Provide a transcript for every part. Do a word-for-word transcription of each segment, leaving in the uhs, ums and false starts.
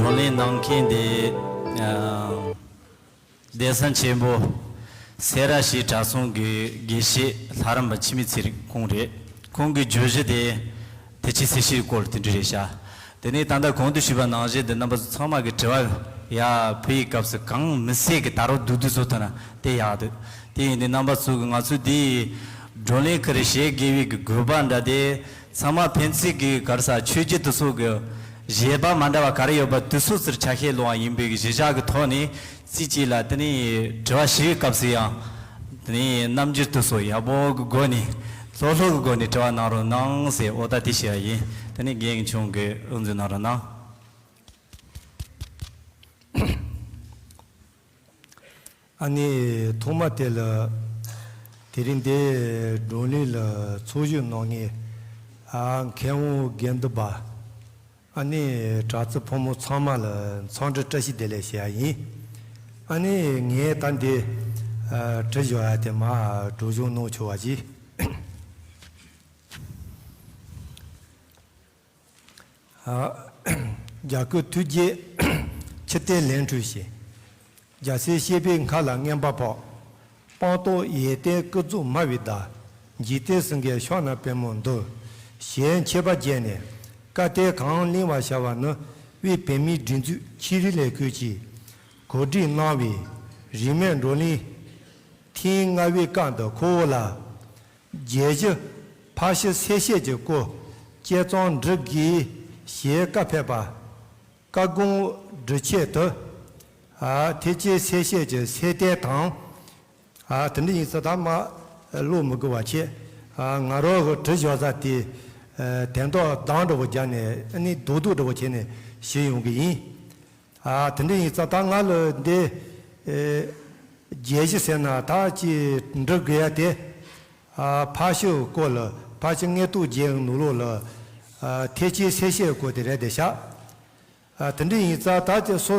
བགྲོ་གླེང་གནང་མཁན་དེ། ཨ། གདན་ས་ཆེན་པོ་སེ་ར་བྱེས་གྲྭ་ཚང་གི་དགེ་བཤེས་ལྷ་རམས་པ་འཆི་མེད་ཚེ་རིང་ཁོང་རེད། ཁོང་གི་བརྗོད་གཞི་དེ་ཐེག་ཆེན་གསལ་བྱེད་སྐོར་དེ་འདྲ་རེད་ཤག་དེ་ནས་ད་ལྟ་གོང་དུ་ཞུས་པ་ནང་བཞིན་དུ་རྣམ་པ་ཚོ་ཚང་མ་གི་དྲི་བ་ཡ་ཕུལ་བའི་སྐབས་སུ་གང་མི་སྲིད་ཀྱི་ད་རུང་བསྡུས་བསྡུས་བཟོ་ཐུབ་ན་དེ་ཡག་འདུག་དེ་ཡིན་དུས་རྣམ་པ་ཚོ་གི་ང་ཚོ་འདིའི་བགྲོ་གླེང་ཁུལ་བྱེད་དགོས་པའི་གི་དགོས་པ་འདྲ་དེ། ཚང་མ་ཕན་ཚུན་གྱི་ག་རེ་ཟ་ཆོས་བརྒྱུད་དེ་ཚོ་གི་བཞེད་པ་མ་འདྲ་བ་ག་རེ་ཡོད་པ་དེ་ཚོ་ཚུར་ཆ་ཤས་སློང་བ་ཡིན་པའི་གི་གཞི་བཞག་གི་ཐོག་ནས་རྩིས་གཅིག་ལ་དེ་ནས་དྲི་བ་ཞུ་བའི་སྐབས་སུ་ཡང་དེ་ནས་རྣམ་འགྱུར་དེ་ཚོ་ཡག་པོ་གི་སྒོ་ནས་ལྷོད་ལྷོད་ཀྱི་སྒོ་ནས་དྲི་བ་གནང་རོགས་གནང་ཟེར་འོ་ད་དེ་བཤད་ཡ་ཡིན། དེ་ནས་རྒན་གྱི་ཆུང་གི་དབུ་འཛུགས་གནང་རོགས་གནང་། ཨ་ནི་ཐོག་མ་དེ་ལ་དེ་རིང་འདི་བགྲོ་གླེང་ལ་ཚོགས་ཞུགས་གནང་མཁན་ཨ་མཁན་དབང་དགེ་འདུན་པ་ཨ་ནི་གྲྭ་བཙུན་ཕོ་མོ་ཚང་མ་ལ་འཚམས་འདྲི་བཀྲ་ཤིས་བདེ་ལེགས་ཞུ་ཡ་ཡིན། ཨ་ནི་ངས་ད་འདི་ཨ་དྲི་ཞུ་ཡ་དེ་མར་སྒྲོག་སྦྱང་གནང་ཆོག་པ་ཅིག་ཨ། རྒྱ་སྐུ་ཐུགས་རྗེ་ཕྱི་བལྟས་ལན་གྲུ་བཞི། རྒྱལ་སྲས་གཤེགས་པའི་མཁའ་ལ་རྔན་པ་ཕབ། སྤངས་རྟོགས་ཡས་བསྟན་སྐུ་རྫོགས་སྨྲ་བའི་བརྡ། འཇིག་རྟེན་སེང་གེའི་ཕྱག་ན་པདྨོ་འདུ། ཞལ་མཆེད་པ་བརྒྱད་ནས་བཀའ་གཏེར་གང་གླེང་བར་བྱ་བ་ནི། དབུས་བོད་མིའི་སྒྲིག་འཛུགས་ཆེད་རིགས་ལས་ཁུངས་ཀྱིས་གོ་སྒྲིག་གནང་བའི་རིས་མེད་བགྲོ་གླེང་ཐེངས་ལྔ་པའི་སྐབས་འདི་ཁོ་བོ་ལ། རྒྱལ་གཞི་ཕར་ཕྱིན་གསལ་བཤད་ཀྱི་སྐོར་བཅད་མཚམས་འབྲི་དགོས་ཞེས་བཀའ་ཕེབས་པ། བཀའ་དགོངས་འབྲི་ཆེད་དུ། ཨ། ཐེག་ཆེན་གསལ་བཤད་ཀྱི་གསལ་བསྟན་དང་། ཨ། དེ་འདྲ་ཡིན་ཙང་ད་མར་ཀློག་མི་དགོས་པ་བྱས། ཨ། ང་རང་གི་བྲིས་བཞག་ས་དེ། ཨ། དོན་དག་གདངས་འདྲ་བོ་བརྒྱབ་ནས་ཨ་ནི་རྡོག་རྡོག་འདྲ་བོ་བྱས་ནས་ཞུས་ཡོང་གི་ཡིན། ཨ། དེ་འདྲ་ཡིན་ཙང་ད་ང་ལ་འདི། ཨེ། རྒྱལ་གཞི་ཟེར་ན་ད་ཅིག་འབྲི་དགོས་ཡ་དེ། ཨ། ཕར་ཕྱིན་སྐོར་ལ་ཕར་ཕྱིན་རྔན་རྟོག་རྒྱས་ནོར་ལུགས་ལ། ཨ། ཐེག་ཆེན་གསལ་བཤད་སྐོར་དེ་རེད་དེ་ཤག་ཨ། དེ་འདྲ་ཡིན་ཙང་ད་ཅིག་སོ།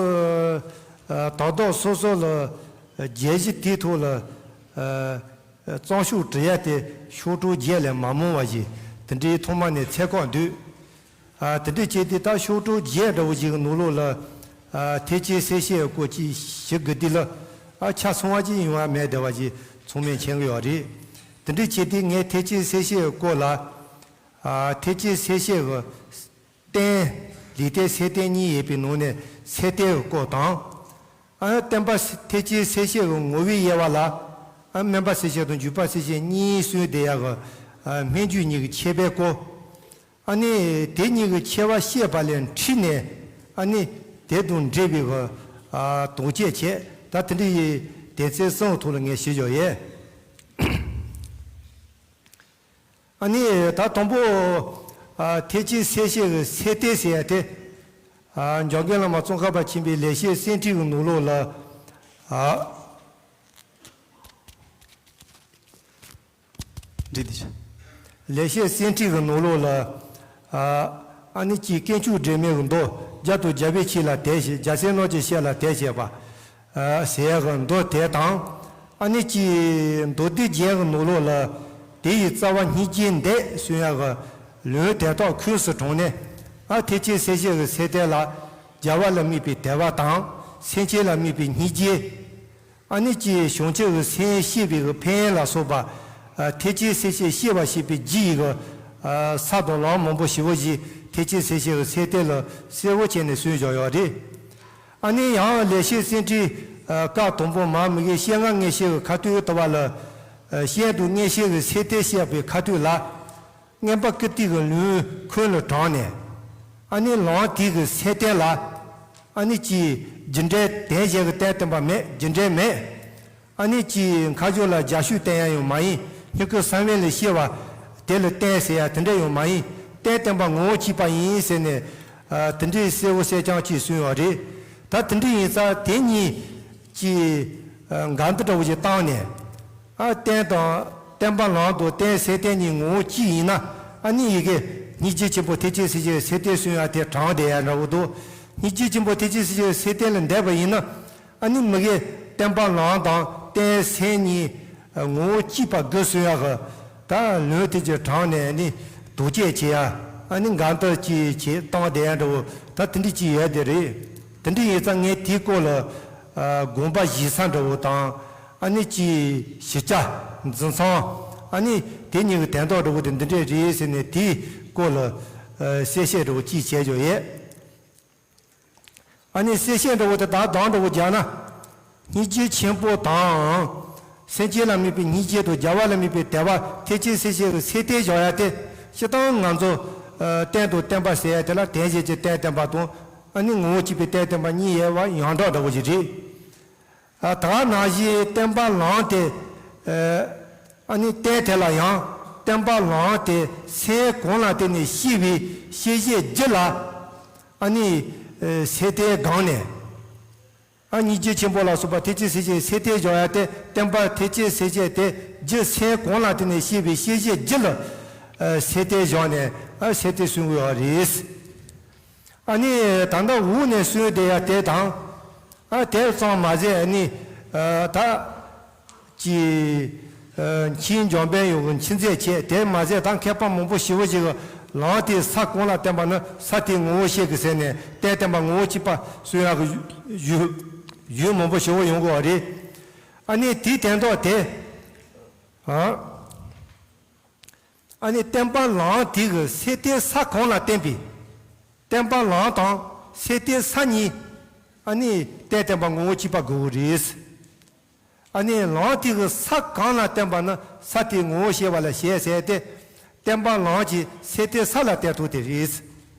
ཨ། དོན་དག་སོ་སོ་ལ་རྒྱལ་གཞི་དེའི་ཐོག་ལ། ཨ། རྩོམ་ཤོག་བྲི་ཡ་དེ་ཤོག་གྲངས་བརྒྱད་ལས་མ་མང་བ་ཞིག་དེ་འདྲའི་ཐོག་མ་ནས་འཚོལ་ཁག་འདུག་ཨ། དེ་འདྲ་བྱས་ཏེ་ད་ཤོག་གྲངས་བརྒྱད་འདྲ་བོ་ཞིག་གི་ནང་ལོགས་ལ། ཨ། ཐེག་ཆེན་གསལ་བཤད་སྐོར་ཅིག་ཞུ་དགོས་དུས་ལ། ཨ། ཆ་ཚང་བ་ཅིག་ཡོང་བ་མེད་བསྡད་པ་ཅིག་ཚང་མས་མཁྱེན་གྱི་ཡོད་རེད། དེ་འདྲ་བྱས་ཏེ་ངས་ཐེག་ཆེན་གསལ་བཤད་སྐོར་ལ། ཨ། ཐེག་ཆེན་གསལ་བཤད་ཀྱི་རྟེན། ལུས་རྟེན་སེམས་རྟེན་གཉིས་ཡོད་པའི་ནང་ནས་སེམས་རྟེན་གྱི་སྐོར་དང་། ཨ། བསྟན་པ་ཐེག་ཆེན་གསལ་བཤད་ཀྱི་ངོ་བོའི་དབྱེ་བ་ལ། ཨ། སྨོན་པ་གསལ་བཤད་དང་འཇུག་པ་གསལ་བཤད་གཉིས་གསུངས་བསྡད་ཡག་གི། ཨ། སྨོན་འཇུག་གཉིས་ཀྱི་ཁྱད་པར་སྐོར། ཨ་ནི་དེ་གཉིས་ཀྱི་ཁྱད་པར་བཤད་པ་ལས་འཁྲིས་ནས། ཨ་ནི་དེ་དང་འབྲེལ་བའི་གི། ཨ། དོགས་དཔྱད་བྱས། ད་དེ་འདྲ་ཡི་དོན་ཚན་གསུམ་གྱི་ཐོག་ལ་ངས་ཞུ་བཞག་ཡོད། ཨ་ནི་ད་དང་པོ། ཨ། ཐེག་ཆེན་གསལ་བཤད་ཀྱི་གསལ་བསྟན་ཟེར་ཡ་དེ། ཨ། འཇམ་མགོན་བླ་མ་ཙོང་ཁ་པ་ཆེན་པོའི་ལེགས་བཤད་གསེར་ཁྲི་གི་ནང་ལོགས་ལ། ཨ། འགྲིག་འདི་ཆ། ལེགས་བཤད་གསེར་ཁྲི་གི་ནང་ལོགས་ལ། ཨ། ཨ་ནི་ཅིག་དཀོན་མཆོག་སྒྲོལ་མའི་གི་མདོ་བརྒྱ་དང་བརྒྱ་པའི་ཆོས་ལ་དད་བྱེད། རྒྱལ་སྲས་རྣམས་ཀྱི་བཤད་ལ་དད་བྱེད་པ། ཨ། ཟེར་ཡ་གི་མདོ་དེ་དང་། ཨ་ནི་ཅིག་མདོ་སྡེ་རྒྱན་གྱི་ནང་ལོགས་ལ། དེ་ཡི་རྩ་བ་སྙིང་རྗེའི་འདོད་གསུང་ཡ་གི་ལུང་དེ་དག་ཁོངས་སུ་དྲངས་ནས། ཨ། ཐེག་ཆེན་གསལ་བཤད་ཀྱི་གསལ་བསྟན་ལ། རྒྱལ་བ་ལ་དམིགས་པའི་དད་པ་དང་། སེམས་ཅན་ལ་དམིགས་པའི་སྙིང་རྗེ། ཨ་ནི་ཅིག་བྱང་ཆུབ་ཀྱི་སེམས་བསྐྱེད་པའི་གི་ཕན་ཡོན་ལ་སོགས་པ། ཨ། ཐེག་ཆེན་གསལ་བཤད་བཤད་པ་ཞེས་པའི་རྒྱུ་ཡི་གི། ཨ། ས་དང་ལམ་མང་པོ་ཞེ་པོ་ཞིག་ཐེག་ཆེན་གསལ་བཤད་ཀྱི་གསལ་བསྟན་ལ་གསལ་བོ་བྱས་ནས་གསུངས་བཞག་ཡོད་རེད། ཨ་ནི་ཡང་ལེགས་བཤད་གསེར་ཁྲིའི། ཨ། བཀའ་དང་པོ་མར་མི་དགེ་བཤེས་ལྔ་མངོན་ཤེས་ཀྱི་ཁ་ཐུག་ལྟ་བ་ལ། ཨ། བཤད་དང་མངོན་ཤེས་ཀྱི་གསལ་བསྟན་བཤད་པའི་ཁ་ཐུག་ལ། མངོན་པ་ཀིརྟི་གི་ལུང་ཁོང་ལ་དྲངས་ནས། ཨ་ནི་ལམ་དེ་གི་གསལ་བསྟན་ལ། ཨ་ནི་ཅིག་རྒྱུ་འབྲས་དོན་གཞན་གྱི་བསྟན་བསྟན་པ་མེད། རྒྱུ་འབྲས་མེད། ཨ་ནི་ཅིག་མཁའ་སྦྱོར་ལ་རྒྱ་ཤུག་བསྟན་ཡ་ཡང་མ་ཡིན། སྙིང་ཁུ་གསང་བའི་ལས་སྐྱེ་བ་དེ་ལ་བསྟན་ཟེར་ཡ་དེ་འདྲ་ཡང་མ་ཡིན། བསྟན་བསྟན་པ་ངོ་བོ་གཅིག་པ་ཡིན་ཟེར་ནས། ཨ། དེ་འདྲའི་གསལ་བོ་གསལ་རྐྱང་ཅིག་གསུངས་ཡོད་རེད། ད་དེ་འདྲ་ཡིན་ཙང་དེ་གཉིས་ཀྱི། ཨ། འགལ་འདུ་འདྲ་བོ་ཞིག་བཏང་ནས། ཨ། བསྟན་དང་། བསྟན་པ་ལམ་དང་བསྟན་གསལ་བསྟན་གཉིས་ངོ་བོ་གཅིག་ཡིན་ན། ཨ་ནི་ཡི་གེ་སྙིང་རྗེ་ཆེན་པོ་ཐེག་ཆེན་གསལ་བྱེད་གསལ་བསྟན་གསུང་ཡ་དེ་དྲངས་བསྡད་ཡ་འདྲ་བོ་འདུག་སྙིང་རྗེ་ཆེན་པོ་ཐེག་ཆེན་གསལ་བྱེད་གསལ་བསྟན་ལ་འདས་པ་ཡིན་ན། ཨ་ནི་མི་དགེ་བསྟན་པ་ལམ་དང་བསྟན་གསལ་གཉིས་ངོ་བོ་གཅིག་པ་དགོས་གསུང་ཡ་གི། ད་ལུང་དེ་ཅིག་དྲངས་ནས་ཨ་ནི་དོགས་དཔྱད་བྱེད་ཡ། ཨ་ནི་འགལ་འདུ་ཅིག་བྱེད་བཏང་བསྡད་ཡ་འདྲ་བོ་ད་དེ་འདྲ་ཅིག་ཡོད་དེ་རེད། དེ་འདྲ་ཡིན་ཙང་ངས་དེའི་སྐོར་ལ་ཨ་དགོངས་པ་བཞེས་ས་འདྲ་བོ་དང་། ཨ་ནི་ཅིག་གཞི་རྒྱ་འཛིན་མཚམས། ཨ་ནི་དེ་གཉིས་ཀྱི་དོན་དག་འདྲ་བོ་དེ་འདི་འདྲས་རེད་ཟེར་ནས་དེའི་སྐོར་ལ་ཨ་གསལ་བཤད་འདྲ་བོ་ཅིག་བྱས་ཡོད་ཡས། ཨ་ནི་གསལ་བཤད་འདྲ་བོ་དེ་དག་དང་འདྲ་བོ་རྒྱག་ན། སྙིང་རྗེ་ཆེན་པོ་དང་། སེམས་ཅན་ལ་དམིགས་པའི་སྙིང་རྗེ་དང་། རྒྱལ་བ་ལ་དམིགས་པའི་དད་པ། ཐེག་ཆེན་སེམས་བསྐྱེད་ཀྱི་ཚད་ལྡན་བཞག་ཡ་དེ། སྤྱིར་བཏང་ང་ཚོ་ཨ་རྟེན་དང་བརྟེན་པ་ཟེར་ཡ་དེ་ལ་དོན་གཞན་གྱི་རྟེན་བརྟེན་པ་དང་། ཨ་ནི་ངོ་བོ་གཅིག་པའི་རྟེན་བརྟེན་པ་གཉིས་ཡོད་པ་ཡོངས་གྲགས་འདྲ་བོ་ཞིག་རེད། ཨ་ད་ག་ནང་བཞིན་བརྟེན་པ་ལམ་དེ། ཨ་ནི་རྟེན་དེ་ལ་ཡང་བརྟེན་པ་ལམ་དེ་སེམས་གང་ལ་བརྟེན་ནས་སྐྱེས་པའི་སྐྱེད་བྱེད་རྒྱུ་ལ། ཨ་ནི་ཚད་ལྡན་དགོངས་ནས། ཨ་སྙིང་རྗེ་ཆེན་པོ་ལ་སོགས་པ་ཐེག་ཆེན་སེམས་བསྐྱེད་ཚད་ལྡན་བཞག་ཡ་དེ། བརྟེན་པ་ཐེག་ཆེན་སེམས་བསྐྱེད་དེ་རྒྱུ་སེམས་གང་ལ་བརྟེན་ནས་སྐྱེས་པའི་སྐྱེད་བྱེད་རྒྱུ་ལ་ཚད་ལྡན་བཞག་ནས། ཨ་ཚད་ལྡན་གསུང་གི་ཡོད་རེད། ཨ་ནི་ད་ལྟ་འོག་ནས་གསུང་བསྡད་ཡ་དེ་དང་། ཨ་དེ་ཙམ་མ་ཟད་ཨ་ནི་ཨ་ད་ཅི་ཨ་མཁྱེན་འཇམ་དཔལ་ཡོངས་ཀྱི་མཁྱེན་ཚད་བྱས། དེ་མ་ཟད་ད་མཁས་པ་མང་པོ་ཞེ་པོ་ཅིག་གིས་ལམ་དེའི་ས་གང་ལ་བརྟེན་པ་ན་ས་དེའི་ངོ་བོ་ཤེས་གི་ཟེར་ནས་རྟེན་བརྟེན་པ་ངོ་བོ་གཅིག་པ་གསུང་ཡག་གི་ཡུལ་ཡུལ་མང་པོ་ཞེ་པོ་ཡོང་གི་ཡོད་རེད། ཨ་ནི་དེའི་དོན་དག་དེ། ཨ་ཨ་ནི་བརྟེན་པ་ལམ་དེ་གི་ཚད་ལྡན་ས་གང་ལ་བརྟེན་པའི། བརྟེན་པ་ལམ་དང་ཚད་ལྡན་ས་གཉིས། ཨ་ནི་རྟེན་བརྟེན་པ་ངོ་བོ་གཅིག་པ་དགོས་ཀྱི་རེད། ཨ་ནི་ལམ་དེ་གི་ས་གང་ལ་བརྟེན་པ་ན་ས་དེའི་ངོ་བོ་ཤེས་པ་ལ་བྱེད་ཟེར་ཏེ། བརྟེན་པ་ལམ་གྱི་ཚད་ལྡན་ས་ལ་བརྟེན་ཐུབ་དེ་རེད།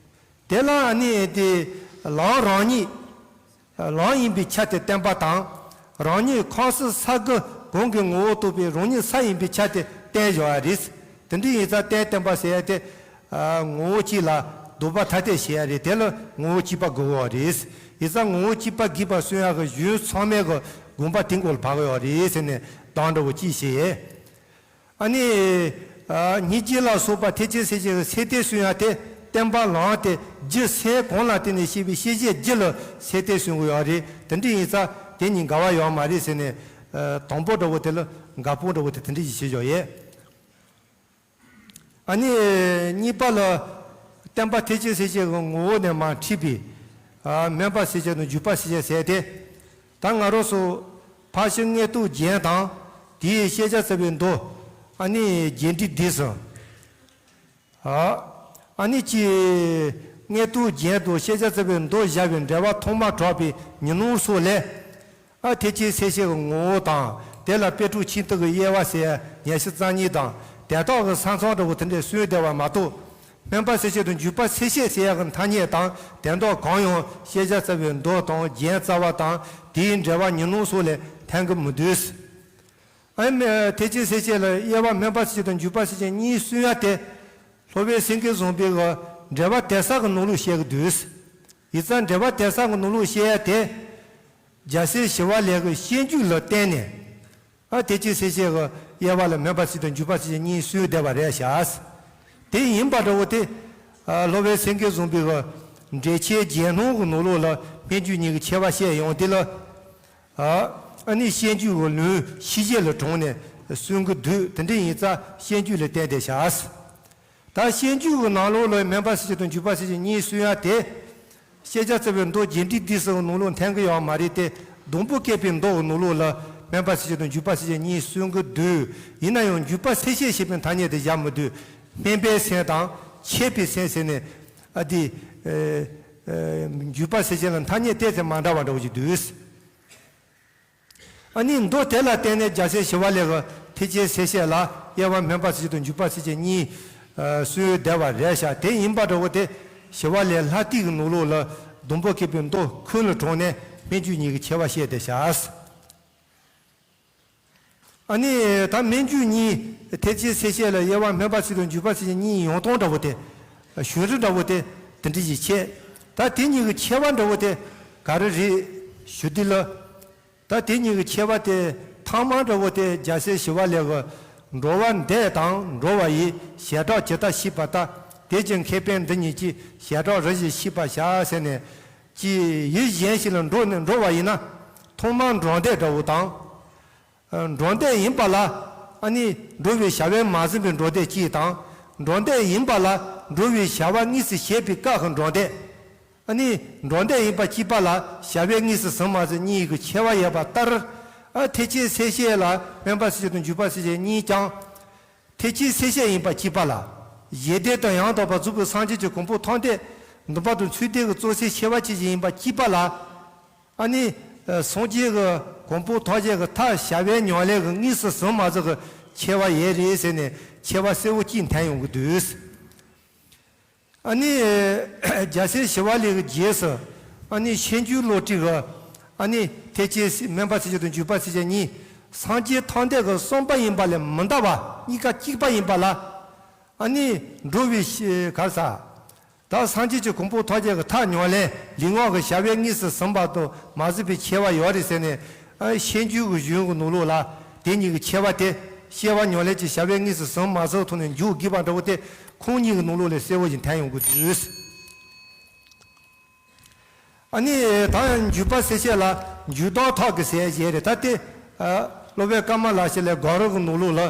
དེ་ལ་ཨ་ནི་དེ་ལམ་རང་ཉིད། ལམ་ཡིན་པའི་ཆ་དེ་བརྟེན་པ་དང་། རང་ཉིད་ཁམས་གསུམ་ས་དགུ་གང་གི་ངོ་བོ་རྟོགས་པའི་རང་ཉིད་ས་ཡིན་པའི་ཆ་དེ་རྟེན་བཞག་ཡ་རེད། དེ་འདྲ་ཡིན་ཙང་རྟེན་བརྟེན་པ་ཟེར་ཡ་དེ། ཨ་ངོ་བོ་གཅིག་ལ་ལྡོག་པ་ཐ་དད་བྱེད་ཡ་རེད། དེ་ལ་ངོ་བོ་གཅིག་པ་དགོས་པ་རེད། ཡིན་ཙང་ངོ་བོ་གཅིག་པ་དགོས་པ་གསུང་ཡག་གི་གཞུང་ཚང་མའི་གི་དགོངས་པ་དེ་སྐོར་ལ་བབས་ཀྱི་ཡོད་རེད་ཟེར་ནས་གདམས་འདྲ་བོ་གཅིག་བྱས། ཨ་ནི་ཨ་སྙིང་རྗེ་ལ་སོགས་པ་ཐེག་ཆེན་སེམས་བསྐྱེད་ཀྱི་ཚད་ལྡན་གསུང་ཡ་དེ། བརྟེན་པ་ལམ་དེ་རྒྱུ་སེམས་གང་ལ་བརྟེན་ནས་སྐྱེས་པའི་སྐྱེད་བྱེད་རྒྱུ་ལ་ཚད་ལྡན་གསུང་གི་ཡོད་རེད། དེ་འདྲ་ཡིན་ཙང་དེ་གཉིས་འགལ་བ་ཡོད་མ་རེད་ཟེར་ནས། ཨ་དང་པོ་འདྲ་བོ་དེ་ལ་འགལ་སྤོང་འདྲ་བོ་དེ་དེ་འདྲ་ཞིག་བྱེད་ཆོག་ཡས། ཨ་ནི་གཉིས་པ་ལ་བརྟེན་པ་ཐེག་ཆེན་སེམས་བསྐྱེད་ཀྱི་ངོ་བོ་ནས་མར་འཁྲིད་པའི་ཨ་སྨོན་པ་སེམས་བསྐྱེད་དང་འཇུག་པ་སེམས་བསྐྱེད་ཟེར་ཏེ། ད་ང་རང་ཚོ་ཕར་ཕྱིན་མངོན་རྟོགས་རྒྱན་དང་། དེའི་ཤེས་བྱ་རྩ་བའི་མདོ། ཨ་ནི་རྒྱས་འབྲིང་བསྡུས་གསུམ། ཨ་ཨ་ནི་ཅི། མངོན་རྟོགས་རྒྱན་དང་ཤེས་བྱ་རྩ་བའི་མདོ་བཞག་པའི་འགྲེལ་པ་ཐོག་མར་གྲགས་པའི་ཉོན་མོངས་སོགས་ལས། ཨ་ཐེག་ཆེན་སེམས་བསྐྱེད་ཀྱི་ངོ་བོ་དང་། དེ་ལ་དཔེ་དྲུག་ཁྱིམ་སྟོང་གི་དབྱེ་བ་ཟེར་ཡ་ཉེར་བཞི་རྩ་གཉིས་དང་། དེ་དག་གི་ས་མཚམས་འདྲ་བོ་དེ་འདྲས་གསུངས་བསྡད་པ་མ་གཏོགས། སྨོན་པ་སེམས་བསྐྱེད་དང་འཇུག་པ་སེམས་བསྐྱེད་ཟེར་ཡ་གི་ཐ་སྙད་དང་དོན་དག་གང་ཡང་ཤེས་བྱ་རྩ་བའི་མདོ་དང་རྒྱན་རྩ་བ་དང་དེའི་འགྲེལ་པ་ཉོན་མོངས་སོགས་ལས་ཐོན་གྱི་མི་འདུག་ཨ་ནི་ཐེག་ཆེན་སེམས་བསྐྱེད་ལ་དབྱེ་བ་སྨོན་པ་སེམས་བསྐྱེད་དང་འཇུག་པ་སེམས་བསྐྱེད་གཉིས་གསུང་ཡ་དེ། སློབ་དཔོན་སེང་གེ་བཟང་པོའི་གི་འགྲེལ་པ་དེབ་གསར་གྱི་ནང་ལོགས་བཤད་ཀྱི་འདུག་ཡིན་ཙང་འགྲེལ་པ་དེབ་གསར་གྱི་ནང་ལོགས་བཤད་ཡ་དེ། རྒྱལ་སྲས་ཞི་བ་ལྷས་ཀྱི་བཤད་རྒྱུད་ལ་བརྟེན་ནས། ཨ་ཐེག་ཆེན་སེམས་བསྐྱེད་ཀྱི་དབྱེ་བ་ལ་སྨོན་པ་སེམས་བསྐྱེད་དང་འཇུག་པ་སེམས་བསྐྱེད་གཉིས་གསུངས་བསྡད་པ་རེད་ཤག་དེ་ཡིན་པ་འདྲ་བོ་དེ། ཨ་སློབ་དཔོན་སེང་གེ་བཟང་པོའི་གི་འགྲེལ་ཆེན་རྒྱན་སྣང་གི་ནང་ལོགས་ལ་སྨོན་འཇུག་གཉིས་ཀྱི་ཁྱད་པར་བཤད་ཡོང་དེ་ལ། ཨ་ཨ་ནི་བཤད་རྒྱུད་ཀྱི་ལུང་ཤེས་བྱེད་ལ་དྲངས་ནས་གསུང་གི་འདུག་དེ་འདྲ་ཡིན་ཙང་བཤད་རྒྱུད་ལ་བརྟེན་ཏེ་བཞག་ད་བཤད་རྒྱུད་ཀྱི་ནང་ལོགས་ལ་སྨོན་པ་སེམས་བསྐྱེད་དང་འཇུག་པ་སེམས་བསྐྱེད་གཉིས་གསུང་ཡ་དེ། ཤེས་བྱ་རྩ་བའི་མདོ་རྒྱས་འབྲིང་བསྡུས་གསུམ་གྱི་ནང་ལོགས་ཐོན་གྱི་ཡོད་མ་རེད་དེ། སྡོང་པོ་བསྐྱེད་པའི་མདོ་གི་ནང་ལོགས་ལ་སྨོན་པ་སེམས་བསྐྱེད་དང་འཇུག་པ་སེམས་བསྐྱེད་གཉིས་གསུང་གི་འདུག་ཡིན་ན་ཡང་འཇུག་པ་སེམས་བསྐྱེད་ཞེས་པའི་ཐ་སྙད་དེ་བཞག་མི་འདུག་སྨོན་པའི་སེམས་དང་མཆོད་པའི་སེམས་ཟེར་ནས། ཨ་དེ། ཨ་ཨ་འཇུག་པ་སེམས་བསྐྱེད་ལ་ཐ་སྙད་གཏད་ཚད་མ་འདྲ་བ་འདྲ་བོ་ཞིག་འདུག་ཨ་ནི་མདོ་དེ་ལ་བརྟེན་ནས་རྒྱལ་སྲས་ཞི་བ་ལྷས་ཀྱི་ཐེག་ཆེན་སེམས་བསྐྱེད་ལ་དབྱེ་བ་སྨོན་པ་སེམས་བསྐྱེད་དང་འཇུག་པ་སེམས་བསྐྱེད་གཉིས་ཨ་གསུངས་བསྡད་པ་རེད་ཤག་དེ་ཡིན་པ་འདྲ་བོ་དེ། ཞི་བ་ལྷའི་ལྷ་བསྟོད་ཀྱི་ནང་ལོགས་ལ་སྡོང་པོ་བསྐྱེད་པའི་མདོ་ཁོང་ལ་དྲངས་ནས་སྨོན་འཇུག་གཉིས་ཀྱི་ཁྱད་པར་བཤད་བསྡད་ཤག་ཨ་ནི་ད་སྨོན་འཇུག་གཉིས་ཐེག་ཆེན་སེམས་བསྐྱེད་ལ་དབྱེ་བ་སྨོན་པ་སེམས་བསྐྱེད་དང་འཇུག་པ་སེམས་བསྐྱེད་གཉིས་ཡོང་སྟངས་འདྲ་བོ་དེ། གཞུང་འགྲེལ་འདྲ་བོ་དེ་དེ་འདྲ་ཞིག་བྱས། ད་དེ་གཉིས་ཀྱི་ཁྱད་པར་འདྲ་བོ་དེ་ག་རེ་རེད་ཞུ་དུས་ལ། ད་དེ་གཉིས་ཀྱི་ཁྱད་པར་དེ་ཐ་མ་འདྲ་བོ་དེ་རྒྱལ་སྲས་ཞི་བ་ལྷས་ཀྱིས་འགྲོ་བ་འདས་དང་འགྲོ་བ་ཡི་བྱེ་བྲག་ཇི་ལྟར་ཤེས་པ་ལྟར། དེ་བཞིན་མཁས་པས་འདི་གཉིས་ཀྱི་བྱེ་བྲག་རིམ་བཞིན་ཤེས་པར་བྱ་ཟེར་ནས། ཀྱི་ཡུལ་གཞན་ཞིག་ལ་འགྲོ་ནས་འགྲོ་བ་ཡིན་ན། ཐོག་མར་འགྲོ་འདས་འདྲ་བོ་དང་། འགྲོ་འདས་ཡིན་པ་ལ་ཨ་ནི་འགྲོ་བའི་བྱ་བས་མ་ཟིན་པའི་འགྲོ་འདས་གཅིག་དང་། འགྲོ་འདས་ཡིན་པ་ལ་འགྲོ་བའི་བྱ་བ་གཉིས་སུ་བྱས་པའི་སྐབས་ཀྱི་འགྲོ་འདས། ཨ་ནི་འགྲོ་འདས་ཡིན་པ་གཅིག་པ་ལ་བྱ་བས་གཉིས་སུ་ཟིན་མ་ཟིན་གཉིས་ཀྱི་ཆེ་བ་ཡོད་པ་ལྟར། ཨ་ཐེག་ཆེན་སེམས་བསྐྱེད་ལ་སྨོན་པ་སེམས་བསྐྱེད་དང་འཇུག་པ་སེམས་བསྐྱེད་གཉིས་ཀྱང་། ཐེག་ཆེན་སེམས་བསྐྱེད་ཡིན་པ་གཅིག་པ་ལ། ཞི་བདེ་དང་ཡང་དག་པར་རྫོགས་པའི་སངས་རྒྱས་ཀྱི་གོ་འཕང་ཐོབ་འདོད་འདུན་པ་དང་ཚུལ་ལྡན་གྱི་གཙོ་ཆེ་ཆེ་བ་ཅན་ཞིག་ཡིན་པ་གཅིག་པ་ལ། ཨ་ནི་སངས་རྒྱས་ཀྱི་གོ་འཕང་ཐོབ་བྱེད་ཀྱི་ཐབས་བྱ་བའི་ཉམས་ལེན་གྱི་གཉིས་སུ་ཟིན་མ་ཟིན་གྱི་ཆེ་བ་ཡོད་རེད་ཟེར་ནས་ཆེ་བ་གསལ་བོ་གཅིག་འཐེན་ཡོང་གི་འདུག་ཨ་ནི་རྒྱལ་སྲས་ཞི་བ་ལྷའི་རྗེས་སུ། ཨ་ནི་ཤེས་འགྱུར་བློ་གྲོས་ཀྱི། ཨ་ནི་ཐེག་ཆེན་སྨོན་པ་སེམས་བསྐྱེད་དང་འཇུག་པ་སེམས་བསྐྱེད་གཉིས། སངས་རྒྱས་ཐོབ་འདོད་ཀྱི་བསམ་པ་ཡིན་པ་ལས་མི་འདའ་བ་གཉིས་ཀ་གཅིག་པ་ཡིན་པ་ལ། ཨ་ནི་འགྲོ་བའི་གར་ས། ད་སངས་རྒྱས་ཀྱི་གོ་འཕང་ཐོབ་བྱེད་ཀྱི་ཐབས་ཉམས་ལེན་ལུས་ངག་གི་བྱ་བའི་གཉིས་སུ་ཟིན་པ་དང་མ་ཟིན་པའི་ཆེ་བ་ཡོད་རེད་ཟེར་ནས། ཨ་ཤེས་འགྱུར་གྱི་གཞུང་གི་ནང་ལོགས་ལ་དེ་གཉིས་ཀྱི་ཆེ་བ་དེ་སྐྱེ་བ་ཉམས་ལེན་གྱི་བྱ་བའི་གཉིས་སུ་ཟིན་མ་ཟིན་ཐོག་ནས་འཇུག་དགོས་པ་འདྲ་བོ་དེ་ཁོང་གཉིས་ཀྱི་ནང་ལོགས་ལས་གསལ་བོ་ཞིག་འཐེན་ཡོང་གི་འདུག་ཨ་ནི་ད་འཇུག་པ་སེམས་བསྐྱེད་ལ་འཇུག་ལྡོག་ཐབས་ཀྱི་ཟེར་ཡས་རེད། ད་དེ་ཨ་སློབ་དཔོན་ཀ་མ་ལ་ཤཱི་ལའི་དགོངས་རབ་ཀྱི་ནང་ལོགས་ལ།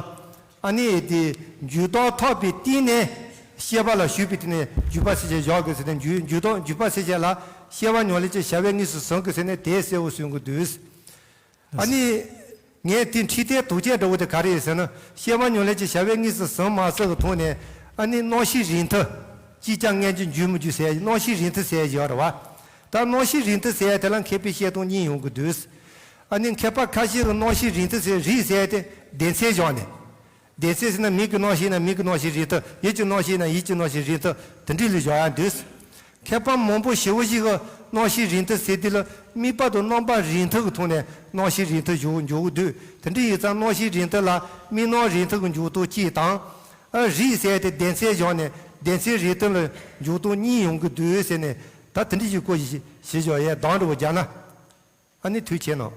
ཨ་ནི་དེ་འཇུག་ལྡོག་ཐབས་པའི་སྟེང་ནས་སྐྱེ་བ་ལ་ཞུགས་པའི་སྟེང་ནས་འཇུག་པ་སེམས་བསྐྱེད་བཞག་དགོས་ཟེར་ནས། འཇུག་འཇུག་ལྡོག་འཇུག་པ་སེམས་བསྐྱེད་ལ་སྐྱེ་བ་ཉམས་ལེན་གྱི་བྱ་བའི་གཉིས་སུ་ཟིན་དགོས་ཟེར་ནས་དེ་གསལ་བོ་གསུང་གི་འདུག་ཨ་ནི་ངས་དེ་ཁྲིད་དེ་དོགས་གཅོད་འདྲ་བོ་དེ་ག་རེ་ཡིན་ཟེར་ན། སྐྱེ་བ་ཉམས་ལེན་གྱི་བྱ་བའི་གཉིས་སུ་ཟིན་མ་ཟིན་གྱི་ཐོག་ནས། ཨ་ནི་རྣམ་ཤེས་རིགས་མཐུན། གཅིག་ཀྱང་ངེས་འབྱུང་འཇུག་མི་འཇུག་ཟེར་ཡ་རྣམ་ཤེས་རིགས་མཐུན་ཟེར་ཡ་ཡོད་རེད་བ། ད་རྣམ་ཤེས་རིགས་མཐུན་ཟེར་ཡ་དེ་ལ་མཁས་པའི་བཤད་སྟངས་གཉིས་ཡོང་གི་འདུག་ཨ་ནི་མཁས་པ་ཁ་ཤས་ཀྱིས་རྣམ་ཤེས་རིགས་མཐུན་ཟེར། རིགས་ཟེར་ཡ་དེ་སྡེ་ཚན་བཞག་ནས། སྡེ་ཚན་ཟེར་ན་མིག་གི་རྣམ་ཤེས་ན་མིག་གི་རྣམ་ཤེས་རིགས་མཐུན། ཡིད་ཀྱི་རྣམ་ཤེས་ན་ཡིད་ཀྱི་རྣམ་ཤེས་རིགས་མཐུན། དེ་འདྲ་ལ་བཞག་ཡ་འདུག་མཁས་པ་མང་པོ་ཞེ་པོ་ཞིག་གིས་རྣམ་ཤེས་རིགས་མཐུན་ཟེར་དུས་ལ་དམིགས་པ་དང་རྣམ་པ་རིགས་མཐུན་གྱི་ཐོག་ནས་རྣམ་ཤེས་རིགས་མཐུན་འཇོག་འཇོག་གི་འདུག་དེ་འདྲ་ཡིན་ཙང་རྣམ་ཤེས་རིགས་མཐུན་ལ་དམིགས་རྣམ་རིགས་མཐུན་གྱི་འཇོག་སྟངས་གཅིག་དང་། ཨ་རིགས་ཟེར་ཏེ་སྡེ་ཚན་བཞག་ནས་སྡེ་ཚན་རིགས་མཐུན་ལ་འཇོག་སྟངས་གཉིས་ཡོང་གི་འདུག་ཟེར་ནས། ད་དེ་འདྲ་ཞིག་སྐོར་ཞིག་ཞིག་བཞག་ཡས་གདམས་འདྲ་བོ་རྒྱག་ན། ཨ་ནི་ཐུགས་རྗེ་ཆེ་གནང་།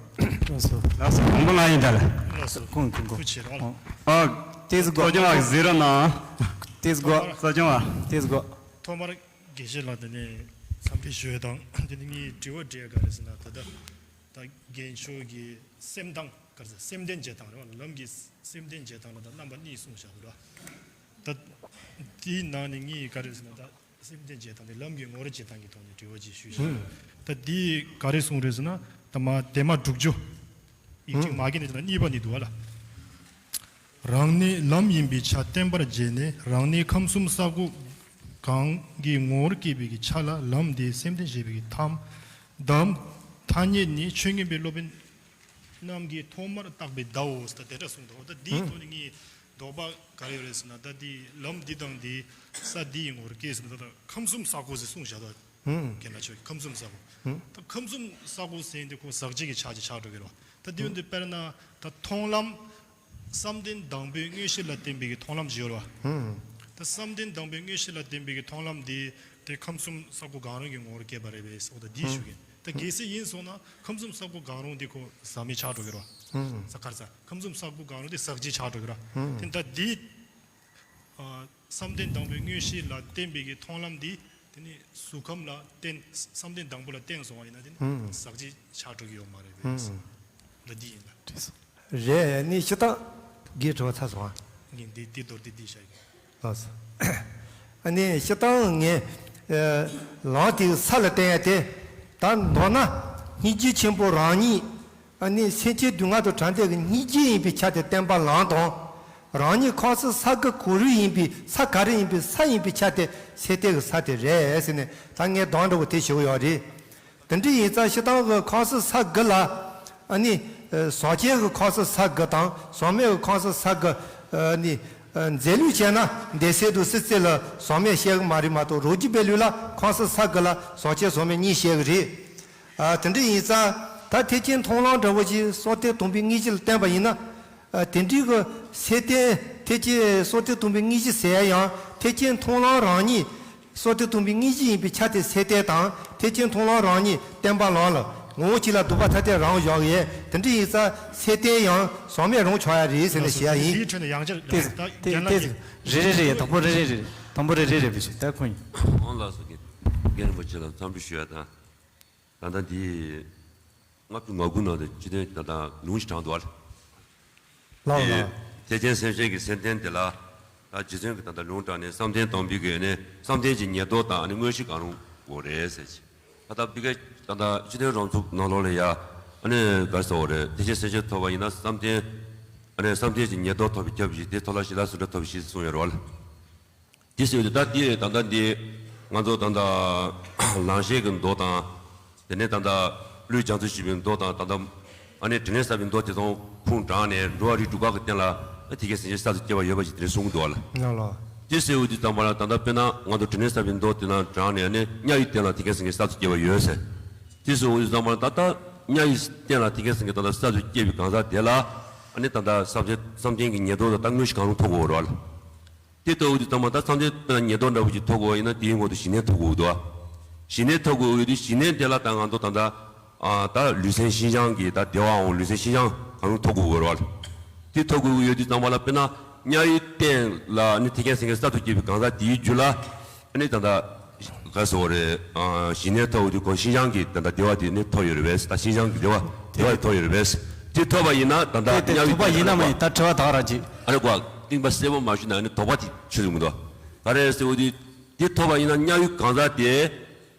ལགས་སོ། ལགས་སོ། དང་པོ་ང་ཡིན་ད་ལ། ལགས་སོ། ཁོང་ཁོང་ཁོང་། ཐུགས་རྗེ་ཆེ་གནང་། ཨ། ཏེ་ཙི་གོ། ཨོ་ཅང་བ་ཟེར་ར་ན། ཏེ་ཙི་གོ། ས་ཅང་བ། ཏེ་ཙི་གོ། ཐོག་མར་དགེ་བཤེས་ལགས་དེ་ནས་འཚམས་འདྲི་ཞུ་ཡས་དང་། དེ་ནས་ངའི་དྲི་བ་དྲི་ཡས་ག་རེ་ཟེར་ན། ད་ལྟ་ད་རྒན་མཆོག་གིས་སེམས་དང་ག་རེ་ཟེར། སེམས་ལྡན་བྱེད་སྟངས་རེད་བ། ལམ་གྱི་སེམས་ལྡན་བྱེད་སྟངས་ལ་ད་རྣམ་པ་གཉིས་གསུངས་བཞག་འདུག་ར། ད་དེའི་ནང་ནས་ངས་ག་རེ་ཟེར་ན། ད་སེམས་ལྡན་བྱེད་སྟངས་དེ་ལམ་གྱི་ངོ་བོར་བྱེད་སྟངས་ཀྱི་ཐོག་ནས་དྲི་བ་ཅིག་ཞུས་ཤིག་ད་འདི་ག་རེ་གསུངས་རེད་ཟེར་ན། ད་མ་དེ་མ་དྲུག་ཅུ། ཡིག་ཅིག་མ་གི་ནས་ད་གཉིས་པ་ནས་འདུག་བ་ལ། རང་ནི་ལམ་ཡིན་པའི་ཆ་བསྟན་པར་བྱས་ནས། རང་ནི་ཁམས་གསུམ་ས་གོ་གང་གི་ངོ་བོར་སྐྱེས་པའི་གི་ཆ་ལ་ལམ་དེ་སེམས་ལྡན་བྱེད་པའི་གི་ཐམ་དམ་ཐ་སྙད་ནི་ཆོས་མངོན་པའི་སློབ་དཔོན་རྣམས་ཀྱིས་ཐོག་མར་བརྟགས་པའི་བརྡའོ་ཟེར། ད་དེ་འདྲ་གསུངས་འདུག་ད་འདིའི་ཐོག་ནས་ངས་དོགས་པ་ག་རེ་ཡོད་རེད་ཟེར་ན། ད་འདི་ལམ་འདི་དང་འདི་ས་འདི་ཡི་ངོར་སྐྱེས་ཟེར་ན། ད་ད་ཁམས་གསུམ་ས་གོ་ཟེར་གསུངས་བཞག་ད། རྒན་ལགས་ཁྱོད་ཀྱིས་ཁམས་གསུམ་ས་གོ། ད་ཁམས་གསུམ་ས་གོ་ཟེར་འདི་ཁོ་ཟག་བཅས་ཀྱི་ཆ་ཅིག་ཆགས་འགྲོ་གི་རེད་བ། ད་འདི་འདི་དཔེར་ན་ད་མཐོང་ལམ། བསམ་གཏན་དང་པོའི་མངོན་ཤེས་ལ་བརྟེན་པའི་གི་མཐོང་ལམ་ཅིག་ཡོད་རེད་བ། ད་བསམ་གཏན་དང་པོའི་མངོན་ཤེས་ལ་བརྟེན་པའི་གི་མཐོང་ལམ་འདི་དེ་ཁམས་གསུམ་ས་གོ་གང་རུང་གི་ངོ་བོར་སྐྱེས་པ་རེད་པས་ཟེར་བ། ད་འདི་ཞུ་གི་ཡིན། ད་གལ་སྲིད་ཡིན་སོང་ན་ཁམས་གསུམ་ས་གོ་གང་རུང་འདི་ཁོ་ཟག་མེད་ཆགས་འགྲོ་གི་རེད་བ། ཟག་ག་རེ་ཟེར། ཁམས་གསུམ་ས་གོ་གང་རུང་འདི་ཟག་བཅས་ཆགས་འགྲོ་གི་རེད་བ། དེ་ད་འདི། ཨ། བསམ་གཏན་དང་པོའི་མངོན་ཤེས་ལ་བརྟེན་པའི་གི་མཐོང་ལམ་འདི་དེ་ནི་གཟུགས་ཁམས་ལ་བརྟེན། བསམ་གཏན་དང་པོ་ལ་བརྟེན་སོང་བ་ཡིན་ན་དེ་ནི་ཟག་བཅས་ཆགས་འགྲོ་གི་ཡོད་མ་རེད་པས། ད་འདི་ཡིན་ལ། རེད། ནི་སྤྱིར་བཏང་གི་དྲི་བ་ཚར་སོང་ཨ། ངས་འདི་འདི་མདོར་བསྡུས་འདི་བཤད་གི། ལགས་སོ། ཨ་ནི་སྤྱིར་བཏང་ངས་ལམ་དེ་ས་ལ་བརྟེན་ཡ་དེ། ད་མདོར་ན་སྙིང་རྗེ་ཆེན་པོ་རང་ཉིད། ཨ་ནི་སེམས་ཅན་སྡུག་བསྔལ་དང་བྲལ་འདོད་ཀྱི་སྙིང་རྗེ་ཡིན་པའི་ཆ་དེ་བསྟན་པ་ལམ་དང་། རང་ཉིད་ཁམས་གསུམ་ས་གི་གང་རུང་ཡིན་པའི་ས། ག་རེ་ཡིན་པའི་ས་ཡིན་པའི་ཆ་དེ་སེམས་རྟེན་གྱི་ས་དེ་རེད་ཟེར་ནས། ད་ངས་གདམས་འདྲ་བོ་དེ་ཞུ་གི་ཡོད་རེད། དེ་འདྲ་ཡིན་ཙང་སྤྱིར་བཏང་གི་ཁམས་གསུམ་ས་དགུ་ལ། ཨ་ནི་ཟག་བཅས་ཀྱི་ཁམས་གསུམ་ས་དགུ་དང་ཟག་མེད་ཀྱི་ཁམས་གསུམ་ས་དགུ། ཨ་ནི་མཛད་ལུགས་བྱས་ན་འདས་ཚད་དུ་སྲིད་རྩེ་ལ་ཟག་མེད་བཤད་གི་མ་རེད་མ་གཏོགས། རང་རྒྱུད་པའི་ལུགས་ལ་ཁམས་གསུམ་ས་དགུ་ལ་ཟག་བཅས་ཟག་མེད་གཉིས་བཤད་གི་རེད། ཨ། དེ་འདྲ་ཡིན་ཙང་ད་ཐེག་ཆེན་མཐོང་ལམ་འདྲ་བོ་ཞིག་བསམ་གཏན་སྟོང་པའི་དངོས་གཞི་ལ་བརྟེན་པ་ཡིན་ན། ཨ། དེ་འདྲའི་གི་སེམས་རྟེན་ཐེག་ཆེན་བསམ་གཏན་སྟོང་པའི་དངོས་གཞི་ཟེར་ཡ་ཡང་ཐེག་ཆེན་མཐོང་ལམ་རང་ཉིད་བསམ་གཏན་སྟོང་པའི་དངོས་གཞི་ཡིན་པའི་ཆ་དེ་སེམས་རྟེན་དང་། ཐེག་ཆེན་མཐོང་ལམ་རང་ཉིད་བསྟན་པ་ལམ་ལ་ངོ་བོ་གཅིག་ལ་ལྡོག་པ་ཐ་དད་རང་བཞག་ཡས། དེ་འདྲ་ཡིན་ཙང་སེམས་རྟེན་ཡང་ཟག་མེད་རང་ཆགས་ཡ་རེད་ཟེར་ནས་བཤད་ཡ་ཡིན། དེའི་ཁྲོད་ནས་ཡང་བསྐྱར་ཏེ་ད་ཏེ་རྒན་ལགས་ཏེ་ཀྱིས། རེ་རེ་རེ། དང་པོ་རེ་རེ་རེ། དང་པོ་རེ་རེ་རེ་བྱས་ད་ཁོང་ཡིན། ཨོ་ལགས་སོ། རྒན་རིན་པོ་ཆེ་ལ་འཚམས་འདྲི་ཞུ་ཡ་དང་། ད་ལྟ་འདི་ལྔ་བཅུ་ང་དགུ་ནང་དུ་སྤྱི་དོན་ད་ལྟ་ལུང་ཞིག་དྲངས་འདུག་ཨ། ལགས་ལགས། ཐེག་ཆེན་སེམས་བསྐྱེད་ཀྱི་སེམས་རྟེན་དེ་ལ་ད་རྗེ་བཙུན་གྱིས་ད་ལྟ་ལུང་དྲངས་ནས་བསམ་གཏན་དང་པོའི་གི་ནས་བསམ་གཏན་གྱི་ཉེར་བསྡོགས་དང་ཨ་ནི་དངོས་གཞི་གང་རུང་དགོས་རེད་ཟེར་གྱི། ད་ལྟ་བི་ཀེ་ད་ལྟ་སྤྱི་མཐུན་རང་ཚུགས་ནང་ལོགས་ལ་ཡ། ཨ་ནི་ག་རེ་ཟེར་བ་རེད། ཐེག་ཆེན་སེམས་བསྐྱེད་ཐོབ་པ་ཡིན་ན་བསམ་གཏན། ཨ་ནི་བསམ་གཏན་གྱི་ཉེར་བསྡོགས་ཐོབ་པའི་ཁྱབ་བཞི་དེ་ཐོབ་ལ་ཞི་ལ་སུ་འདྲ་ཐོབ་པའི་ཞི་གསུངས་ཡོད་རེད་བ་ལ། དེ་ཟེར་བ་དེ་ད་དེ་ད་ལྟ་འདི་ང་ཚོ་ད་ལྟ་ལམ་ཤེས་ཀྱི་མདོ་དང་། དེ་ནས་ད་ལྟ་ཀླུའི་རྒྱ་མཚོ་ཞེས་པའི་མདོ་དང་ད་ལྟ་ཨ་ནི་དྲིན་ལན་བསབ་པའི་མདོ་དེ་དང་ཁུངས་དྲངས་ནས་འགྲོ་བ་རིགས་དྲུག་སྒང་གི་སྟེང་ལ་ཐེག་ཆེན་སེམས་བསྐྱེད་གསར་དུ་སྐྱེ་བ་ཡོད་པ་ཞིག་དེ་རེད་གསུང་གི་འདུག་བ་ལ། ཡང་ལ། དེ་ཟེར་བ་དེ་ཙམ་པ་ལ་ད་ལྟ་དཔེར་ན་ང་ཚོ་དྲིན་ལན་བསབ་པའི་མདོ་དེ་དང་དྲངས་ནས་ཨ་ནི་དམྱལ་བའི་སྟེང་ལ་ཐེག་ཆེན་སེམས་བསྐྱེད་གསར་དུ་སྐྱེ་བ་ཡོད་ཟེར། དེ་ཟེར་བ་དེ་ཙམ་པ་ལ་ད་ལྟ་དམྱལ་བའི་སྟེང་ལ་ཐེག་ཆེན་སེམས་བསྐྱེད་ད་ལྟ་གསར་དུ་སྐྱེ་བའི་གང་ཟག་དེ་ལ་ཨ་ནི་ད་ལྟ་བསམ་གཏན་བསམ་གཏན་གྱི་ཉེར་བསྡོགས་དང་ད་དངོས་གཞི་གང་རུང་ཐོབ་དགོས་རེད་བ་ལ། དེ་ལྟ་བུ་དེ་ཙམ་པ་ད་བསམ་གཏན་དཔེར་ན་ཉེར་བསྡོགས་འདྲ་བོ་ཅིག་ཐོབ་དགོས་ཡིན་ན་དེའི་སྔོན་དུ་ཞི་གནས་ཐོབ་དགོས་འདུག་ཞི་གནས་ཐོབ་དགོས་ཡོད་དུས་ཞི་གནས་དེ་ལ་ད་ང་ཚོ་ད་ལྟ་ཨ་ད་ལུས་སེམས་ཤིན་སྦྱངས་ཀྱི་ད་བདེ་བའམ་ལུས་སེམས་ཤིན་སྦྱངས་གང་རུང་ཐོབ་དགོས་ཡོད་རེད་བ། དེ་ཐོབ་དགོས་ཡོད་དུས་ཙམ་པ་ལ་དཔེར་ན་དམྱལ་བའི་སྟེང་ལ་ནི་ཐེག་ཆེན་སེམས་བསྐྱེད་གསར་དུ་སྐྱེས་པའི་གང་ཟག་དེའི་རྒྱུད་ལ་ཨ་ནི་ད་ལྟ་ག་ཟེར་བ་རེད། ཨ་ཞི་གནས་ཐོབ་དུས་ཁོ་ཤིན་སྦྱངས་ཀྱི་ད་ལྟ་བདེ་བ་དེ་ནི་ཐོབ་ཡོད་རེད་བས། ད་ཤིན་སྦྱངས་ཀྱི་བདེ་བ་བདེ་བ་ཐོབ་ཡོད་རེད་བས། དེ་ཐོབ་པ་ཡིན་ན་ད་ལྟ་དེ་དེ་དམྱལ་བའི་ཐོབ་པ་ཡིན་ན་མ་ཡིན་ད་དྲི་བ་དག་རང་ཅིག་ཨ་ནི་གོ་གཏིང་པ་གསལ་པོ་མ་ཞུས་ན་ཨ་ནི་དོགས་པ་དེ་ཆོད་ཡོང་གི་འདུག་ག་རེ་ཟེར་བ་དེ་དེ་ཐོབ་པ་ཡིན་ན་དམྱལ་བའི་གང་ཟག་དེ་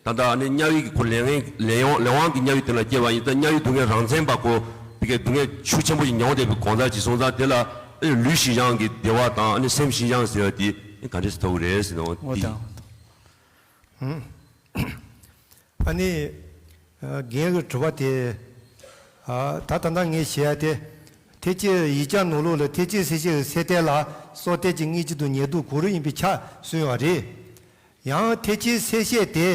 ད་ལྟ་ཨ་ནི་དམྱལ་བའི་གི་ཁོ་ལས་ངན་ལས་ཡོང་ལས་དབང་གི་དམྱལ་བའི་སྟེང་ལ་སྐྱེས་པ་ཡིན་ཙང་དམྱལ་བའི་སྡུག་བསྔལ་རང་མཚན་པ་ཁོ་བི་ཀའི་སྡུག་བསྔལ་ཤུགས་ཆེན་པོ་ཞིག་མྱོང་བསྡད་པའི་གང་ཟག་ཅིག་སོང་ཙང་དེ་ལ་ཨ་ནི་ལུས་ཤིན་སྦྱངས་ཀྱི་བདེ་བ་དང་ཨ་ནི་སེམས་ཤིན་སྦྱངས་ཟེར་བ་དེ་ཨ་ནི་ག་འདྲས་སེ་ཐོབ་གི་རེད་ཟེར་ནོ་འོ་དེ། དང་ཨ་ནི། རྒན་གྱི་དྲི་བ་དེ། ད་ད་ལྟ་ངས་བཤད་ཡ་དེ། ཐེག་ཆེན་ཡིག་ཆ་ནང་ལོགས་ལ་ཐེག་ཆེན་སེམས་བསྐྱེད་ཀྱི་སེམས་གཏད་ལ་སྲོག་གཏད་ཀྱི་དངོས་གཞི་དང་ཉེར་བསྡོགས་གང་རུང་ཡིན་པའི་ཆ་གསུངས་ཡོད་རེད། ཡང་ཐེག་ཆེན་སེམས་བསྐྱེད་དེ་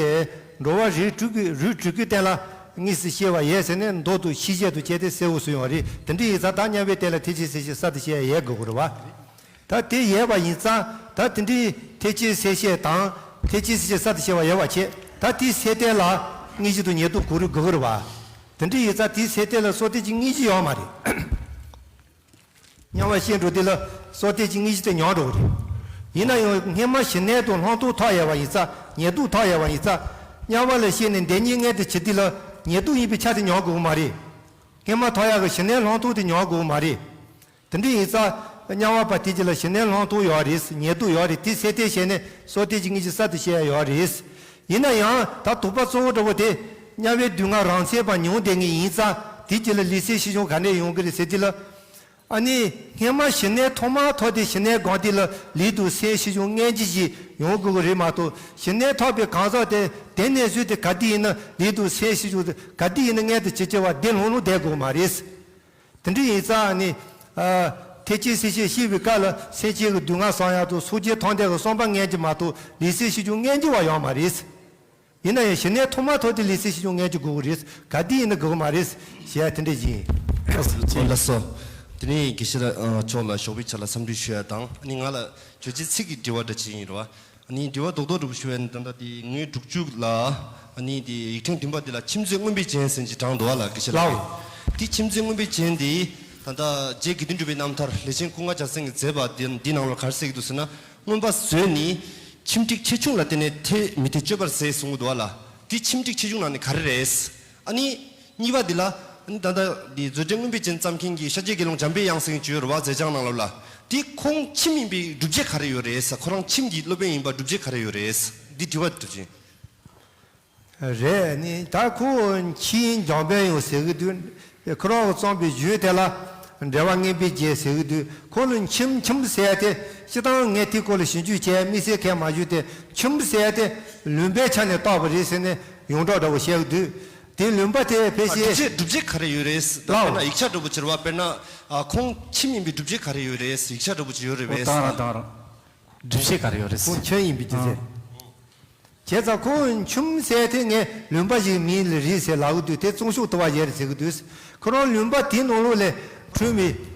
འགྲོ་བ་རིགས་དྲུག་གི་རིགས་དྲུག་གི་སྟེང་ལ་དངོས་སུ་སྐྱེ་བ་ཡོད་ཟེར་ནས་མདོ་དང་ཤེས་བྱ་དང་བཅས་ཏེ་གསལ་བོ་གསུངས་ཡོད་རེད། དེ་འདྲ་ཡིན་ཙང་ད་དམྱལ་བའི་སྟེང་ལ་ཐེག་ཆེན་སེམས་བསྐྱེད་གསར་དུ་སྐྱེ་ཡ་ཡོད་དགོས་ཀྱི་རེད་བ། ད་དེ་ཡོད་པ་ཡིན་ཙང་ད་དེ་འདྲའི་ཐེག་ཆེན་སེམས་བསྐྱེད་དང་ཐེག་ཆེན་སེམས་བསྐྱེད་གསར་དུ་སྐྱེ་བ་ཡོད་པ་བྱས་ད་དེའི་སེམས་གཏད་ལ་དངོས་གཞི་དང་ཉེར་བསྡོགས་གང་རུང་དགོས་ཀྱི་རེད་བ། དེ་འདྲ་ཡིན་ཙང་དེའི་སེམས་གཏད་ལ་སྲོག་གཏད་ཀྱི་དངོས་གཞི་ཡོད་མ་རེད། དམྱལ་བ་སྐྱེ་འགྲོ་དུས་ལ་སྲོག་གཏད་ཀྱི་དངོས་གཞི་དེ་ཉམས་འགྲོ་གི་རེད། ཡིན་ན་ཡང་སྔོན་མ་ཞི་གནས་དང་ལྷག་མཐོང་ཐོབ་ཡོད་པ་ཡིན་ཙང་ཉེར་བསྡོགས་ཐོབ་ཡོད་པ་ཡིན་ཙང་དམྱལ་བ་ལ་སྐྱེས་ནས་འདོད་ཉེར་ལྡན་དུ་གྱུར་དུས་ལ་ཉེར་བསྡོགས་ཡིན་པའི་ཆ་དེ་ཉམས་དགོས་ཀྱི་མ་རེད། སྔོན་མ་ཐོབ་ཡག་གི་ཞི་གནས་ལྷག་མཐོང་དེ་ཉམས་དགོས་མ་རེད། དེ་འདྲ་ཡིན་ཙང་དམྱལ་བ་པ་དེ་གཅིག་ལ་ཞི་གནས་ལྷག་མཐོང་ཡོད་རེད། ཉེར་བསྡོགས་ཡོད་རེད། དེ་སེམས་གཏད་བྱས་ནས་སྲོག་གཏད་ཀྱི་དངོས་གཞི་གསར་དུ་བཤད་ཡ་ཡོད་རེད། ཡིན་ན་ཡང་ད་དོགས་པ་གཙོ་བོ་འདྲ་བོ་དེ་དམྱལ་བའི་སྡུག་བསྔལ་རང་མཚན་པ་མྱོང་བསྡད་ངེས་ཡིན་ཙང་དེ་གཅིག་ལ་ལུས་སེམས་ཤིན་སྦྱངས་ག་འདྲས་ཡོང་གི་རེད་ཟེར་དུས་ལ། ཨ་ནི་སྔོན་མ་ཞི་གནས་ཐོག་མ་ཐོབ་དེ་ཞི་གནས་སྒོམ་དུས་ལ་ལུས་དང་སེམས་ཤིན་སྦྱངས་མངོན་གྱུར་ཞིག་ཡོང་དགོས་ཀྱི་རེད་མ་གཏོགས་ཞི་གནས་ཐོབ་པའི་གང་ཟག་དེ་དེ་ནས་བཟུང་སྟེ་ག་དུས་ཡིན་ན་ལུས་དང་སེམས་ཤིན་སྦྱངས་དེ་ག་དུས་ཡིན་ན་མངོན་དུ་བྱེད་ཀྱི་བ་བདེ་ལྷུང་ལྷུང་བསྡད་དགོས་མ་རེད། དེ་འདྲ་ཡིན་ཙང་ནི། ཐེག་ཆེན་སེམས་བསྐྱེད་བཤད་པའི་སྐབས་ལ་སེམས་ཅན་གྱི་སྡུག་བསྔལ་སངས་ཡག་དང་སངས་རྒྱས་ཐམས་ཅད་ཀྱི་བསམ་པ་མངོན་གྱི་མ་གཏོགས་ལུས་སེམས་ཤིན་སྦྱངས་མངོན་གྱི་བ་ཡོད་མ་རེད། ཡིན་ན་ཡང་ཞི་གནས་ཐོག་མ་ཐོབ་དེ་ལུས་སེམས་ཤིན་སྦྱངས་མངོན་གྱི་དགོས་ཀྱི་རེད། ག་དུས་ཡིན་ན་དགོས་ཀྱི་མ་རེད་ཞེས་དེ་འདྲ་ཡིན། ལགས་སོ། དེ་ནས་དགེ་བཤེས་ལགས་མཆོག་ལ་ཞོགས་པའི་ཆ་ལ་འཚམས་འདྲི་ཞུ་ཡ་དང་ཨ་ནི་ང་ལ་རྗོད་བྱེད་ཚིག་གི་འབྲེལ་བ་འདྲ་ཅིག་ཡིན་རོ། ཨ་ནི་དྲི་བ་རྡོག་རྡོག་འདྲ་པོ་ཞུ་བའི་ད་ལྟ་དེ་ངོས་དྲུག་ཅུ་ལ་ཨ་ནི་དེ་ཡིག་ཕྲེང་བདུན་པ་འདི་ལ་མཆིམས་མཛོད་མངོན་པའི་རྒྱན་ཟེར་གྱི་གྲངས་འདུག་བ་ལ་དགེ་བཤེས་ལགས། དེ་མཆིམས་མཛོད་མངོན་པའི་རྒྱན་འདི་ད་ལྟ་རྗེ་དགེ་འདུན་གྲུབ་པའི་རྣམ་ཐར་ལས་ཆེན་ཀུན་དགའ་རྒྱལ་མཚན་གྱི་མཛད་པ་འདི་འདི་ནང་ལ་ག་རེ་གསལ་གྱི་འདུག་ཟེར་ན། མངོན་པ་མཛོད་ནི་ཁྱིམ་དཀྲིགས་ཆེ་ཆུང་ལ་བརྟེན་ནས་ཐེ་མི་ཐེ་སྤྱོད་པར་ཟད་གསུང་གི་འདུག་བ་ལ། དེ་ཁྱིམ་དཀྲིགས་ཆེ་ཆུང་ནང་ནས་ག་རེ་རེད། ཨ་ནི། གཉིས་པ་འདི་ལ། ཨ་ནི་ད་ལྟ་འདི་མཛོད་འགྲེལ་མངོན་པའི་རྒྱན་བརྩམས་མཁན་གྱི་ཤཱཀྱའི་དགེ་སློང་འཇམ་པའི་དབྱངས་ཟེར་མཁན་ཅིག་ཡོད་རེད་བ་མཛད་བྱང་ནང་ལོགས་ལ། དེ་ཁོང་ཁྱིམ་ཡིན་པའི་སྒྲུབ་བྱེད་ག་རེ་ཡོད་རེད་ཟེར། ཁོ་རང་ཁྱིམ་གྱི་སློབ་དཔོན་ཡིན་པ་སྒྲུབ་བྱེད་ག་རེ་ཡོད་རེད་ཟེར། འདི་དྲི་བ་འདྲ་ཅིག་རེད། ཨ་ནི་ད་ཁོ་ཁྱིམ་འཇམ་པའི་དབྱངས་ཟེར་གི་འདུག་ཁོ་རང་གིས་བརྩམས་པའི་གཞུང་དེ་ལ་འགྲེལ་པ་མངོན་པའི་རྒྱན་ཟེར་གི་འདུག་ཁོ་ལ་ཁྱིམ་ཁྱིམ་ཟེར་ཏེ་སྤྱིར་བཏང་ངས་དེའི་སྐོར་ལ་ཞིབ་འཇུག་བྱས་དམིགས་བསལ་གང་མ་ཞུས་ཏེ་ཁྱིམ་ཟེར་ཏེ་ལུང་པའི་ཆ་ནས་བཏགས་པ་རེད་ཟེར་ནས་ཡོངས་གྲགས་འདྲ་བོ་བཤད་གི་འདུག་དེ་ལུང་པ་དེ་ཕལ་ཆེར། སྒྲུབ་བྱེད་སྒྲུབ་བྱེད་ག་རེ་ཡོད་རེད། ད་ལའོ། དཔེར་ན་ཡིག་ཆ་འདྲ་པོ་ཅིག་རེད་བ། དཔེར་ན། ཨ་ཁོང་ཁྱིམ་ཡིན་པའི་སྒྲུབ་བྱེད་ག་རེ་ཡོད་རེད། ཡིག་ཆ་འདྲ་པོ་ཅིག་ཡོད་རེད་པས། ཨོ་ད་རང་ད་རང་། སྒྲུབ་བྱེད་ག་རེ་ཡོད་རེད། ཁོང་ཁྱིམ་ཡིན་པའི་སྒྲུབ་བྱེད། བྱས་ཙང་ཁོང་ཁྱིམ་ཟེར་དེ་ངས་ལུང་པ་ཞིག་མིང་ལ་རེད་ཟེར་ལབ་གི་འདུག་དེ་ཙུང་ཤོག་ཏུ་བ་ཡེར་ཟེར་གི་འདུག་ཁོ་རང་ལུང་པ་དེའི་ནང་ལོགས་ལས་འཁྲུངས་པའི།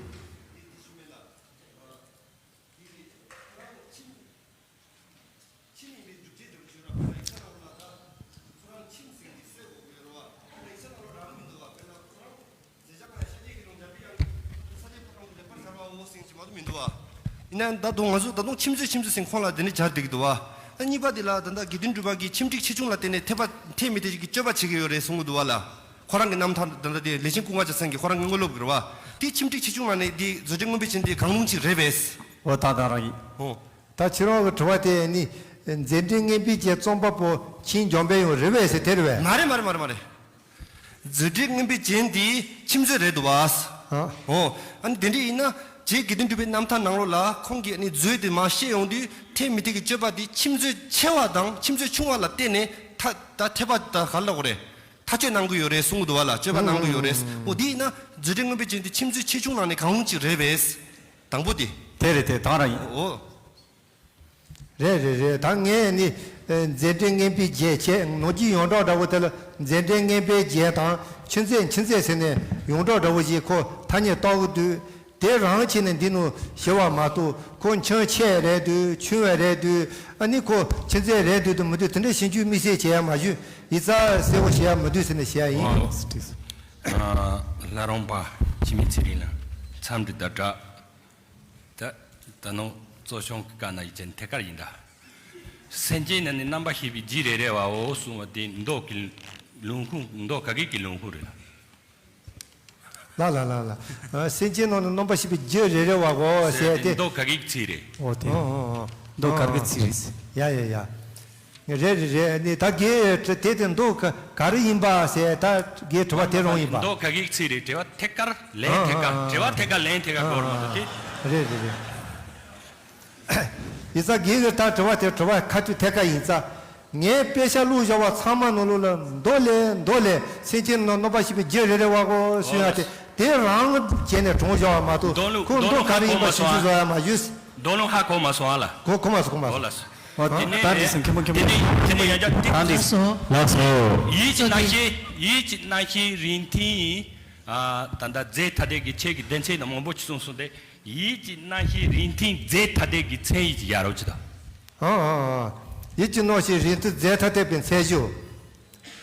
ཡིན་ན་ད་དུང་ང་ཚོ་ད་དུང་ཁྱིམ་མཛོད་ཁྱིམ་མཛོད་ཟེར་ཁོང་ལ་དེ་ནི་སྦྱར་བསྡད་ཀྱི་འདུག་བ། ཨ་གཉིས་པ་དེ་ལ་ད་ལྟ་དགེ་འདུན་གྲུབ་པ་གིས་ཁྱིམ་དཀྲིགས་ཆེ་ཆུང་ལ་བརྟེན་ནས་ཐེ་བ་ཐེ་མི་ཐེ་ཞིག་གི་སྤྱོད་པ་བྱེད་ཀྱི་ཡོད་རེད་གསུང་གི་འདུག་བ་ལ། ཁོ་རང་གི་རྣམ་ཐར་ད་ལྟ་དེ་ལས་ཆེན་ཀུན་དགའ་རྒྱལ་མཚན་གྱིས་ཁོ་རང་གི་དངོས་སློབ་ཀྱི་རེད་བ། དེ་ཁྱིམ་དཀྲིགས་ཆེ་ཆུང་ལ་ནི་དེ་མཛོད་འགྲེལ་མངོན་པའི་རྒྱན་དེ་གང་རུང་ཅིག་རེད་པས། འོ་ད་ད་རང་ཡིན། ཨོ། ད་ཁྱེད་རང་གི་དྲི་བ་དེ་ནི་ མཛད་འཕྲིན་རྔན་པའི་རྒྱན་རྩོམ་པ་པོ་ཁྱིམ་འཇོམས་པའི་ཡང་རེད་པས་ཟེར་དེ་རེད་པས། མ་རེད་མ་རེད་མ་རེད་མ་རེད། མཛད་འཕྲིན་རྔན་པའི་རྒྱན་དེ་ཁྱིམ་མཛོད་རེད་འདུག་བ། ཨ། ཨོ། ཨ་ནི་དེ་འདྲ་ཡིན་ན་རྗེ་དགེ་འདུན་གྲུབ་པའི་རྣམ་ཐར་ནང་ལོགས་ལ་ཁོང་གིས་ཨ་ནི་མཛོད་དེ་མར་བཤད་ཡོང་དུས་ཐེག་མི་ཐེག་གི་སྤྱོད་པ་དེ་ཁྱིམ་མཛོད་ཆེ་བ་དང་ཁྱིམ་མཛོད་ཆུང་བ་ལ་བརྟེན་ནས་ཐ་ད་ཐེག་པ་ད་ག་ལ་གོ་རེད། ཐག་གཅོད་གནང་གི་ཡོད་རེད་གསུང་གི་འདུག་བ་ལ་སྤྱོད་པ་གནང་གི་ཡོད་རེད། ཨོ་དེ་ཡིན་ན་མཛད་འཕྲིན་རྔན་པའི་རྒྱན་དེ་ཁྱིམ་མཛོད་ཆེ་ཆུང་ནང་ནས་གང་རུང་ཅིག་རེད་པས། དང་པོ་དེ། དེ་རེད་དེ་དང་རང་ཡིན། ཨོ། རེད་རེད་རེད། ད་ངས་ནི་ཨེ་མཛད་འཕྲིན་རྔན་པའི་རྒྱན་བྱས་ནོར་གྱི་ཡོངས་གྲགས་འདྲ་བོ་དེ་ལ་མཛད་འཕྲིན་རྔན་པའི་རྒྱན་དང་ཆུ་མཛོད་ཆུ་མཛོད་ཟེར་ནས་ཡོངས་གྲགས་འདྲ་བོ་ཞིག་ཁོ་ཐ་སྙད་བཏགས་ཀྱི་འདུག་དེ་རང་བྱས་ནས་འདི་ནུ་ཞེས་པ་མ་གཏོགས་ཁོ་ཆུང་ཆེ་རེད་འདུག་ཆུང་བ་རེད་འདུག་ཨ་ནི་ཁོ་ཆུ་མཛོད་རེད་འདུག་དུ་མི་འདུག་དེ་འདྲ་ཞིབ་འཇུག་དམིགས་བསལ་བྱས་ཡ་མ་ཞུ་ཡིག་ཚགས་གསལ་པོ་བྱས་ཡ་མི་འདུག་ཟེར་ནས་བཤད་ཡ་ཡིན། ཨ། ལྷ་རམས་པ་འཆི་མེད་ཚེ་རིང་ལགས་འཚམས་འདྲི་དང་སྦྲགས། ད་ད་ནང་གཙོ་སྐྱོང་གི་བཀའ་ན་ཡིད་ཅན་ཐད་ཀར་ཡིན་ད། སེམས་ཅན་ནང་ནས་རྣམ་པར་ཤེས་པའི་རྒྱུད་རེ་རེ་བའོ་གསུངས་པ་དེ་མདོ་གི་ལུང་ཁུངས་མདོ་ག་གི་གི་ལུང་ཁུངས་རེད་ལ། ལ་ལ་ལ་ལ། ཨ། སེམས་ཅན་ནང་ནས་རྣམ་པར་ཤེས་པའི་རྒྱུད་རེ་རེ་བའོ་ཟེར་ཟེར་ཏེ། མདོ་ག་གི་གི་ཚིག་རེད། ཨོ་དེ། ཨོ་ཨོ་ཨོ། མདོ་ག་གི་གི་ཚིག་རེད། ཡ་ཡ་ཡ། རེད་རེད་རེད། ནི་ད་གི་དེ་དེ་མདོ་ག་ག་རེ་ཡིན་པ་ཟེར་ད་གི་དྲི་བ་དེ་རང་ཡིན་པ། མདོ་ག་གི་ཚིག་རེད། དྲི་བ་ཐད་ཀར་ལན་ཐད་ཀར། ཨ་ཨ་དྲི་བ་ཐད་ཀར་ལན་ཐད་ཀར་གོ་རུ་མ་གཏོགས་དེ། རེད་རེད་རེད། ཡིན་ཙང་གི་གི་ད་དྲི་བ་དེ་དྲི་བ་ཁ་ཐུག་ཐད་ཀར་ཡིན་ཙང་། ངས་དཔེ་ཆ་བླུགས་བཞག་པ་ཚང་མ་ནང་ལོགས་ལ་མདོ་ལས་མདོ་ལས་སེམས་ཅན་རྣམས་རྣམ་པར་ཤེས་པའི་རྒྱུད་རེ་རེ་བ་གོ་ཞུ་ཡ་དེ་དེ་རང་བྱས་ནས་དྲངས་བཞག་པ་མ་གཏོགས་ཁོ་མདོ་ག་རེ་ཡིན་པ་ཞིབ་འཇུག་བཟོ་ཡ་མ་ཞུས། མདོ་ལུང་ཧ་གོ་མ་སོང་ཨ་ལ། གོ་གོ་མ་སོང་གོ་མ་སོང་། ཨོ་དེ་ནས་ད་འདི་སེང་ཁེ་མོ་ཁེ་མོ་དེ་ནས་དེ་ནས་ཡང་བསྐྱར་ཏིག་ཏིག་སོ། ལགས་སོ། ཡིད་ཀྱི་རྣམ་ཤེས་ཡིད་ཀྱི་རྣམ་ཤེས་རིང་ཐུང་ཨ་ད་ལྟ་རྫས་ཐ་དད་ཀྱི་ཆོས་ཀྱི་སྡེ་ཚན་དང་མང་པོ་ཅིག་གསུངས་སོང་སྟེ་ཡིད་ཀྱི་རྣམ་ཤེས་རིང་ཐུང་རྫས་ཐ་དད་ཀྱི་མཚན་ཡིད་ཀྱི་ཡ་རབས་ཅི་དང་། ཨ་ཨ་ཨ། ཡིད་ཀྱི་རྣམ་ཤེས་རིང་ཐུང་རྫས་ཐ་དད་པའི་མཚན་གཞི།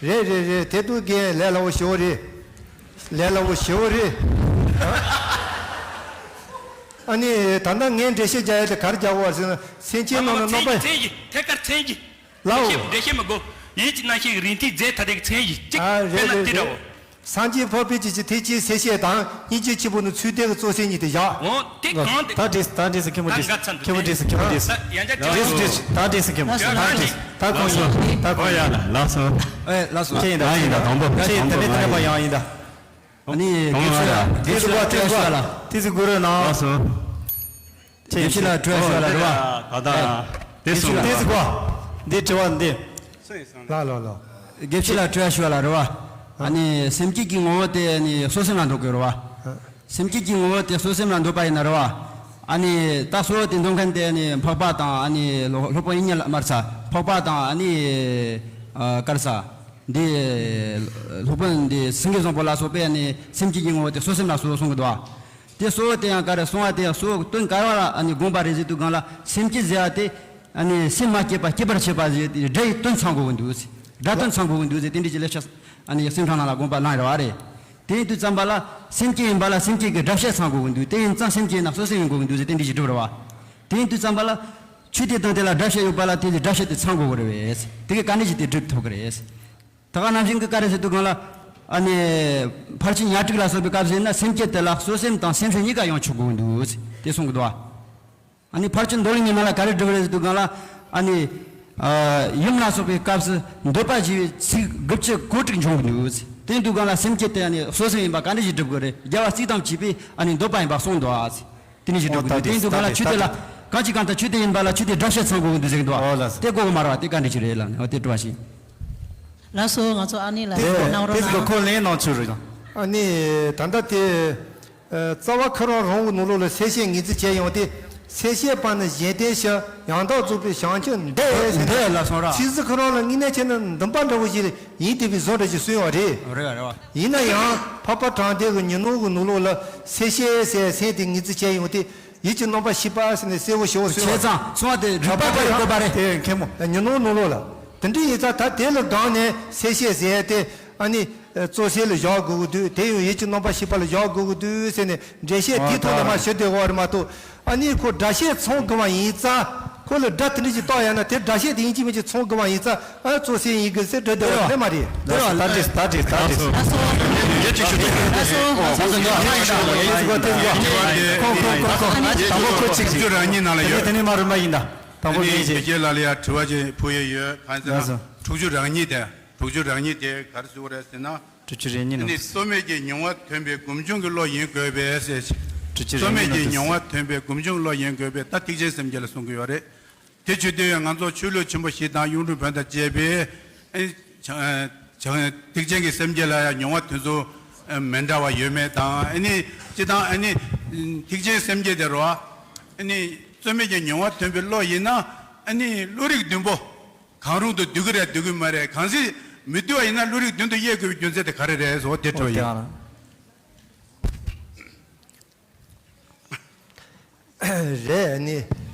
རེད་རེད་རེད། དེ་དུས་རྒན་ལས་སླ་བོ་ཞེ་བོ་རེད། ལས་སླ་བོ་ཞེ་བོ་རེད། ཨ་ནི་ད་ལྟ་ངས་འགྲེལ་བཤད་རྒྱག་ཡ་དེ་ག་རེ་རྒྱག་དགོས་པ་ཟེར་ན་སེམས་ཅན་རྣམས་ལ་རྣམ་པ། མཚན་གྱི་ཐད་ཀར་མཚན་གྱི། ལའོ། འགྲེལ་བཤད་མི་དགོས། ཡིད་ཀྱི་རྣམ་ཤེས་ཀྱི་རིང་ཐུང་རྫས་ཐ་དད་ཀྱི་མཚན་གཞི་གཅིག་ཨ་དཔེར་ན་རེད་དེ་རེད་འདྲའོ། རེད། སངས་རྒྱས་འཕགས་པའི་ཁྱུ་གཅིག་ཐེག་ཆེན་སེམས་བསྐྱེད་དང་སྙིང་རྗེ་ཆེན་པོ་ནི་ཚུལ་ལྡན་གྱི་གཙོ་ཟིན་གཉིས་ཏེ་བཞག་འོ་དེ་གང་དེ། ད་འགྲིག་ད་འགྲིག་སེ་ཁེ་མོ་འགྲིག་ད་འགའ་ཚ་ཁེ་མོ་འགྲིག་སེ་ཁེ་མོ་འགྲིག་ད་ཡང་བསྐྱར་འགྲིག་འགྲིག་ད་འགྲིག་སེ་ཁེ་མོ་ད་ད་འགྲིག་ད་གོང་ཡོད་ད་གོང་ཡོད། ལགས་སོ། ཨེ་ལགས་སོ། ཁྱེད་ཡིན་ད་ཁྱེད་ཡིན་ད་དང་པོ་ཁྱེད་ད་ནི་ད་ནི་པ་ཡང་ཡིན་ད། ཨ་ནི་དགེ་ཚུལ་དགེ་ཚུལ་གོ་ཏི་གོ་ཏི་ཟི་གོ་རེ་ན། ལགས་སོ། དགེ་བཤེས་ལ་དྲི་བ་ཞུ་བ་ལ་རེ་བ། ད་ད། དེ་སོང་། དེ་ཟི་གོ་འདི་དྲི་བ་འདི། ལ་ལ་ལ། དགེ་བཤེས་ལ་དྲི་བ་ཞུ་བ་ལ་རེ་བ། ཨ་ནི་སེམས་བསྐྱེད་ཀྱི་ངོ་བོ་དེ་ནི་གསོད་སེམས་ལ་འདོད་ཀྱི་རེད་བ། སེམས་བསྐྱེད་ཀྱི་ངོ་བོ་དེ་གསོད་སེམས་ལ་འདོད་པ་ཡིན་ན་རེད་བ། ཨ་ནི་ད་གསོད་དེ་འདོད་མཁན་དེ་ནི་འཕགས་པ་དང་ཨ་ནི་སློབ་དཔོན་ཡིན་ཉེ་ལ་མར་ཚ་འཕགས་པ་དང་ཨ་ནི་ཀར་ས། འདི་སློབ་དཔོན་འདི་སེང་གེ་བཟང་པོ་ལ་སོགས་པས་ནི་སེམས་བསྐྱེད་ཀྱི་ངོ་བོ་དེ་གསོད་སེམས་ལ་གསོལ་གསུང་གི་འདུག་བ། དེ་གསོལ་དེ་ཡང་ག་རེ་གསུང་བ་དེ་ཡང་གསོལ་དོན་ག་རེ་ལ་ཨ་ནི་དགོངས་པ་རེད་ཟེར་དུས་སྒང་ལ་སེམས་བསྐྱེད་ཟེར་བ་དེ་ཨ་ནི་སེམས་མ་བསྐྱེད་པ་བསྐྱེད་པར་བྱེད་པ་ཟེར་དེ་སྒྲ་ཡི་དོན་ཚང་དགོས་ཀྱི་འདུག་ཟེར། སྒྲ་དོན་ཚང་དགོས་ཀྱི་འདུག་ཟེར་དེ་འདྲའི་ཅིག་ལེགས་བཤད་ཨ་ནི་སེམས་ཁྲང་ནང་ལ་དགོངས་པ་བླངས་རེད་བ་རེད། དེ་ཡིན་དུས་ཙམ་པ་ལ་སེམས་བསྐྱེད་ཡིན་པ་ལ་སེམས་བསྐྱེད་ཀྱི་སྒྲ་བཤད་ཚང་དགོས་ཀྱི་འདུག་དེ་ཡིན་ཙང་སེམས་བསྐྱེད་ཡིན་ན་གསོལ་སེམས་ཡིན་དགོས་ཀྱི་འདུག་ཟེར་དེ་འདྲའི་ཅིག་སྒྲུབ་རེད་བ། དེ་ཡིན་དུས་ཙམ་པ་ལ། ཆོས་དེ་དང་དེ་ལ་སྒྲ་བཤད་ཡོད་པ་ལ་དེ་ལ་སྒྲ་བཤད་དེ་ཚང་དགོས་ཀྱི་རེད་བས། དེ་གའི་དཀའ་གནད་ཅིག་དེ་སྒྲུབ་ཐུབ་ཀྱི་རེད། ད་ག་ནང་བཞིན་གྱི་བཀའ་རེ་ཟེར་དུས་སྒང་ལ། ཨ་ནི། ཕར་ཕྱིན་ཉ་སྒྲིག་ལ་སོགས་པའི་སྐབས་ཟེར་ན་སེམས་བསྐྱེད་དེ་ལ་གསོལ་སེམས་དང་སེམས་བྱུང་གཉིས་ཀ་ཡང་ཆོག་དགོས་ཀྱི་འདུག་དེ་གསུང་གི་འདུག་ཨ་ནི་ཕར་ཕྱིན་མདོ་ལུགས་ཉི་མ་ལ་ག་རེ་སྒྲུབ་རེད་ཟེར་དུས་སྒང་ལ། ཨ་ནི། ཡུམ་ལ་སོགས་པའི་སྐབས་སུ་འདོད་པ་ཞེས་པའི་ཚིག་དགུ་བཅུ་གོ་དྲུག་འབྱུང་གི་འདུག་དེ་དུས་སྒང་ལ་སེམས་བསྐྱེད་དེ་ཨ་ནི་གསོལ་སེམས་ཡིན་པ་ག་འདྲ་ཞིག་སྒྲུབ་དགོས་རེད། རྒྱལ་བ་ཚིག་དང་བཅས་པས་ཨ་ནི་འདོད་པ་ཡིན་པ་གསུངས་འདུག་ཨ། དེ་ནི་ཞིག་འགྲོ་གི་འདུག་དེ་འདུག་ག་ལ་ཆོས་དེ་ལ་གང་ཅི་གང་ལྟར་ཆོས་དེ་ཡིན་པ་ལ་ཆོས་དེ་སྒྲ་བཤད་ཚང་དགོས་ཀྱི་འདུག་ཟེར་གི་འདུག་ཨོ་ལགས་སོ། དེ་གོ་གི་མ་རེད་བ། དེ་ག་འདྲ་ཞིག་རེད་ལ་ཨོ་དེ་སྤྲོ་བ་ཞིག་ལགས་སོ། ང་ཚོ་ཨ་ནི་ལ་དེ་གནང་རོགས་དེ་གནང་། ཁོ་ལན་གནང་ཆོག་རེད། ཨ་ནི་ད་ལྟ་དེ་རྩ་བ་ཁོ་རང་རང་གི་ནང་ལོགས་ལ་གསལ་བཤད་ངེས་འཛིན་བྱས་ཡོང་སྟེ། གསལ་བཤད་པ་ནི་གཞན་དོན་ཞི། ཡང་དག་རྫོགས་པའི་བྱང་ཆུབ་འདི་ཟེར་ནས། འདི་ལ་སོང་ར། ཚིག་ཟིག་ཁོ་རང་ལ་དངོས་གནས་བྱས་ན་འདུན་པ་འདྲ་བོ་ཞིག་ཡིན་བསྡད་པའི་བཟོ་འདྲ་ཞིག་གསུངས་ཡོད་རེད། རེད་རེད། ཡིན་ན་ཡང་འཕགས་པ་དྲང་ལྡན་གྱི་ཉོན་མོངས་ཀྱི་ནང་ལོགས་ལ་གསལ་བཤད་ཟེར་མཚན་དེ་ངེས་འཛིན་བྱས་ཡོང་སྟེ། ཡིད་ཀྱི་རྣམ་པར་ཤེས་པ་ཟེར་ནས་གསལ་བོ་ཞེ་བོ་གསུངས་ཡོད་རེད། བྱས་ཙང་གསུང་བ་དེ་རིགས་པ་ཁ་ཡི་བཀོད་པ་རེད། དེ་མཁན་མོ། ཉོན་མོངས་ནང་ལོགས་ལ། དེ་འདྲ་ཡིན་ཙང་ད་དེ་ལ་དགོངས་ནས་གསལ་བཤད་ཟེར་ཏེ་ཨ་ནི། རྩོད་བཤད་ལ་བཞག་དགོས་ཀྱི་འདུག་དེ་ཡང་ཡིད་ཀྱི་རྣམ་པར་ཤེས་པ་ལ་བཞག་དགོས་ཀྱི་འདུག་ཟེར་ནས་འགྲེལ་བཤད་དེའི་ཐོག་ནས་མར་ཞུ་བསྡད་ཡོད་རེད་མ་གཏོགས། ཨ་ནི་ཁོ་སྒྲ་བཤད་ཚང་དགོས་པ་ཡིན་ཙང་། ཁོ་ལ་སྒྲ་དེ་འདྲ་ཞིག་བཏགས་ཡོད་ན་དེ་སྒྲ་བཤད་དེ་ཡིན་གཅིག་མིན་གཅིག་ཚང་དགོས་པ་ཡིན་ཙང་ཨ་རྩོད་བཤད་ཡིན་དགོས་ཟེར་འགྲོ་བསྡད་པ་རེད་མ་རེད། དེ་རེད་བ། ད་འགྲིག་ད་འགྲིག་ད་འགྲིག་ཡེ་ཅིག་ཞུ་ཐུབ། ཁོང་ཁོང་ཁོང་ཁོང་། དང་པོ་ཁོ་གཅིག་ཅིག་དེ་ནས་དེ་ནས་མ་རུམ་པ་ཡིན་ད། དང་པོ། ཨ་ནི་ལྷན་རྒྱས། དགེ་རྒན་ལགས་ལ་ཡང་དྲི་བ་ཅིག་ཕུལ་ཡས་ཡོད། གང་ཟེར་ན། ལགས་སོ། དྲུག་ཅུ་རེ་གཉིས་དེ། དྲུག་ཅུ་རེ་གཉིས་དེ་ག་རེ་ཟེར་དགོས་རེད་ཟེར་ན། དྲུག་ཅུ་རེ་གཉིས་ནང་། ཨ་ནི་རྩོལ་མེད་ཀྱི་མྱོང་བ་ཐོན་པའི་སྒོམ་བྱུང་གི་བློ་ཡིན་དགོས་པས་ཟེར། དྲུག་ཅུ་རེ་གཉིས་ནང་དུ། རྩོལ་མེད་ཀྱི་མྱོང་བ་ཐོན་པའི་སྒོམ་བྱུང་གི་བློ་ཡིན་དགོས་པས། ད་ཐེག་ཆེན་སེམས་བསྐྱེད་ལ་གསུང་གི་ཡོད་རེད། དེ་བྱེད་དུས་ཡང་ང་ཚོ་ཆོས་ལུགས་ཆེན་པོ་བཞི་དང་གཡུང་དྲུང་བོན་དང་བཅས་པའི། ཨེ། བྱང་། ཐེག་ཆེན་གྱི་སེམས་བསྐྱེད་ལ་ཡང་མྱོང་བ་ཐོན་ཚུལ་མི་འདྲ་བ་ཡོད་མེད་དང་། ཨ་ནི་སྤྱིར་བཏང་ཨ་ནི་ཐེག་ཆེན་སེམས་བསྐྱེད་དེ་རོ། ཨ་ནི་རྩོལ་མེད་ཀྱི་མྱོང་བ་ཐོན་པའི་བློ་ཡིན་ན། ཨ་ནི་བློ་རིག་བདུན་པོ་གང་རུང་དུ་འདུས་ཀྱི་རེད་འདུས་ཀྱི་མ་རེད། གང་ཟིག་མི་འདུས་པ་ཡིན་ན་བློ་རིག་བདུན་དུ་དབྱེ་དགོས་པའི་རྒྱུ་མཚན་དེ་ག་རེ་རེད་ཟེར་བ་དེ་དྲི་བ་ཡིན། རེད། ཨ་ནི།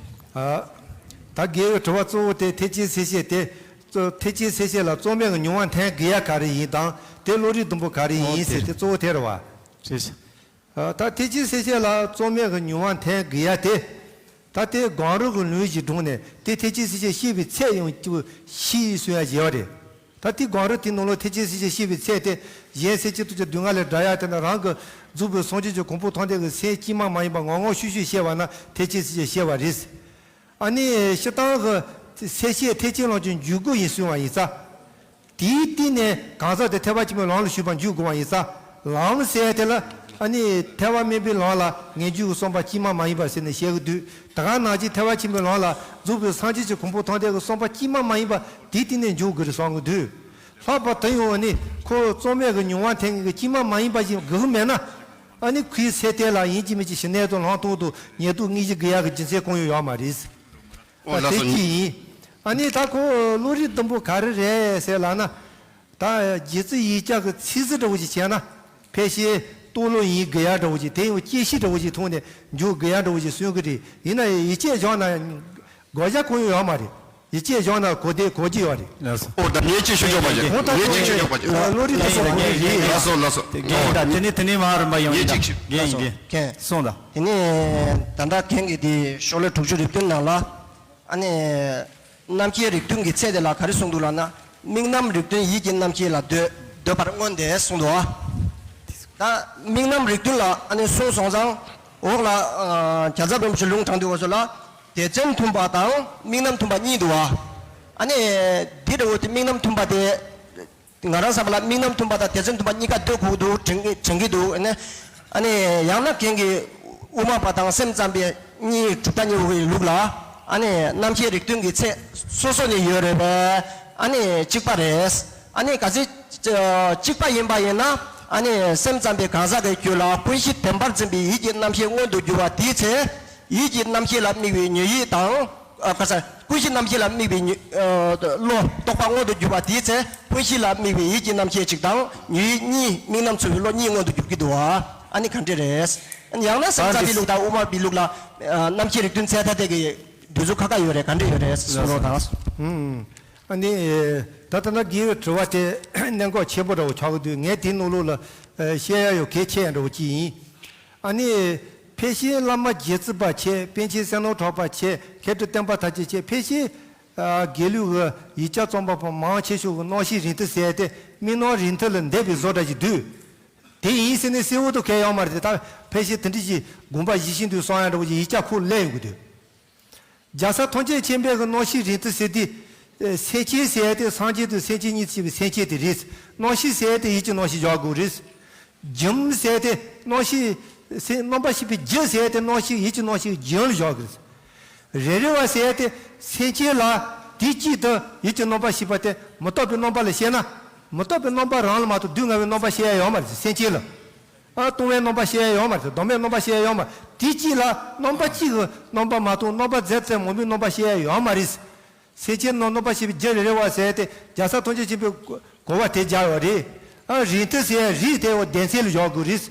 ཨ། ད་རྒན་པའི་དྲི་བ་གཙོ་བོ་དེ་ཐེག་ཆེན་སེམས་བསྐྱེད་དེ། གཙོ། ཐེག་ཆེན་སེམས་བསྐྱེད་ལ་རྩོལ་མེད་ཀྱི་མྱོང་བ་འཐེན་དགོས་ཡ་ག་རེ་ཡིན་དང་། དེ་བློ་རིག་བདུན་པོ་ག་རེ་ཡིན་ཟེར་དེ་གཙོ་བོ་དེ་རེད་བ། རེད། ཨ། ད་ཐེག་ཆེན་སེམས་བསྐྱེད་ལ་རྩོལ་མེད་ཀྱི་མྱོང་བ་འཐེན་དགོས་ཡ་དེ། ད་དེ་གང་རུང་གི་ལུགས་ཀྱིས་བགྲངས་ནས་དེ་ཐེག་ཆེན་སེམས་བསྐྱེད་བཤད་པའི་ཚད་ཡང་གཅིག་པུ་ཤེས་གསུང་ཡ་བྱས་པ་རེད། ད་དེ་གང་རུང་དེའི་ནང་ལོགས་ཐེག་ཆེན་སེམས་བསྐྱེད་བཤད་པའི་ཚད་དེ། གཞན་སེམས་ཅན་ཐམས་ཅད་སྡུག་བསྔལ་ལས་བསྒྲལ་ཡ་དེ་ན་རང་གི་རྫོགས་པའི་སངས་རྒྱས་ཀྱི་གོ་འཕང་ཐོབ་འདོད་ཀྱི་སེམས་སྐྱེས་མ་མ་ཡིན་པ་ངོ་ངོ་ཤེས་ཤེས་བཤད་པ་ན་ཐེག་ཆེན་སེམས་བསྐྱེད་བཤད་པ་རེད། ཨ་ནི་སྤྱིར་བཏང་གི་སེམས་བསྐྱེད་ཐེག་ཆེན་ལོངས་སྤྱོད་འཇུག་སྒོ་ཡིན་གསུང་བ་ཡིན་ཙང་། དེའི་སྟེང་ནས་གང་ཟག་དེ་ཐེག་པ་ཆེན་པོའི་ལམ་ལ་ཞུགས་པར་འཇུག་དགོས་པ་ཡིན་ཙང་། ལམ་ཟེར་དེ་ལ་ཨ་ནི་ཐེག་པ་དམན་པའི་ལམ་ལ་ངེས་འབྱུང་གི་བསམ་པ་སྐྱེས་མ་མ་ཡིན་པ་ཟེར་ནས་བཤད་ཀྱི་འདུག་ད་ག་ནང་བཞིན་ཐེག་པ་ཆེན་པོའི་ལམ་ལ་རྫོགས་པའི་སངས་རྒྱས་ཀྱི་གོ་འཕང་ཐོབ་འདོད་ཀྱི་བསམ་པ་སྐྱེས་མ་མ་ཡིན་པ་དེའི་སྟེང་ནས་འཇུག་དགོས་རེད་བསམ་གྱི་འདུག་ལྷག་པར་དུ་ཡང་ཨ་ནི་ཁོ་རྩོལ་མེད་ཀྱི་མྱོང་བ་འཐེན་མཁན་གྱི་སྐྱེས་མ་མ་ཡིན་པ་ཞིག་དགོས་ཀྱི་མེད་ན། ཨ་ནི་ཁོའི་སེམས་དེ་ལ་ཡིན་གཅིག་མིན་གཅིག་ཞི་གནས་དང་ལྷག་མཐོང་དང་ཉེར་བསྡོགས་དངོས་གཞི་དགོས་ཡག་གི་རྒྱུ་མཚན་གང་ཡང་ཡོད་མ་རེད། ཨོ། ད་ལགས་དེ་སོ། གཅིག་ཡིན། ཨ་ནི་ད་ཁོ་བློ་རིག་བདུན་པོ་ག་རེ་རེད་ཟེར་ལབ་ན། ད་རྗེ་བཙུན་ཡིག་བརྒྱ་གི་ཚིག་ཟིན་འདྲ་བོ་ཞིག་བྱས་ན། ཕལ་ཆེར་རྟོགས་ལོང་ཡིན་དགོས་ཡག་འདྲ་བོ་ཞིག་དེ་ཡང་དཔྱད་ཤེས་འདྲ་བོ་ཞིག་ཐོག་ནས་འཇུག་དགོས་ཡག་འདྲ་བོ་ཞིག་གསུང་གི་རེད། ཡིན་ན་ཡང་ཡིད་ཆེས་བཞག་ན་དགོས་ཡག་གང་ཡང་ཡོད་མ་རེད། ཡིད་ཆེས་བཞག་ན་གོ་བདེ་གོ་རྒྱུ་ཡོད་རེད། ལགས་སོ། ཨོ། ད་ངས་གཅིག་ཞུ་ཆོག་པ་ཅིག་གང་ལྟར་ངས་གཅིག་ཞུ་ཆོག་པ་ཅིག་བློ་རིག་བདུན་པོ་ག་རེ་རེད། ལགས་སོ། ལགས་སོ། རྒན་ཡིན་ད། དེ་ནས་དེ་ནས་མ་རིམ་པ་ཡོང་། ངས་གཅིག་ཞུ། རྒན་ཡིན། རྒན། གསུངས་དང་། དེ་ནས་ད་ལྟ་རྒན་གྱིས་དེ་ཤོ་ལོ་དྲུག་ཅུ་རེ་བདུན་ནང་ལ། ཨ་ནི། རྣམ་མཁྱེན་རིགས་མཐུན་གྱི་ཚད་དེ་ལ་ག་རེ་གསུངས་འདུག་ལབ་ན། དམིགས་རྣམ་རིགས་མཐུན་ཡིད་ཀྱི་རྣམ་ཤེས་ལ་འདོད། འདོད་པར་མངོན་ཏེ་གསུངས་འདུག་ད་དམིགས་རྣམ་རིགས་མཐུན་ལ་ཨ་ནི་གསུངས་སོང་ཙང་། འོག་ལ་ཨ་རྒྱལ་ཚབ་རིན་པོ་ཆེ་ལུང་དྲངས་དུས་འོ་ཚོ་ལ། སྡེ་ཚན་མཐུན་པ་དང་དམིགས་རྣམ་མཐུན་པ་གཉིས་འདུག་བ། ཨ་ནི་འདི་འདྲ་བོ་དེ་དམིགས་རྣམ་མཐུན་པ་དེ། ང་རང་བསམ་པ་ལ་དམིགས་རྣམ་མཐུན་པ་དང་སྡེ་ཚན་མཐུན་པ་གཉིས་ཀ་འདོད་དགོས་འདུག་དྲན་གྱི་དྲན་གྱི་འདུག་ཨ་ནི། ཨ་ནི་ཡང་ན་རྒན་གྱིས་དབུ་མ་པ་དང་སེམས་ཙམ་པའི་གཉིས་གྲུབ་མཐའ་གཉིས་པོ་གི་ལུགས་ལ། ཨ་ནི་རྣམ་མཁྱེན་རིགས་མཐུན་གྱི་ཚད་སོ་སོ་ནས་ཡོད་རེད་པས། ཨ་ནི་གཅིག་པ་རེད། ཨ་ནི་གལ་སྲིད་གཅིག་པ་ཡིན་པ་ཡིན་ན། ཨ་ནི་སེམས་ཙམ་པའི་གང་ཟག་གི་རྒྱུད་ལ་ཀུན་གཞི་བདེན་པར་འཛིན་པའི་ཡིད་ཀྱི་རྣམ་ཤེས་མངོན་དུ་གྱུར་པ་དེའི་ཚེ། ཡིད་ཀྱི་རྣམ་ཤེས་ལ་དམིགས་པའི་ཉོན་ཡིད་དང་། ཨ། ཁ་ས། ཀུན་གཞི་རྣམ་ཤེས་ལ་དམིགས་པའི་ཉོན། ཨ། བློ་རྟོག་པ་མངོན་དུ་གྱུར་པ་དེའི་ཚེ་ཀུན་གཞི་ལ་དམིགས་པའི་ཡིད་ཀྱི་རྣམ་ཤེས་གཅིག་དང་ཉོན་ཡིད་གཉིས་དམིགས་རྣམ་མཚུངས་པའི་བློ་གཉིས་མངོན་དུ་གྱུར་གྱི་འདུག་བ། ཨ་ནི་ག་འདྲ་རེད། ཡང་ན་སེམས་ཙམ་པའི་ལུགས་དང་དབུ་མ་པའི་ལུགས་ལ། ཨ། རྣམ་མཁྱེན་རིགས་མཐུན་ཚད་ཐ་དད་ཀྱི་འདོད་ཚུལ་ཁ་ཁ་ཡོད་རེད། ག་འདྲ་ཡོད་རེད་གསུང་རོགས་དང་། ཨ་ནི་ད་ལྟ་ན་རྒན་པའི་དྲི་བ་དེ་གནད་འགག་ཆེན་པོ་འདྲ་བོ་ཆགས་ཀྱི་འདུག་ངས་དེའི་ནང་ལོགས་ལ་བཤད་ཡ་ཡོད་གལ་ཆེ་ཡ་འདྲ་བོ་ཅིག་ཡིན། ཨ་ནི། ཕལ་ཆེར་བླ་མ་རྗེ་བཙུན་པ་བྱས། པཎ་ཆེན་སེང་ནོར་གྲགས་པ་བྱས། མཁས་གྲུབ་བསྟན་པ་དར་རྒྱས་བྱས། ཕལ་ཆེར། ཨ། དགེ་ལུགས་ཀྱི་ཡིག་ཆ་རྩོམ་པ་པོ་མང་ཆེ་ཤོས་ཀྱི་རྣམ་བཤད་རིང་ཐུང་ཟེར་ཏེ་དམིགས་རྣམ་རིང་ཐུང་ལ་འདེབས་པའི་བཟོ་འདྲ་ཞིག་འདུག་དེ་ཡིན་ཟེར་ནས་གསལ་བོ་དུ་གལ་ཡོད་མ་རེད་དེ། ད་ཕལ་ཆེར་དེ་འདྲ་ཞིག་དགོངས་པ་བཞེས་བཞིན་དུ་གསུང་ཡ་འདྲ་བོ་ཞིག་ཡིག་ཆ་ཁོ་ལ་སླེབས་ཡོང་གི་འདུག་རྒྱལ་ཚབ་ཐམས་ཅད་མཁྱེན་པའི་གི་རྣམ་བཤད་རིང་ཐུང་ཟེར་དུས། ཨེ། སེམས་ཅན་ཟེར་ཏེ་སངས་རྒྱས་དང་སེམས་ཅན་གཉིས་ཕྱེ་བའི་སེམས་ཅན་དེ་རེད། རྣམ་བཤད་ཟེར་ཏེ་ཡིད་ཀྱི་རྣམ་བཤད་བཞག་དགོས་རེད། སྒྱུ་མ་ཟེར་ཏེ་རྣམ་བཤད་ཟེར། རྣམ་པར་ཤེས་པའི་སྒྱུ་ཟེར་ཏེ་རྣམ་བཤད་ཡིད་ཀྱི་རྣམ་བཤད་སྒྱུ་མ་ལ་བཞག་དགོས་རེད། རེ་རེ་བ་ཟེར་ཏེ་སེམས་ཅན་ལ་དེ་གཅིག་ཏུ་ཡིད་ཀྱི་རྣམ་པར་ཤེས་པ་དེ་མི་རྟག་པའི་རྣམ་པ་ལ་བཤད་ན། མི་རྟག་པའི་རྣམ་པ་རང་ལ་མ་གཏོགས་སྡུག་བསྔལ་བའི་རྣམ་པ་བཤད་ཡ་ཡོད་མ་རེད། སེམས་ཅན་ལ། ཨ། སྟོང་པའི་རྣམ་པ་བཤད་ཡ་ཡོད་མ་རེད། སྡོམ་པའི་རྣམ་པ་བཤད་ཡ་ཡོད་མ་རེད། དེ་གཅིག་ལ་རྣམ་པ་གཅིག་གི་རྣམ་པ་མ་གཏོགས་རྣམ་པ་རྫས་ཚད་མང་པོའི་རྣམ་པ་བཤད་ཡ་ཡོད་མ་རེད། སེམས་ཅན་རྣམས་རྣམ་པར་ཤེས་པའི་སྒྱུ་རེ་རེ་བ་ཟེར་ཏེ་རྒྱལ་ཚབ་ཐམས་ཅད་མཁྱེན་པའི་གོ་བ་དེ་སྦྱར་ཡོད་རེད། ཨ། རིང་ཐུང་ཟེར་ཡ་རིང་དེ་འོ་སྡེ་ཚན་ལ་བཞག་དགོས་རེད།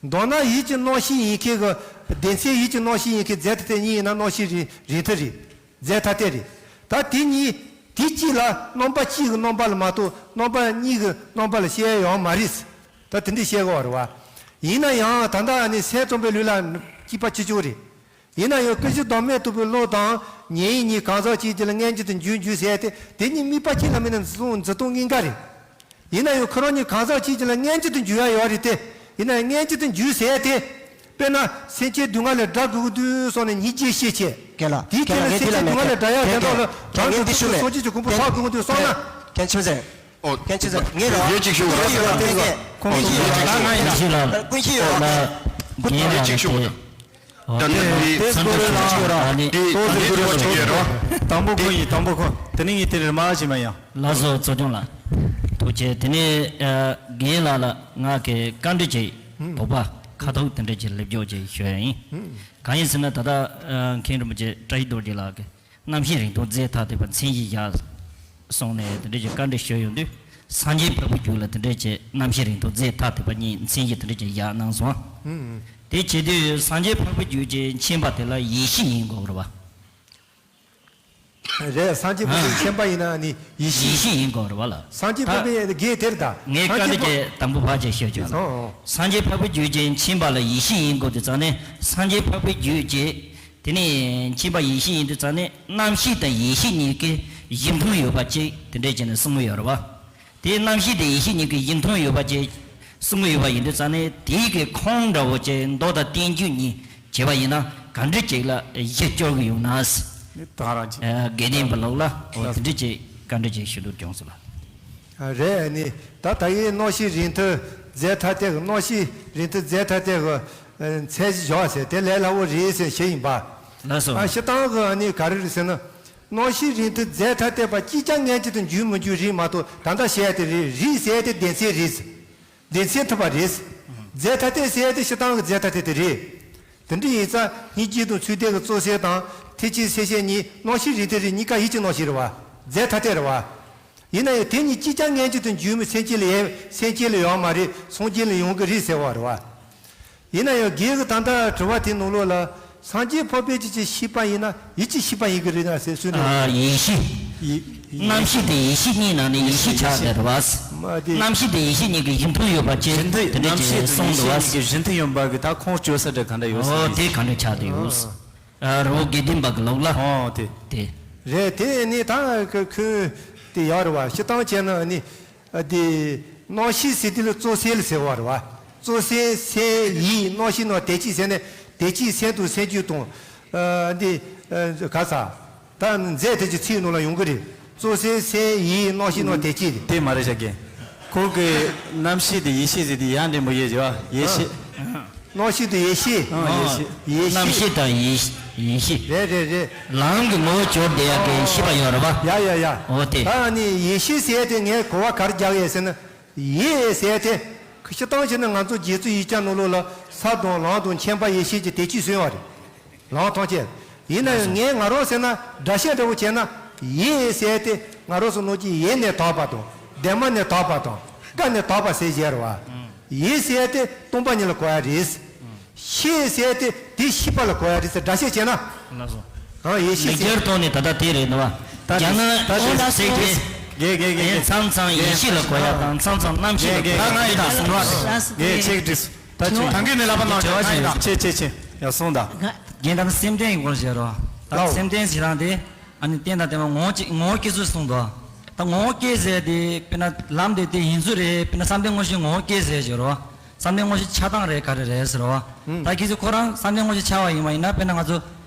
མདོར་ན་ཡིད་ཀྱི་རྣམ་ཤེས་ཡིན་མཁན་གྱི་སྡེ་ཚན། ཡིད་ཀྱི་རྣམ་ཤེས་ཡིན་མཁན་རྫས་ཐ་དད་གཉིས་ཡིན་ན་རྣམ་ཤེས་རིང་རིང་ཐུང་རེད། རྫས་ཐ་དད་རེད། ད་དེ་གཉིས་དེ་གཅིག་ལ་རྣམ་པ་གཅིག་གི་རྣམ་པ་ལ་མ་གཏོགས་རྣམ་པ་གཉིས་ཀྱི་རྣམ་པ་ལ་བཤད་ཡ་ཡོད་མ་རེད། ད་དེ་འདྲ་བཤད་དགོས་པ་རེད་བ། ཡིན་ན་ཡང་ད་ལྟ་ནི་སེམས་ཙམ་པའི་ལུགས་ལ་གཅིག་པ་གཅིག་ཆོད་རེད། ཡིན་ན་ཡང་ཀུན་གཞི་བདག་མེད་རྟོགས་པའི་བློ་དང་ཉོན་ཡིད་གཉིས་གང་ཟག་གཅིག་གཅིག་ལ་མངོན་གྱུར་དུ་འཇུག་འཇུག་ཟེར་ཏེ་དེ་གཉིས་དམིགས་པ་གཅིག་ལ་དམིགས་ནས་འཛིན་སྟངས་འཛིན་སྟངས་གཉིས་ཀ་རེད། ཡིན་ན་ཡང་ཁོ་རང་གཉིས་གང་ཟག་གཅིག་གཅིག་ལ་མངོན་གྱུར་དུ་འཇུག་ཡ་ཡོད་རེད་དེ། ཡིན་ན་ཡང་མངོན་གྱུར་དུ་འཇུག་ཟེར་ཏེ། དཔེར་ན་སེམས་ཅན་སྡུག་བསྔལ་ལས་བསྒྲལ་དགོས་ཀྱི་འདུག་བསམ་ནས་སྙིང་རྗེ་ཤས་ཆེ། རྒན་ལགས། དེའི་ཐད་ལ་སེམས་ཅན་དུ་མ་ལས་འདྲ་ཡག་དེ་དག་ལ་རང་གི་སྟོབས་ཤུགས་སངས་རྒྱས་ཀྱི་གོ་འཕང་ཐོབ་དགོས་འདུག་བསམ་ན། རྒན་ཆོས་ཟེར། ཨོ། རྒན་ཆོས་ཟེར། ངས་རོ། ཡོད་ཅིག་ཞུ་བ། ཁོང་གིས་ཡོད་ཅིག་ཞུ་བ། ང་ཡིན་ན། ཀུན་གཞི་ཡོད་རོ། རྒན་ལགས་ཅིག་ཞུ་བ། ད་ནི་དེ་སྐོར་ལ་ཅིག་ཡོད་རོ། དེ་དེ་དེ་ཅིག་ཡོད་རོ། དང་པོ་ཁོ་ཡིན། དང་པོ་ཁོ། དེ་ནི་ངས་དེ་རེད་མ་བྱེད་མ་ཡང་། ལགས་སོ། གཙོ་སྐྱོང་ལགས། ཐུགས་རྗེ་ཆེ། དེ་ནས་རྒན་ལགས་ལ་ང་གི་བཀའ་འདྲི་ཅིག་དོགས་པ་ཁ་ཐུག་དེ་འདྲ་ཅིག་ལེབ་འཇོག་ཅིག་ཞུ་ཡ་ཡིན། གང་ཡིན་ཟེར་ན། ད་ལྟ་མཁན་རིན་པོ་ཆེ་བཀྲ་ཤིས་རྡོ་རྗེ་ལགས་ཀྱིས་རྣམ་ཤེས་རིང་ཐུང་རྫས་ཐ་དད་པ་མཚན་གཞི་བཞག་སོང་ནས་དེ་འདྲ་ཅིག་བཀའ་འདྲི་ཞུས་ཡོང་དུས། སངས་རྒྱས་འཕགས་པའི་རྒྱུད་ལ་དེ་འདྲ་ཅིག་རྣམ་ཤེས་རིང་ཐུང་རྫས་ཐ་དད་པ་གཉིས་མཚན་གཞི་དེ་འདྲ་ཅིག་བཞག་གནང་སོང་། དེ་བྱེད་དུས་སངས་རྒྱས་འཕགས་པའི་རྒྱུད་ཀྱི་མཁྱེན་པ་དེ་ལ་ཡེ་ཤེས་ཡིན་དགོས་རེད་པ། རེད། སངས་རྒྱས་པོ་ཏི་མཁྱེན་པ་ཡིན་ན་ནི་ཡེ་ཤེས། ཡེ་ཤེས་ཡིན་དགོས་རེད་པ་ལ། སངས་རྒྱས་པོ་ཏི་དགེ་དེར་ད། ངས་བཀའ་འདྲི་གྱི་དང་པོ་ཕར་ཅིག་ཤོད་ཆོག་ལ། ཨོ། སངས་རྒྱས་འཕགས་པའི་རྒྱུད་ཀྱི་མཁྱེན་པ་ལ་ཡེ་ཤེས་ཡིན་དགོས་དུས་ཙང་ནས། སངས་རྒྱས་འཕགས་པའི་རྒྱུད་ཀྱི་དེ་ནས་མཁྱེན་པ་ཡེ་ཤེས་ཡིན་དུས་ཙང་ནས། རྣམ་ཤེས་དང་ཡེ་ཤེས་གཉིས་ཀྱི་གཞི་མཐུན་ཡོད་པ་ཅིག་དེ་འདྲས་བྱས་ནས་གསུངས་ཡོད་རེད་པ། དེའི་རྣམ་ཤེས་དེ་ཡེ་ཤེས་གཉིས་ཀྱི་གཞི་མཐུན་ཡོད་པ་ཅིག་གསུང་གི་ཡོད་པ་ཡིན་དུས་ཙང་ནས། དེའི་གི་ཁུངས་འདྲ་བོ་ཅིག་མདོ་དང་བསྟན་བཅོས་གཉིས་བྱས་པ་ཡིན་ན་ག་འདྲ་ཅིག་ལ་གཞི་སྐྱོར་གི་ཡོང་ན། ད་རང་ཅིག་ཨ། དགེ་ལྡན་པ་ལོག་ལ། འོ། དེ་འདྲ་ཅིག་བཀའ་འདྲི་ཅིག་ཞུ་འདོད་བྱུང་སོང་ལ། ཨ། རེད། ནི་ད་ད་ཡིན་རྣམ་ཤེས་རིང་ཐུང་རྫས་ཐ་དད་ཀྱི། རྣམ་ཤེས་རིང་ཐུང་རྫས་ཐ་དད་ཀྱི་མཚན་གཞི་བཞག་ཟེར་དེ་ལས་སླ་བོ་རེད་ཟེར་ཞུ་ཡིན་པ། ལགས་སོ། ཨ། སྤྱིར་བཏང་གི་ནི་ག་རེ་རེད་ཟེར་ན། རྣམ་ཤེས་རིང་ཐུང་རྫས་ཐ་དད་པ་གཅིག་རྐྱང་ངེས་ཅན་དུ་འགྱུར་མི་འགྱུར་རེད་མ་གཏོགས། ད་ལྟ་བཤད་དེ་རེད། རེད་ཟེར་དེ་སྡེ་ཚན་རེད། སྡེ་ཚན་ཐུབ་པ་རེད། རྫས་ཐ་དད་ཟེར་དེ་སྤྱིར་བཏང་གི་རྫས་ཐ་དད་དེ་རེད། དེ་འདྲ་ཡིན་ཙང་སྙིང་རྗེ་དང་ཚུལ་ལྡན་གྱི་གཙོ་གསལ་དང་ཐེག་ཆེན་གསལ་བྱེད་གཉིས་རྣམ་ཤེས་རིང་ཐུང་རེད། གཉིས་ཀ་ཡིད་ཀྱི་རྣམ་ཤེས་རེད་པ། རྫས་ཐ་དད་རེད་པ། ཡིན་ན་ཡང་དེ་གཉིས་གཅིག་རྐྱང་ངེས་ཅན་དུ་འགྱུར་མི། སེམས་ཅན་ལ་ཡང་། སེམས་ཅན་ལ་ཡོད་མ་རེད། སངས་རྒྱས་ལ་ཡོང་གི་རེད་ཟེར་བ་རེད་པ། ཡིན་ན་ཡང་རྒན་གྱི་ད་ལྟ་དྲི་བ་དེ་ནང་ལོགས་ལ། སངས་རྒྱས་འཕགས་པའི་རྒྱུད་ཀྱི་ཤེས་པ་ཡིན་ན་ཡིད་ཀྱི་ཤེས་པ་ཡིན་གྱི་རེད་ན་ཟེར་གསུངས་ནས། ཨ། ཡེ་ཤེས། ཡེ། རྣམ་ཤེས་དེ་ཡེ་ཤེས་གཉིས་ནང་ནས་ཡེ་ཤེས་ཆགས་བསྡད་རེད་པ། མ་དེ། རྣམ་ཤེས་དེ་ཡེ་ཤེས་གཉིས་ཀྱི་གཞི་མཐུན་ཡོད་པ་ཅིག་གཞི་མཐུན། དེ་འདྲ་རྣམ་ཅིག་ཤེས་དེ་གསུངས་འདུག་པ། ཡེ་ཤེས་ཀྱི་གཞི་མཐུན་ཡོད་པ་གི་ད་ཁུངས་བཅོལ་ས་འདྲ་ག་འདྲ་ཡོད་ཟེར། ཨོ། དེ་ག་འདྲ་ཆགས་བསྡད་ཡོད། ཨ། རི་བོ་དགེ་ལྡན་པ་གི་ལུགས་ལ། ཨོ། དེ། དེ། རེད། དེ་ནི་ད་ཁོས་དེ་ཡག་རེད་པ། སྤྱིར་བཏང་བྱས་ན་ནི། ཨ། དེ་རྣམ་ཤེས་ཟེར་དེ་ལ་གཙོ་གསལ་ཟེར་བ་རེད་པ། གཙོ་གསལ། སེམས་ཡིད་རྣམ་ཤེས་རྣམས་དོན་གཅིག་ཟེར་ནས། དོན་གཅིག་སེམས་དང་སེམས་བྱུང་དང་། ཨ། འདི། ཨ། ག་ས། ད་རྫས་དེ་ཀྱི་ཚིག་ནང་ལ་ཡོང་གི་རེད། གཙོ་གསལ། སེམས་ཡིད་རྣམ་ཤེས་རྣམས་དོན་གཅིག་རེད། དེ་མ་རེད་ཤག་རྒན། ཁོ་གི་རྣམ་ཤེས་དེ་ཡེ་ཤེས་ཟེར་དེ་ཡར་འདྲེན་པོ་ཡོད་ཀྱི་པ། ཡེ་ཤེས། རྣམ་ཤེས་དེ་ཡེ་ཤེས། ཨ། ཡེ་ཤེས། ཡེ་ཤེས། རྣམ་ཤེས་དང་ཡེ་ཡེ་ཤེས། རེད་རེད་རེད། ལམ་གྱི་ངོ་བོ་བཅོས་བསྡད་ཡག་གི་ཤེས་པ་ཡོད་རེད་པ། ཡ་ཡ་ཡ། འོ་དེ། ད་ནི་ཡེ་ཤེས་ཟེར་དེ་ངས་གོ་བ་ག་རེ་རྒྱག་ཡོད་ཟེར་ན། ཡེ་ཟེར་དེ་སྤྱིར་བཏང་བྱས་ན་ང་ཚོ་རྗེ་བཙུན་ཡིག་བརྒྱ་ནང་ལོགས་ལ་ས་དང་ལམ་དང་མཁྱེན་པ་ཡེ་ཤེས་ཀྱི་དོན་གཅིག་གསུངས་པ་རེད། ལམ་ཐམས་ཅད། ཡིན་ན་ཡང་ངས་ང་རང་ཟེར་ན་སྒྲ་བཤད་འདྲ་བོ་བྱས་ན། ཡེ་ཟེར་དེ་ང་རང་ཚོ་ནང་གི་ཡེ་ནས་དག་པ་དང་། གདོད་མ་ནས་དག་པ་དང་། ཀ་ནས་དག་པ་ཟེར་བཞག་རེད་པ། ཡེ་ཟེར་དེ་སྟོང་པ་ཉིད་ལ་གོ་ཡག་རེད། ཤེས་ཟེར་དེ་དེ་ཤེས་པ་ལ་གོ་ཡག་རེད་ཟེར་སྒྲ་བཤད་བྱས་ན། ལགས་སོ། ཨ། ཡེ་ཤེས་ཟེར། མིག་སྒྱུར་ཐོག་ནས་ད་ལྟ་དེ་རེད་འདུག་པ། ད་རྒྱ་ནག་ད་ཨོ་ད་ཚིག་དེ། དེ། དགེ་དགེ་དགེ་དེ་དགེ། མཚམས་མཚམས་ཡེ་ཤེས་ལ་གོ་ཡག་དང་། མཚམས་མཚམས་རྣམ་ཤེས་ལ་གོ་ཡག་དང་། ད་ང་ཡི་དང་གསུང་རོགས། དགེ་ཆེ་གི་དྲིས། ད་ཆུ་ད་གིན་ནས་ལབ་པ་ནང་བྱ་བ་ཞིག་ཡིན། ཆེ་ཆེ་ཆེ། ཡ་སོང་ད། རྒན་ད་ནི་སེམས་ལྡན་ཡིན་སྐོར་བཤད་རོགས། ད་ལའོ། སེམས་ལྡན་ཞེ་སྡང་དེ། ཨ་ནི་རྟེན་དང་བརྟེན་པ་ངོ་བོ་གཅིག་ངོ་བོ་སྐྱེ་ཚུལ་གསུངས་འདུག་ད་ངོ་བོ་སྐྱེ་ཟེར་དེ་དཔེར་ན་ལམ་དེ་དེ་ཡིན་ཚུལ་རེད། དཔེར་ན་བསམ་གཏན་དངོས་གཞི་ངོ་བོ་སྐྱེ་ཟེར་བྱས་རོགས། བསམ་གཏན་དངོས་གཞི་ཆགས་སྟངས་རེད་ག་རེ་རེད་ཟེར་རོགས། ད་གལ་སྲིད་ཁོ་རང་བསམ་གཏན་དངོས་གཞི་ཆགས་པ་ཡིན་པ་ཡིན་ན། དཔེར་ན་ང་ཚོ་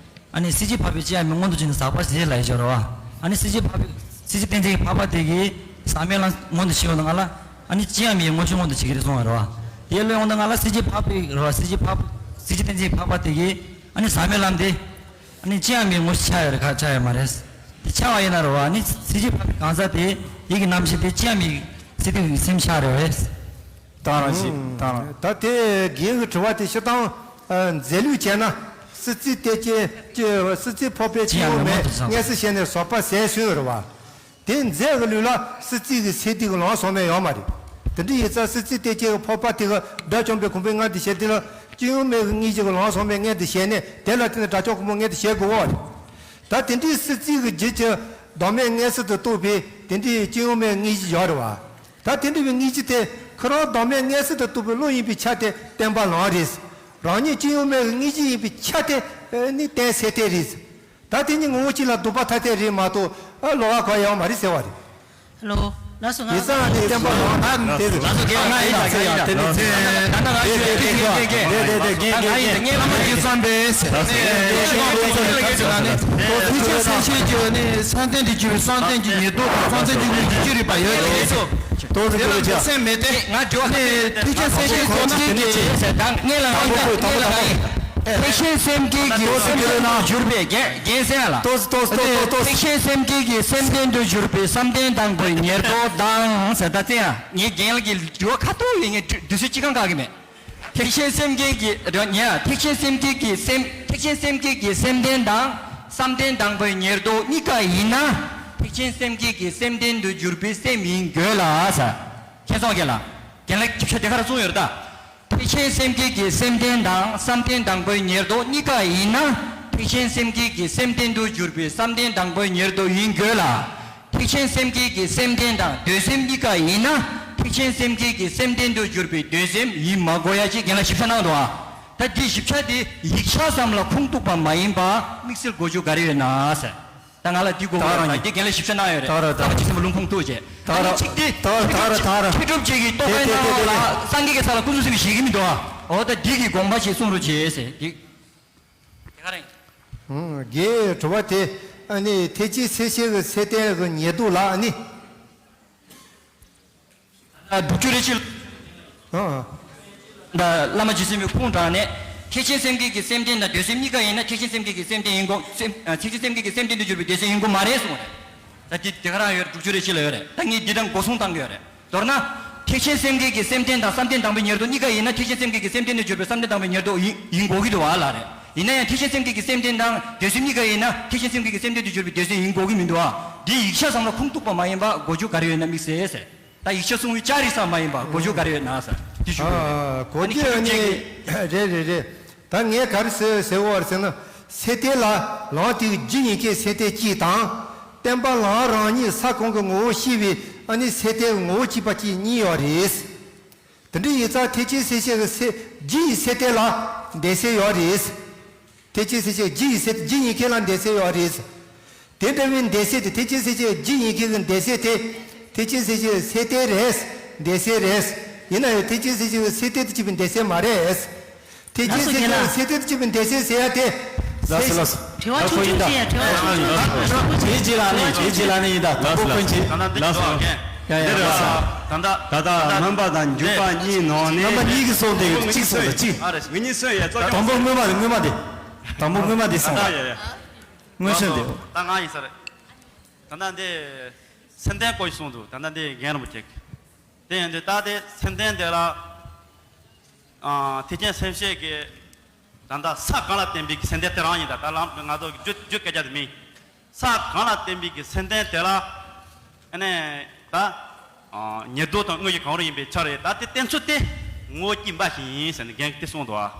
ཨ་ནི་སྲིད་ཞིའི་འཕགས་པས་ཅི་ཡང་མེད་མངོན་དུ་བྱས་ནས་ཟག་པ་ཟད་ལབ་ཡོད་ཤག་རོགས། ཨ་ནི་སྲིད་ཞིའི་འཕགས་པས། སྲིད་ཞི་བསྟན་འཛིན་གྱི་འཕགས་པ་དེ་གིས་ཟག་མེད་ལམ་མངོན་དུ་བྱས་ཡོང་དུས་སྒང་ལ། ཨ་ནི་ཅི་ཡང་མེད་དངོས་གཞི་མངོན་དུ་བྱེད་ཀྱི་རེད་གསུངས་པ་རེད་པ། དེ་ལོས་ཡོང་དུས་སྒང་ལ་སྲིད་ཞིའི་འཕགས་པས་རེད་པ། སྲིད་ཞིའི་འཕགས། སྲིད་ཞི་བསྟན་འཛིན་གྱི་འཕགས་པ་དེ་གིས་ཨ་ནི་ཟག་མེད་ལམ་དེ། ཨ་ནི་ཅི་ཡང་མེད་དངོས་གཞི་ཆགས་ཡོད་རེད་ག་ཆགས་ཡོད་མ་རེད། དེ་ཆགས་པ་ཡིན་ན་རེད་པ། ཨ་ནི་སྲིད་ཞིའི་འཕགས་པའི་གང་ཟག་དེ་ཡིད་ཀྱི་རྣམ་ཤེས་དེ་ཅི་ཡང་མེད་ཀྱི་སྲིད་དུ་སེམས་ཆགས་རེད་པས། ད་རང་ཞིག་ད་རང་། ད་དེ་རྒན་གྱི་དྲི་བ་དེ་སྤྱིར་བཏང་། ཨ། རྫས་ལུགས་བྱས་ན། སྲིད་རྩེའི་གཏེར་ཆེན་གྱི། སྲིད་རྩེའི་འཕགས་པས་ཅི་ཡང་མེད་མངོན་དུ་བྱས་ནས་ཟག་པ་ཟད་གསུངས་པ་རེད་པ། དེ་རྫས་ཀྱི་ལུགས་ལ་སྲིད་རྩེ་གི་ཚེ་འདས་ཀྱི་ལམ་ཟག་མེད་ཡོད་མ་རེད། དེ་འདྲ་ཡིན་ཙང་སྲིད་རྩེའི་གཏེར་ཆེན་གྱི་འཕགས་པ་དེ་གིས་དགྲ་བཅོམ་པའི་གོ་འཕང་མངོན་དུ་བྱས། དེ་ལ་སྐྱོན་ཡོན་མེད་ཀྱི་དངོས་གཞི་གི་ལམ་ཟག་མེད་མངོན་དུ་བྱས་ནས། དེ་ལ་བརྟེན་ནས་དགྲ་བཅོམ་གོ་འཕང་མངོན་དུ་བྱེད་དགོས་པ་རེད། ད་དེ་འདྲའི་སྲིད་རྩེ་གི་རྒྱུད་ཀྱི་བདག་མེད་མངོན་གསལ་དུ་རྟོགས་པའི་དེ་འདྲའི་སྐྱོན་ཡོན་མེད་དངོས་གཞི་ཡོད་རེད་པ། ད་དེ་འདྲ་བའི་དངོས་གཞི་དེ་ཁོ་རང་བདག་མེད་མངོན་གསལ་དུ་རྟོགས་པའི་བློ་ཡིན་པའི་ཆ་དེ་བརྟེན་པ་ལམ་རེད། རང་ཉིད་སྐྱོན་ཡོན་མེད་ཀྱི་དངོས་གཞི་ཡིན་པའི་ཆ་དེ་ནི་རྟེན་ཚད་ལྡན་རེད། ད་དེ་གཉིས་ངོ་བོ་གཅིག་ལ་ལྡོག་པ་ཐ་དད་རེད་མ་གཏོགས། ཨ། ལོགས་ཀ་གང་ཡང་མ་རེད་ཟེར་བ་རེད། ཧེ་ལོ། ལགས་སོ། ཡིག་ཚང་ནས་བསྟན་པ་ལོག་ད་དེ་ལགས་སོ། ང་ཡིན་ད་ཚེ་ཡ་དེ་ནི་ཚེ་ད་ད་ང་ཡིན་ད་ངས་བླ་མ་རྗེ་བཙུན་པས་ཟེར་ད་ནི་ཁྱེད་ཀྱི་ཁོང་ཚོ་ལ་ག་ཚོད་ན་ནི་ཐེག་ཆེན་སེམས་བསྐྱེད་ཀྱི་ནི་བསམ་གཏན་དུ་གྱུར་པའི་བསམ་གཏན་གྱི་ཉེར་བསྡོགས་དང་བསམ་གཏན་གྱི་དངོས་ཀྱི་བཅུ་རིག་པ་ཡོད་ཀྱི་རེད། ཏོག་ཙམ་དེ་ལ་ཅི་སེམས་མེད་དེ། ང་དྲི་བ་ནི་ཐེག་ཆེན་སེམས་བསྐྱེད་ཀྱི་ཁོང་ཚོ་དེ་ནི་ཅི་ད་ངས་ལ་ང་ཡིན་ད་ངས་ལ་ང་ཡིན། ཐེག་ཆེན་སེམས་བསྐྱེད་ཀྱི་སེམས་གཏན་དུ་གྱུར་པའི་རྒྱན་རྒྱན་ཟེར་ཡ་ལ། ཏོག་ཙམ་ཏོག་ཙམ་ཏོག་ཙམ། ཐེག་ཆེན་སེམས་བསྐྱེད་ཀྱི་སེམས་གཏན་དུ་གྱུར་པའི་བསམ་གཏན་དང་པོའི་ཉེར་བསྡོགས་དང་ཟེར་ད་ཙེ་ཡ། ངའི་རྒན་ལགས་ཀྱི་དྲི་བ་ཁ་ཐུག་ཡིན། ངས་དུས་ཚོད་ཅི་གང་བཀག་གི་མེད། ཐེག་ཆེན་སེམས་བསྐྱེད་ཀྱི་རེ་བ་ཉེ་ཡ། ཐེག་ཆེན་སེམས་བསྐྱེད་ཀྱི་སེམས་ཐེག་ཆེན་སེམས་བསྐྱེད་ཀྱི་སེམས་གཏན་དང་བསམ་གཏན་དང་པོའི་ཉེར་བསྡོགས་གཉིས་ཀ་ཡིན་ན། ཐེག་ཆེན་སེམས་བསྐྱེད་ཀྱི་སེམས་གཏན་དུ་གྱུར་པའི་སེམས་ཡིན་དགོས་ལ་ཟེར། མཁྱེན་སོང་རྒན་ལགས། རྒན་ལགས་ཀྱིས་དེ་ག་རང་གསུངས་ཡོད་རེད་ད། ཐེག་ཆེན་སེམས་བསྐྱེད་ཀྱི་སེམས་གཏན་དང་བསམ་གཏན་དང་པོའི་ཉེར་བསྡོགས་གཉིས་ཀ་ཡིན་ན། ཐེག་ཆེན་སེམས་བསྐྱེད་ཀྱི་སེམས་གཏན་དུ་གྱུར་པའི་བསམ་གཏན་དང་པོའི་ཉེར་བསྡོགས་ཡིན་དགོས་ལ། ཐེག་ཆེན་སེམས་བསྐྱེད་ཀྱི་སེམས་གཏན་དང་དོན་སེམས་གཉིས་ཀ་ཡིན་ན། ཐེག་ཆེན་སེམས་བསྐྱེད་ཀྱི་སེམས་གཏན་དུ་གྱུར་པའི་དོན་སེམས་ཡིན་མ་དགོས་ཡ་ཅིག་རྒན་ལགས་ཞིབ་ཆ་གནང་འདུག་ཨ། ད་འདི་ཞིབ་ཆ་དེ་ཡིག་ཆ་ཙམ་ལ་ཁུངས་གཏུགས་པ་མ་ཡིན་པ་དམིགས་བསལ་དགོས་རྒྱུ་ག་རེ་ཡོད་ན་ཟེར། ད་ང་ལ་འདི་དགོས་ད་རང་ཡིན། འདི་རྒན་ལགས་ཞིབ་ཆ་གནང་ཡོད་རེད། ད་ར་ད་ར། ད་ཅི་སེམས་ལུང་ཁུངས་གཏུགས་བྱས། ད་ར། གཅིག་དེ་ད་ར་ད་ར། མཁས་གྲུབ་ཅིག་གིས་རྟོགས་པའི་དེ་དེ་སྣང་བ་ལ་སངས་རྒྱས་ཀྱི་ས་ལ་ཀུན་རྫོབ་སེམས་ཞེས་བྱེད་ཀྱི་མི་འདུག་ཨ། འོ་ད་འདི་གི་དགོངས་པ་ཞིག་གསུང་རོགས་བྱས་ཟེར་འདི། དེ་ག་རེད། ཨང་། རྒན་དྲི་བ་དེ་ཨ་ནི་ཐེག་ཆེན་སེམས་བསྐྱེད་ཀྱི་སེམས་གཏན་གྱི་ཉེར་བསྡོགས་ལ་ཨ་ནི། དྲུག་ཅུ་རེ་གཅིག་ཨ། ད་བླ་མ་རྗེ་བཙུན་པས་ཁུངས་དྲངས་ནས། ཐེག་ཆེན་སེམས་བསྐྱེད་ཀྱི་སེམས་གཏན་དང་དོན་སེམས་གཉིས་ཀ་ཡིན་ན་ཐེག་ཆེན་སེམས་བསྐྱེད་ཀྱི་སེམས་གཏན་ཡིན་དགོས། སེམས་ཨ། ཐེག་ཆེན་སེམས་བསྐྱེད་ཀྱི་སེམས་གཏན་དུ་གྱུར་པའི་དོན་སེམས་ཡིན་དགོས་མ་རེད་གསུངས་རེད། ད་འདི་དེ་ག་རང་ཡོད་རེད། དྲུག་ཅུ་རེ་གཅིག་ལ་ཡོད་རེད། ད་ངས་འདི་དང་སྒོ་གསུམ་བཏང་གི་ཡོད་རེད། མདོར་ན། ཐེག་ཆེན་སེམས་བསྐྱེད་ཀྱི་སེམས་གཏན་དང་བསམ་གཏན་དང་པོའི་ཉེར་བསྡོགས་གཉིས་ཀ་ཡིན་ན་ཐེག་ཆེན་སེམས་བསྐྱེད་ཀྱི་སེམས་གཏན་དུ་གྱུར་པའི་བསམ་གཏན་དང་པོའི་ཉེར་བསྡོགས་ཡིན་ཡིན་དགོས་ཀྱི་འདུག་བ་ལ་རེད། ཡིན་ན་ཡང་ཐེག་ཆེན་སེམས་བསྐྱེད་ཀྱི་སེམས་གཏན་དང་དོན་སེམས་གཉིས་ཀ་ཡིན་ན་ཐེག་ཆེན་སེམས་བསྐྱེད་ཀྱི་སེམས་གཏན་དུ་གྱུར་པའི་དོན་སེམས་ཡིན་དགོས་ཀྱི་མི་འདུག་བ། འདི་ཡིག་ཆ་ཚང་མ་ཁུངས་གཏུགས་པ་མ་ཡིན་པ་དགོས་རྒྱུ་ག་རེ་ཡོད་ན་དམིགས་བསལ་ཟེར། ད་ཡིག་ཆ་གསུང་བའི་ལྕགས་རི་ས་མ་ཡིན་པ་དགོས་རྒྱུ་ག་རེ་ཡོད་ན་ཟེར་འདི་ཞུ་གི་ཡོད་རེད། ཨ། གོ་ཨ་ནི་རྒྱུ་ཨ་ནི་ཁྱེད་རང་ཅིག་གིས། རེད་རེད་རེད། ད་ངས་ག་རེ་ཟེར་ཟེར་བ་རེད་ཟེར་ན། སེམས་གཏན་ལ་ལམ་དེའི་རྒྱུ་ཡིན་མཁན་སེམས་གཏན་གཅིག་དང་། བརྟེན་པ་ལམ་རང་ཉིད་ས་གང་གི་ངོ་བོ་ཤེས་པའི་ཨ་ནི་སེམས་གཏན་གྱི་ངོ་བོ་གཅིག་པ་གཅིག་གཉིས་ཡོད་རེད། དེ་འདྲ་ཡིན་ཙང་ཐེག་ཆེན་སེམས་བསྐྱེད་ཀྱི་སེམས་རྒྱུ་ཡི་སེམས་གཏན་ལ་འདོད་སེམས་ཡོད་རེད། ཐེག་ཆེན་སེམས་བསྐྱེད་རྒྱུ་ཡི་སེམས་རྒྱུ་ཡིན་མཁན་ལ་འདོད་སེམས་ཡོད་རེད། དེ་འདྲ་བའི་འདོད་སེམས་དེ་ཐེག་ཆེན་སེམས་བསྐྱེད་རྒྱུ་ཡིན་མཁན་གྱི་འདོད་སེམས་དེ། ཐེག་ཆེན་སེམས་བསྐྱེད་སེམས་གཏན་རེད། འདོད་སེམས་རེད། ཡིན་ན་ཡང་ཐེག་ཆེན་སེམས་བསྐྱེད་སེམས་གཏན་དུ་གྱུར་པའི་འདོད་སེམས་མ་རེད། ཐེག་ཆེན་སེམས་བསྐྱེད་སེམས་གཏན་དུ་གྱུར་པའི་འདོད་སེམས་ཟེར་ཡ་དེ། ལགས་སོ་ལགས་སོ། དྲི་བ་ཆུང་ཆུང་བྱས་ཡ། དྲི་བ་ཆུང་ཆུང་། དེ་རྗེས་ལ་ནི་དེ་རྗེས་ལ་ནི་ཡིན་ད། དང་པོ་ཀུན་གྱིས། ད་ལྟ་འདི་ལགས་སོ། ཡ་ཡ་ལགས་སོ། ད་ལྟ་ད་ལྟ་སྨན་པ་དང་འཇུག་པ་གཉིས་ནང་ནས། སྨན་པ་གཉིས་ཀྱིས་གསུངས་ཏེ་གཅིག་གསུངས་ཏེ་གཅིག་ཨ་རེ་ངེད་གཉིས་སུ་ཡ་ཙོ་དང་པོ་སྔོན་མ་དེ་སྔོན་མ་དེ། དང་པོ་སྔོན་མ་དེ་གསུངས་ད་ཡ་ཡ། སྔོན་བྱོན་དེ། ད་ང་ཡིན་ས་རེད། ད་ལྟ་འདི་སེམས་གཏན་སྐོར་ཞིག་གསུངས་འདུག་ད་ལྟ་འདི་རྒན་རིན་པོ་ཆེ། དེ་ཡིན་དུས་ད་དེ་སེམས་གཏན་དེ་ལ། ཨ། ཐེག་ཆེན་སེམས་བསྐྱེད་ཀྱི། ད་ལྟ་ས་གང་ལ་བརྟེན་པའི་སེམས་གཏན་དེ་རང་ཡིན་ད། ད་ལམ་ང་ཚོ་རྒྱུ་རྒྱུ་སྐད་ཆ་དེ་མིན། ས་གང་ལ་བརྟེན་པའི་གི་སེམས་གཏན་དེ་ལ། ཨ་ནི་ད། ཨ། ཉེར་བསྡོགས་དང་དངོས་གཞི་གང་རུང་ཡིན་པའི་ཆ་རེད། ད་དེ་བསྟན་ཚུལ་དེ་ངོ་བོ་གཅིག་འབའ་ཞིག་ཡིན་ཟེར་ནས་རྒན་གྱིས་དེ་གསུངས་འདུག་ཨ།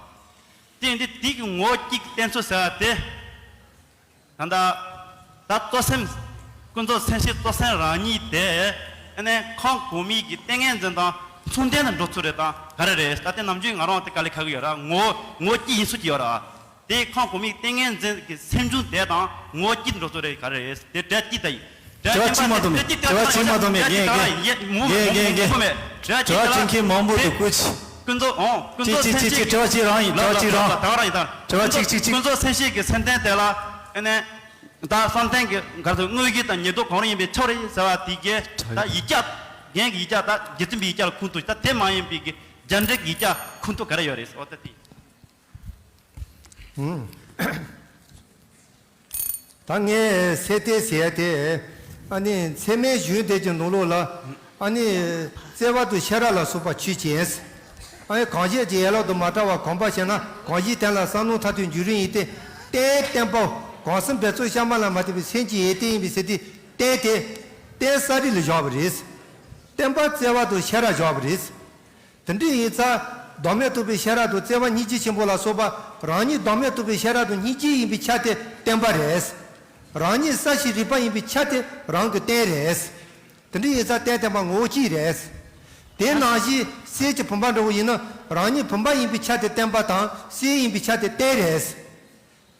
དེ་ཡིན་དུས་དེ་གི་ངོ་བོ་གཅིག་གི་བསྟན་ཚུལ་ཟེར་བ་དེ། ད་ལྟ་ད་གཙོ་སེམས། ཀུན་རྫོབ་སེམས་བསྐྱེད་གཙོ་སེམས་རང་ཉིད་དེ། ཨ་ནི་ཁམས་གོང་མའི་གི་ཏིང་ངེ་འཛིན་དང་མཚུངས་ལྡན་དུ་འགྲོ་ཚུལ་རེད་དང་ག་རེ་རེད། ད་དེ་ནམ་རྒྱུན་ང་རང་དེ་དཀའ་ལས་ཁག་གི་ཡོད་ར། ངོ་བོ་ངོ་བོ་གཅིག་ཡིན་ཚུལ་གྱི་ཡོད་ར། དེ་ཁམས་གོང་མའི་ཏིང་ངེ་འཛིན་གྱི་སེམས་བྱུང་དེ་དང་ངོ་བོ་གཅིག་ཏུ་འགྲོ་ཚུལ་རེད་ག་རེ་རེད། དེ་གྲལ་གཅིག་ད་ཡིན། དྲི་བ་གཅིག་མ་གཏོགས་མེད། དྲི་བ་གཅིག་མ་གཏོགས་མེད། རྒན་རྒན་རྒན་རྒན་རྒན། དྲི་བ་གཅིག་ཁྱེད་མང་པོ་འདུག་ཀུ་ཅི། ཀུན་རྫོབ་ཨང་། ཀུན་རྫོབ་སེམས་བསྐྱེད་ཀྱི་དྲི་བ་གཅིག་རང་ཡིན། དྲི་བ་གཅིག་རང་། ད་རང་ཡིན་ད། དྲི་བ་གཅིག་གཅིག་གཅིག་ཀུན་རྫོབ་སེམས་བསྐྱེད་ཀྱི་སེམས་གཏན་དེ་ལ། ཨ་ནི། ད་བསམ་གཏན་གྱི་ག་ཚོད་དངོས་གཞི་དང་ཉེར་བསྡོགས་གང་རུང་ཡིན་པའི་ཆ་རེད་ཟེར་བ་དེ་གས་ད་ཡིག་ཆ། རྒན་གྱི་ཡིག་ཆ་ད་རྗེ་བཙུན་པའི་ཡིག་ཆ་ལ་ཁུངས་གཏུགས། ད་དེ་མ་ཡིན་པའི་གི་རྒྱ་འགྲེལ་གྱི་ཡིག་ཆ་ཁུངས་གཏུགས་ག་རེ་ཡོད་རེད་ཟེར་བ་ད་དེ། ཨང་། ད་ངས་སེམས་གཏན་ཟེར་ཡ་དེ། ཨ་ནི་ཚད་མའི་གཞུང་དེ་གི་ནང་ལོགས་ལ། ཨ་ནི་བརྩེ་བ་དང་ཤེས་རབ་ལ་སོགས་པ་ཆོས་ཅན། ཨ་ནི་གང་ཞིག་ཅིག་ཡན་ལག་དང་མ་བྲལ་བར་གོམས་པར་བྱས་ན་གང་ཞིག་བསྟན་ལ་བསམ་མནོ་མཐར་ཐུག་འཇུག་རིམ་ཡིན་ཏེ། རྟེན་བརྟེན་པ་གང་གསུམ་འབད་རྩོལ་གཤའ་མ་ལ་མ་ལྟོས་པའི་སེམས་ཀྱི་ཡོན་ཏན་ཡིན་པའི་ཚུལ་དེ། རྟེན་དེ། རྟེན་གསར་རིག་ལ་བཞག་པ་རེད། བརྟེན་པ་བརྩེ་བ་དང་ཤེས་རབ་བཞག་པ་རེད། དེ་འདྲ་ཡིན་ཙང་། བདག་མེད་རྟོགས་པའི་ཤེས་རབ་དང་བརྩེ་བ་སྙིང་རྗེ་ཆེན་པོ་ལ་སོགས་པ་རང་ཉིད་བདག་མེད་རྟོགས་པའི་ཤེས་རབ་དང་སྙིང་རྗེ་ཡིན་པའི་ཆ་དེ་བརྟེན་པ་རེད། རང་ཉིད་གསར་ཞིང་རིག་པ་ཡིན་པའི་ཆ་དེ་རང་གི་རྟེན་རེད། དེ་འདྲ་ཡིན་ཙང་རྟེན་བརྟེན་པ་ངོ་བོ་གཅིག་རེད། དེ་ནང་བཞིན་གསེར་གྱི་བུམ་པ་འདྲ་བོ་ཡིན་ན་རང་ཉིད་བུམ་པ་ཡིན་པའི་ཆ་དེ་བརྟེན་པ་དང་གསེར་ཡིན་པའི་ཆ་དེ་རྟེན་རེད།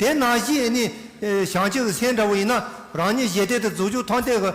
དེ་ནང་བཞིན་ནི། བྱང་ཆུབ་ཀྱི་སེམས་འདྲ་བོ་ཡིན་ན་རང་ཉིད་བཞི་ལྡན་དང་རྫོགས་བྱང་ཐམས་ཅད་ཀྱི་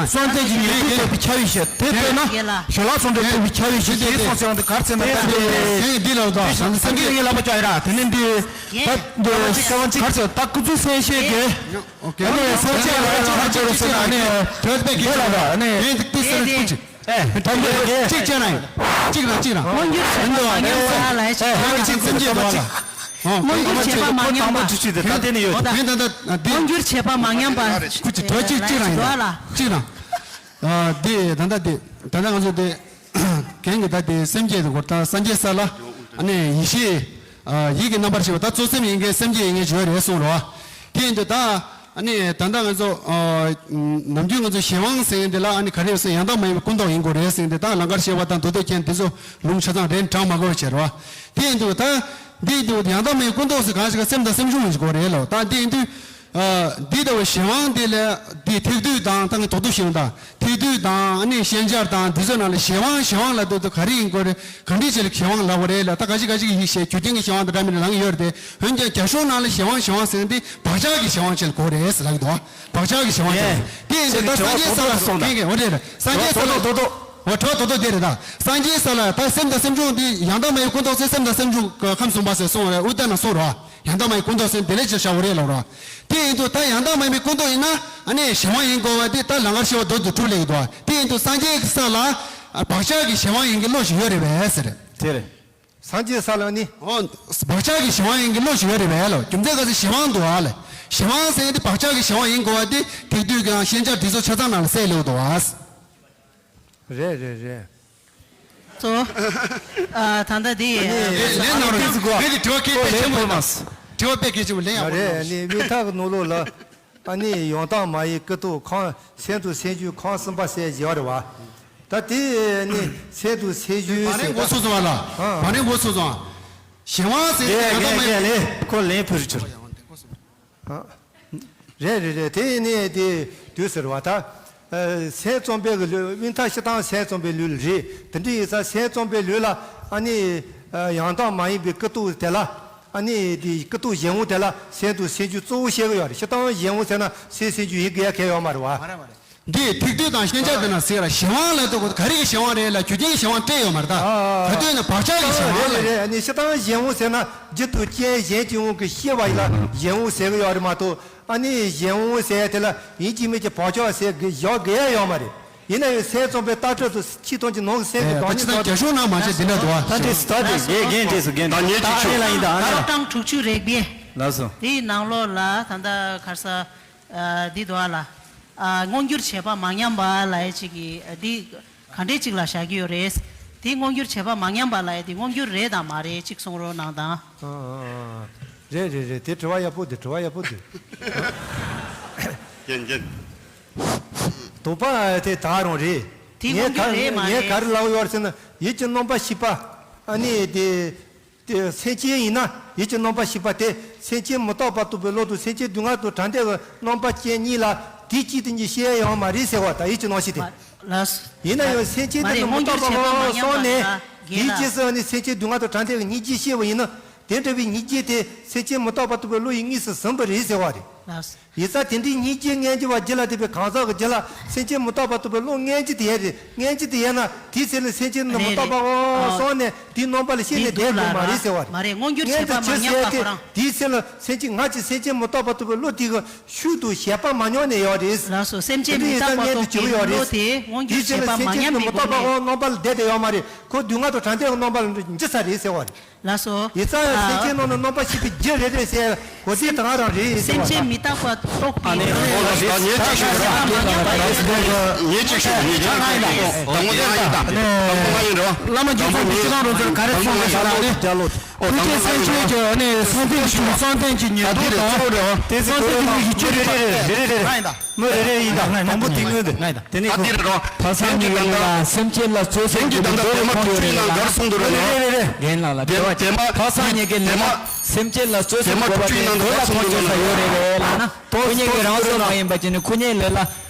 ན་སྲོག་འཛིན་གྱི་ཉེས་དམིགས་གཏོད་པའི་ཁྱབ་ཡུལ་ཞེས། དེ་ལྟར་ན་ཞི་ལྷག་ཚོགས་འདུས་གཏོད་པའི་ཁྱབ་ཡུལ་ཞེས་དེའི་སྲོག་ཟེར་བ་འདི་ག་རེ་ཟེར་ན། ད་འདི་འདི་ལ་ད་སངས་རྒྱས་ཀྱི་ལག་པ་བཅག་ཡ་ར། དེ་ནས་འདི་ད་ག་རེ་ཟེར། ད་སྐུ་གཟུགས་སེམས་ཤེས་ཀྱི། ཨོ་ཀེ། ཨ་ནི་སེམས་ཅན་ལ་ཡང་ཆ་ཆ་ཆ་ཆ་ནས་དོད་པའི་གེ་ལ་ཨ་ནི་དེ་དེ་སེམས་ཀྱི་ཨེ་ད་འདི་གཅིག་བྱས་ན་གཅིག་རང་གཅིག་རང་མངོན་གྱུར་བྱེད་པ་མ་ཉམས་པ་ལ་ཨེ་ཅིག་རང་གཅིག་སེམས་ཅན་དོ་ལ་མངོན་གྱུར་བྱེད་པ་མ་ཉམས་པ། ད་དེ་ནི་ཡོད། དེ་ད་ད་དེ་མངོན་གྱུར་བྱེད་པ་མ་ཉམས་པ་ཁུ་ཅི་དོད་གཅིག་གཅིག་རང་ཡིན་དོ་ལ་གཅིག་རང་། ཨ་དེ་ད་ད་དེ་ད་ད་ང་ཚོ་དེ། གན་གི་ད་དེ་སེམས་བསྐྱེད་དུ་གོ། ད་སངས་རྒྱས་ས་ལ་ཨ་ནི་ཡེ་ཤེས་ཡིད་ཀྱི་རྣམ་པར་ཤེས་པ། ད་གཙོ་སེམས་ཡིན་མཁན་སེམས་བསྐྱེད་ཡིན་མཁན་ཞུ་ཡ་རེད་གསུངས་རོ། དེ་ཡིན་དུས་ད་ཨ་ནི་ད་ལྟ་ང་ཚོ་ནམ་རྒྱུན་ང་ཚོ་གཞན་དབང་ཟེར་མཁན་དེ་ལ་ཨ་ནི་ག་རེ་ཡོད་ཟེར་ཡང་དག་མ་ཡིན་པའི་ཀུན་རྟོག་ཡིན་དགོས་རེད་ཟེར་མཁན་དེ། ད་ལང་ཀར་གཤེགས་པ་དང་མདོ་སྡེ་མཁན་དེ་ཚོ་ལུང་ཆ་ཚང་རེད་དྲང་མ་དགོས་བྱས་རོ། དེ་ཡིན་དུས་ད་འདི་ཡིན་དུས་ཡང་དག་མ་ཡིན་ཀུན་རྟོག་ཟེར་གང་ཞིག་ག་སེམས་དང་སེམས་བྱུང་ཡིན་དགོས་རེད་ལོ། ད་འདི་ཡིན་དུས། ཨ། འདི་ལྟ་བུའི་གཞན་དབང་འདི་ལ་འདི་ཐེག་བསྡུས་དང་ད་ངས་རྡོག་རྡོག་ཤེས་ཡོང་ད། ཐེག་བསྡུས་དང་ཨ་ནི་ཤན་སྦྱར་དང་འདི་ཚོའི་ནང་ལ་གཞན་དབང་གཞན་དབང་ལབ་དུས་ད་ག་རེ་ཡིན་དགོས་རེད། ག་འདྲ་ཅིག་ལ་གཞན་དབང་ལབ་དགོས་རེད་ལ། ད་ག་ཅིག་ག་ཅིག་ཡིན་ཞེས་རྒྱུ་རྐྱེན་གྱི་གཞན་དབང་དང་འདྲ་མིན་ལ་ལངས་ཡོད་རེད་དེ། འོན་ཀྱང་རྒྱ་གཞུང་ནང་ལ་གཞན་དབང་གཞན་དབང་ཟེར་མཁན་འདི་བག་ཆགས་ཀྱི་གཞན་དབང་ཅིག་ལ་གོ་རེད་ཟེར་ལབ་ཀྱི་འདུག་བག་ཆགས་ཀྱི་གཞན་དབང་ཅིག་ལ། དེ་ཡིན་དུས་ད་སངས་རྒྱས་ས་ལ་གན་གན་འོ་རེད་རེད། སངས་རྒྱས་ས་ལ་རྡོག་རྡོག་རྡོག་རྡོག་འོ་གྲོགས་རྡོག་རྡོག་དེ་རེད་ད། སངས་རྒྱས་ས་ལ་ད་སེམས་དང་སེམས་བྱུང་འདི་ཡང་དག་མ་ཡིན་ཀུན་རྟོག་ཟེར། སེམས་དང་སེམས་བྱུང་ཁམས་གསུམ་པ་ཟེར་གསུངས་རེད། ཨུ་ཏ་ན་སོ་རོ། ཡང་དག་མ་ཡིན་ཀུན་རྟོག་ཟེར་དེ་ལས་ཅི་བྱ་བ་རེད་ལབ་རོ། དེ་ཡིན་དུས་ད་ཡང་དག་མ་ཡིན་པའི་ཀུན་རྟོག་ཡིན་ན་ཨ་ནི་གཞན་དབང་ཡིན་དགོས་པ་དེ་ད་ལང་ཀར་ཤེས་པ་མདོར་དུ་གྲུབ་ལེགས་འདུག་དེ་ཡིན་དུས་སངས་རྒྱས་ཀྱི་ས་ལ་བག་ཆགས་ཀྱི་གཞན་དབང་ཡིན་གྱི་བློ་ཞིག་ཡོད་རེད་པས་ཟེར། དེ་རེད། སངས་རྒྱས་ས་ལ་ནི། འོ། བག་ཆགས་ཀྱི་གཞན་དབང་ཡིན་གྱི་བློ་ཞིག་ཡོད་རེད་པས་ལོ། རྒྱུ་མཚན་ག་ཚོད་གཞན་དབང་འདུག་ཨ་ལ། གཞན་དབང་ཟེར་དེ་བག་ཆགས་ཀྱི་གཞན་དབང་ཡིན་དགོས་པ་དེ་ཐེག་བསྡུས་ཀྱང་ཤན་སྦྱར་དེ་ཚོ་ཆ་ཚང་ནང་ལ་གསལ་ལེགས་འདུག་ཨ། རེད་རེད་རེད། གཙོ། ཨ། ད་ལྟ་འདི། ལན་ལན་གནང་རོགས། ངས་འདི་དྲི་བ་སྐད་དཔེ་ཆེན་པོ་ཡིན་ད། དྲི་བ་དཔེ་གལ་ཆེན་པོ་ལན་ཡག་པོ་རེད། གནང་རོགས། ནི་དབུས་ཐག་ནོར་ལུག་ལ། ཨ་ནི་ཡང་དག་མ་ཡིན་ཀུན་རྟོག་ཁམས་སེམས་དང་སེམས་བྱུང་ཁམས་གསུམ་པ་ཟེར་བཞག་རེད་བ། ད་དེ་ནི་སེམས་དང་སེམས་བྱུང་ཟེར། བ་རེ་འགོ་ཚུགས་སོང་བ་ལ། ཨ། བ་རེ་འགོ་ཚུགས་སོང་། གཞན་དབང་ཟེར་དེ་ཡང་དག་མ་ཡིན། ལན་ཁོ་ལན་ཕུལ་ཆོག་ཨ། རེད་རེད་རེད། དེ་ནས་དེ་དུས་ཟེར་བ་ད། ཨ། སེམས་ཙམ་པའི་གི་ལུགས། དབུས་མཐའ་སྤྱིར་བཏང་སེམས་ཙམ་པའི་ལུགས་རེད། དེ་འདྲ་ཡིན་ཙང་སེམས་ཙམ་པའི་ལུགས་ལ་ཨ་ནི། ཨ། ཡང་དག་མ་ཡིན་པའི་ཀུན་རྟོག་དེ་ལ། ཨ་ནི་དེ་ཀུན་རྟོག་གཞན་དབང་དེ་ལ་སེམས་དང་སེམས་བྱུང་གཙོ་བོ་བཤད་གི་ཡོད་རེད། སྤྱིར་བཏང་གཞན་དབང་ཟེར་ན་སེམས་སེམས་བྱུང་ཡིན་དགོས་ཡ་གང་ཡང་ཡོད་མ་རེད་བ། མ་རེད་མ་རེད། འདི་ཐེག་བསྡུས་དང་ཤན་སྦྱར་དེ་ན་ཟེར་ར། གཞན་དབང་ལབ་དུས་ག་རེ་གི་གཞན་དབང་རེད་ལ། རྒྱུ་རྐྱེན་གྱི་གཞན་དབང་སྤྲད་ཡོད་མ་རེད་ད། ཨ། ག་དུས་ན་བག་ཆགས་ཀྱི་གཞན་དབང་ལ། རེད་རེད་རེད། ཨ་ནི་སྤྱིར་བཏང་གཞན་དབང་ཟེར་ན་རྒྱུ་དང་རྐྱེན་གཞན་གྱི་དབང་གིས་སྐྱེ་བ་ཡིན་ལ་གཞན་དབང་ཟེར་གི་ཡོད་རེད་མ་གཏོགས། ཨ་ནི་གཞན་དབང་ཟེར་ཡ་དེ་ལ་ཡིན་གཅིག་མིན་གཅིག་བག་ཆགས་ཟེར་གི་བཞག་དགོས་ཡ་ཡོད་མ་རེད། ཡིན་ན་ཡང་སེམས་ཙམ་པའི་ལྟ་གྲུབ་ཏུ་ཆེས་མཐོང་གི་ནང་གི་སེམས་ཀྱི་ཨེ། ད་བདག་ཉིད་ཅི་ལྟར་རྒྱ་གཞུང་ནང་མ་བྱས་འདི་འདྲ་འདུག་ཨ། ད་དེ་ད་དེ་རྒན་རྒན་དེ་སུ་རྒན་ད་ཉེ་ད་གཅིག་ཨ་ནེ་ལ་ཡིན་ད་ཨ་ནེ་ལ། ཀྲང་དྲུག་ཅུ་རེ་བརྒྱད། ལགས་སོ། དེའི་ནང་ལོགས་ལ་ད་ལྟ་ག་རེ་ཟ། ཨ། འདི་འདུག་ཨ་ལ། ཨ། མངོན་གྱུར་བྱེད་པ་མ་ཉམས་པ་ལབ་ཡ་ཅིག་གི་འདི་ག་འདྲས་ཅིག་ལ་བཞག་གི་ཡོད་རེད། དེ་མངོན་གྱུར་བྱེད་པ་མ་ཉམས་པ་ལབ་ཡ་དེ་མངོན་གྱུར་རེད་དང་མ་རེད་ཅིག་གསུང་རོགས་གནང་དང་། ཨ་ཨ་ཨ། རེད་རེད་རེད། དེ་དྲི་བ་ཡག་པོ་འདུག་དྲི་བ་ཡག་པོ་འདུག་རྒན་རྒན། དོགས་པ་དེ་ད་རང་རེད། དེ་ངས་མངོན་གྱུར་ག་རེད་མ་ངས་རེད། ག་རེ་ལབ་ཡོད་ཟེར་ན་ཡིད་ཀྱི་རྣམ་པར་ཤེས་པ། ཨ་ནི་དེ། དེ་སེམས་ཅན་ཡིན་ན་ཡིད་ཀྱི་རྣམ་པར་ཤེས་པ་དེ་སེམས་ཅན་མི་རྟག་པ་རྟོགས་པའི་བློ་དང་སེམས་ཅན་སྡུག་བསྔལ་དང་བྲལ་འདོད་ཀྱི་རྣམ་པ་ཅན་གཉིས་ལ་དེ་གཅིག་དེ་གཉིས་ཤེས་ཡ་ཡོད་མ་རེད་ཟེར་བ་ད་ཡིད་ཀྱི་རྣམ་ཤེས་དེ། ལགས། ཡིན་ན་ཡང་སེམས་ཅན་དེ་ནི་མི་རྟག་པ་ཡིན་པ་སོང་ནས་དེའི་རྗེས་སུ་ནི་སེམས་ཅན་སྡུག་བསྔལ་དང་བྲལ་འདོད་ཀྱི་སྙིང་རྗེ་ཤེས་པ་ཡིན་ན་དེ་འདྲ་བའི་སྙིང་རྗེ་དེ་སེམས་ཅན་མི་རྟག་པ་རྟོགས་པའི་བློ་ཡི་དངོས་སུ་ཟིན་པ་རེད་ཟེར་བ་རེད། ལགས། ཡིན་ཙང་དེ་འདྲའི་སྙིང་རྗེ་སྙིང་རྗེ་བ་རྒྱུད་ལ་ལྡན་པའི་གང་ཟག་གི་རྒྱུད་ལ་སེམས་ཅན་མི་རྟག་པ་རྟོགས་པའི་བློ་སྙིང་རྗེ་དེ་ཡོད་རེད། སྙིང་རྗེ་དེ་ཡོད་ན་དེའི་ཚེ་ལ་སེམས་ཅན་ནི་མི་རྟག་པ་རེད་རེད། ཨོ། སོང་ནས་དེའི་རྣམ་པ་ལ་ཤེས་ནས་བསྡད་དགོས་མ་རེད་ཟེར་བ་རེད། མ་རེད། མངོན་གྱུར་བྱེད་པ་མ་ཉམས་པ་ཁོ་རང་། དེའི་ཚེ་ལ་སེམས་ཅན་ང་ཅིག་སེམས་ཅན་མི་རྟག་པ་རྟོགས་པའི་བློ་དེ་གི་ཤུགས་དང་ཞེན་པ་མ་ཉམས་ནས་ཡོད་རེད། ལགས་སོ། སེམས་ཅན་མི་རྟག་པ་རྟོགས་པའི་བློ་དེ་མངོན་གྱུར་བྱེད་པ་མ་ཉམས་པའི་སྒོ་ནས། དེའི་ཚེ་ལ་སེམས་ཅན་ནི་མི་རྟག་པ་རྣམ་པ་ལ་བསྡད་དེ་ཡོད་མ་རེད། ཁོ་སྡུག་བསྔལ་དང་བྲལ་འདོད་ཀྱི་རྣམ་པ་ལ་འགྱུར་ས་རེད་ཟེར་བ་རེད། ལགས་སོ། ཡིན་ཙང་ཨ། སེམས་ཅན་རྣམས་ནི་རྣམ་པར་ཤེས་པའི་རྒྱུ་རེད་རེད་ཟེར་གོ་དེ་དང་རང་རེད་ཟེར་སེམས་ཅན་བ། མི་རྟག་པ་རྟོགས་པའི། ཨ་ནི་ཨོ་ལགས་སོ། ད་ཉེ་གཅིག་ཞུ་རོགས། ཉེ་གཅིག་ཞུ་རོགས། ཉེ་གཅིག་ཞུ་རོགས། ཉེ་གཅིག་ཞུ་རོགས། དང་པོ་དེ་ཡང་ཡིན་ད། དང་པོ་ང་ཡིན་རོགས། བླ་མ་རྒྱ་མཚོ་འདི་ཅི་ལང་རོ་ཚོར་ག་རེ་གསུངས་རེད་ཟེར་ན་ཨ་ནི། ཨོ་དང་པོ་ང་ཡིན་རོགས། སེམས་ཅན་གྱི་ཨ་ནི་སེམས་ཅན་གྱི་བསམ་གཏན་གྱི་ཉེར་བསྡོགས་དང་། དེ་བསམ་གཏན་གྱི་ཡིད་སྤྱོད་རེ་རེ་རེ་རེ་རེ་རེ། མོ་རེ་རེ་ཡིན་ད། དང་པོ་དེ་སྔོན་དུ། ང་ཡིན་ད། དེ་ནས་ཁོ། ད་འདི་རེད་རོ། ཕ་སངས་རྒྱས་ཀྱི་ལུགས་ལ་སེམས་ཅན་ལ་རྩོད་སེམས་ཀྱི་མདོ་ལ་ཁོང་ཁྱོད་རེད་ལ། རེད་རེད་རེད། རྒན་ལགས་ལ་དེ་དྲི་བ་དེ་མ་ཕ་སངས་རྒྱས་ཀྱི་ལུགས་ལ་སེམས་ཅན་ལ་རྩོད་སེམས་དགོས་པ་དེ་མདོ་ལ་ཁོང་ཁྱོད་ས་ཡོད་རེད་རེད་ལ་ན། ཁོ་གཉིས་ཀྱི་རང་བཟོ་མ་ཡིན་པ་ཅིག་ནི་ཁོ་གཉིས་ལུགས་ལ།